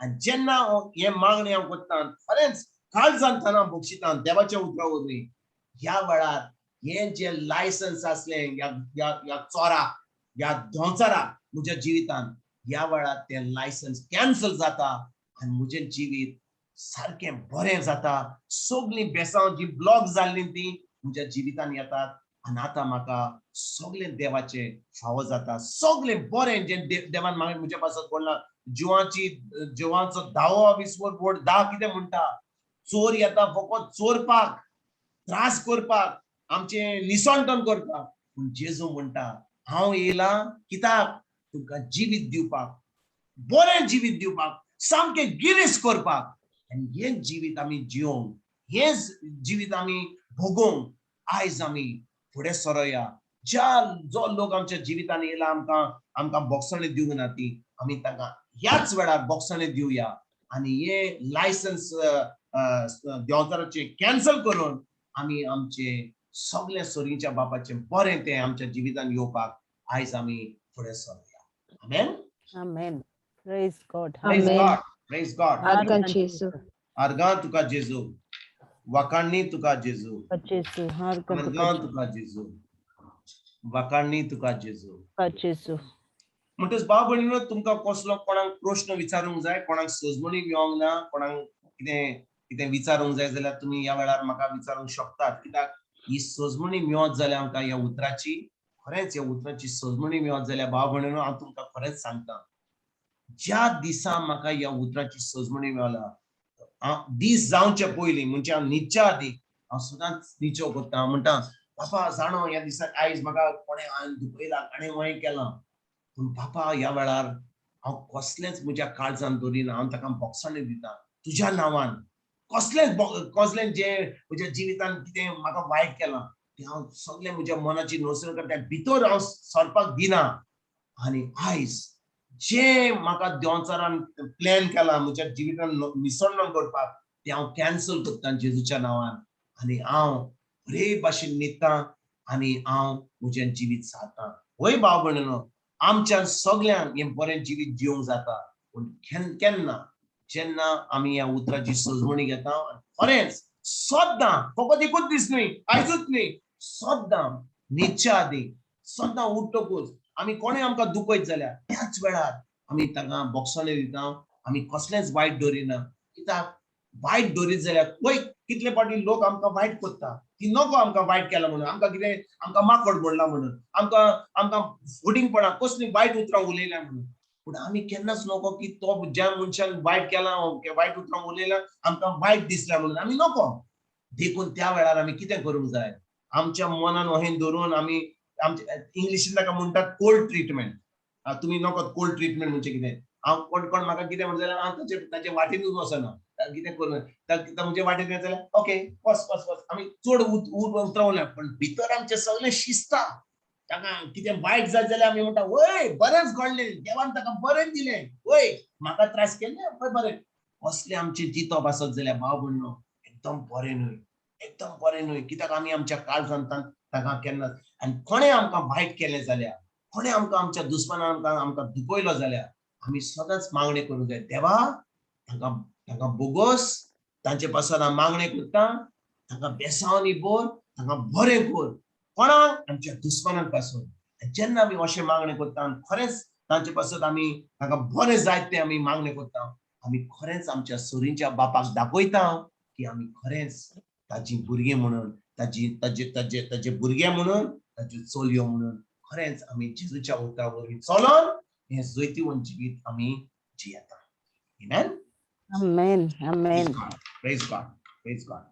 D: आनी जेन्ना हें मागणें हांव करता, खरेंच काळजांतल्यान हांव बक्षितां देवाच्या उतरा वरवीं, ह्या वेळार हें जें लायसन्स आसलें ह्या ह्या ह्या चोराक, ह्या धोंचाराक म्हज्या जिवितान, ह्या वेळार तें लायसन्स कॅन्सल जाता आनी म्हजें जिवीत सारकें बरें जाता. सगळीं बेसांव जी ब्लॉक जाल्लीं तीं म्हज्या जिवितान येतात आनी आतां म्हाका सगळें देवाचें फावो जाता, सगळें बरें जें देवान म्हाका म्हज्या पासत बोल्लां. जिवाची जिवांचो धावो विस्वर बोर्ड धा कितें म्हणटा, चोर येता फकत चोरपाक, त्रास करपाक, आमचें निसणटण करपाक, पूण जेजू म्हणटा हांव येयलां कित्याक, तुमकां जिवीत दिवपाक, बरें जिवीत दिवपाक, सामकें गिरेस्त करपाक. आनी हें जिवीत आमी जियोंक, हें जिवीत आमी भोगोवंक आयज आमी फुडें सरोया. ज्या जो लोक आमच्या जिवितान येयला आमकां आमकां बोगसणें दिवंक ना ती आमी तांकां ह्याच वेळार बोगसणें दिवया आनी हें लायसन्स देंवचाराचें कॅन्सल करून आमी आमचें सगळें सोरीच्या बापाचें बरें तें आमच्या जिवितान येवपाक आयज आमी फुडें सरोया. आमेन.
B: Amen. Praise God.
D: Praise
B: Amen.
D: God. Praise God.
I: आर्गां जेजू.
D: आर्गां तुका जेजू, वाकाणणी तुका जेजू,
B: जेजू, आर्गां तुका
D: आर्गां तुका जेजू, वाकाणणी तुका जेजू.
B: जेजू.
D: म्हणटच भाव भयणीनो, तुमकां कसलो कोणाक प्रश्न विचारूंक जाय, कोणाक सजमणी मेळोंक ना, कोणाक कितें कितें विचारूंक जाय जाल्यार तुमी ह्या वेळार म्हाका विचारूंक शकतात. कित्याक ही सजमणी मेळत जाल्यार आमकां ह्या उतराची, खरेंच ह्या उतराची सजमणी मेळत जाल्यार भाव भयणीनो, हांव तुमकां खरेंच सांगता, ज्या दिसा म्हाका ह्या उतराची सजमणी मेळ्ळा, हांव दीस जावचे पयलीं म्हणजे हांव न्हिदच्या आदीं हांव सदांच निचो करता. हांव म्हणटा, बापा जाणो ह्या दिसाक आयज म्हाका कोणें हांवें दुखयला, कोणें वंय केलां, पूण बापा ह्या वेळार हांव कसलेंच म्हज्या काळजान दवरिना, हांव ताका बोगसणें दिता तुज्या नांवान. कसलेंच कसलें जें म्हज्या जिवितान कितें म्हाका वायट केलां तें हांव सगळें म्हज्या मनाची नसर करता, भितर हांव सरपाक दिना. आनी आयज जें म्हाका देंवचारान प्लॅन केलां म्हज्या जिवितान निसरणो करपाक तें हांव कॅन्सल करता जेजूच्या नांवान. आनी हांव बरे भाशेन न्हिदता आनी हांव म्हजें जिवीत सारता. वय भाव भयणीनो, आमच्यान सगल्यांक हें बरें जिवीत जिवंक जाता, पूण केन्ना जेन्ना आमी ह्या उतराची सजमणी घेता, खरेंच सद्दां, फकत एकूच दीस न्हय, आयजूच न्हय, सद्दां न्हिदच्या आदीं, सद्दां उठ्ठकूच आमी कोणें आमकां दुखयत जाल्यार त्याच वेळार आमी तांकां बोगसणें दिता, आमी कसलेंच वायट दवरिना. कित्याक वायट दवरीत जाल्यार पळय कितले फावटी लोक आमकां वायट करता की नको आमकां वायट केलां म्हणून, आमकां कितें आमकां माकोड म्हणलां म्हणून, आमकां आमकां फटींगपणां कसलीं वायट उतरां उलयल्या म्हणून. पूण आमी केन्नाच नको की तो ज्या मनशान वायट केलां वायट उतरां उलयलां आमकां वायट दिसलां म्हणून आमी नको. देखून त्या वेळार आमी कितें करूंक जाय, आमच्या मनान अहें धरून आमी आमच्या इंग्लिशीन ताका म्हणटात कोल्ड ट्रिटमेंट. तुमी नको कोल्ड ट्रिटमेंट म्हणजे कितें, हांव कोण कोण म्हाका कितें म्हणटा जाल्यार हांव ताचे वाटेनूच वचना, कितें करूं म्हजे वाटेन येता जाल्यार ओके वच वच वच, आमी चड उतरां उलयना, पण भितर आमचें सगळें शिजता. ताका कितें वायट जायत जाल्यार आमी म्हणटा वय बरेंच घडलें, देवान ताका बरें दिलें, वय म्हाका त्रास केले वय बरें. असलें आमचें जितप आसत जाल्यार भाव भयणीनो एकदम बरें न्हय, एकदम बरें न्हय, कित्याक आमी आमच्या काळजान तांकां केन्ना आनी कोणें आमकां वायट केलें जाल्यार, कोणें आमकां आमच्या दुस्मानान आमकां आमकां दुखयलो जाल्यार आमी सदांच मागणें करूंक जाय, देवा तांकां तांकां बोगोस, तांचे पासत हांव मागणें करता, तांकां बेसांवांनी भर, तांकां बरें कर, कोणाक आमच्या दुस्मानां पासून. जेन्ना आमी अशें मागणें करता आनी खरेंच तांचे पासत आमी तांकां बरें जायत तें आमी मागणें करता, आमी खरेंच आमच्या सोरींच्या बापाक दाखयता की आमी खरेंच ताजी भुरगीं म्हणून, ताजी ताजे ताजे ताजे भुरगे म्हणून, ताज्यो चलयो म्हणून खरेंच आमी जेजूच्या उतरा वरवीं चलोन हें जैतिवंत जिवीत आमी जियेता. Amen?
B: Amen. Amen.
D: Praise God. Praise God. Praise God.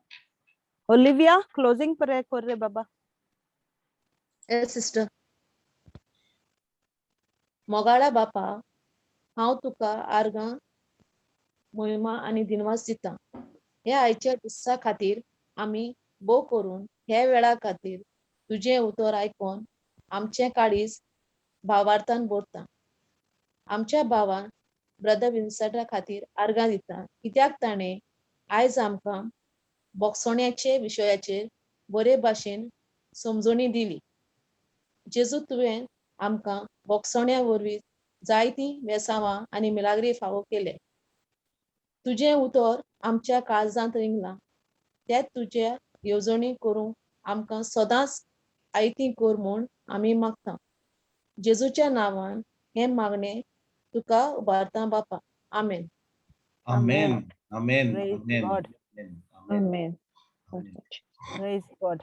B: Olivia, closing prayer kor re baba.
M: Yes, sister. मोगाळा बापा, हांव तुका आर्गां, मोहिमा आनी दिनवास दिता. ह्या आयच्या दिसा खातीर आमी भोव करून ह्या वेळा खातीर तुजें उतर आयकोन आमचें काळीज भावार्थान भरता. आमच्या भावान ब्रदर विन्सटा खातीर आर्गां दिता, कित्याक ताणें आयज आमकां बोगसोण्याचे विशयाचेर बरे भाशेन समजणी दिली. जेजू, तुवें आमकां बोगसोण्या वरवीं जायतीं वेसावां आनी मिलाग्री फावो केले. तुजें उतर आमच्या काळजांत रिंगलां, तें तुज्या येवजणी करूंक आमकां सदांच आयती कर म्हूण आमी मागता. जेजूच्या नांवान हें मागणें तुका उबारता बापा. आमेन.
D: Amen. Amen.
B: Praise
D: Amen.
B: God.
D: Amen.
F: Amen.
B: Praise God.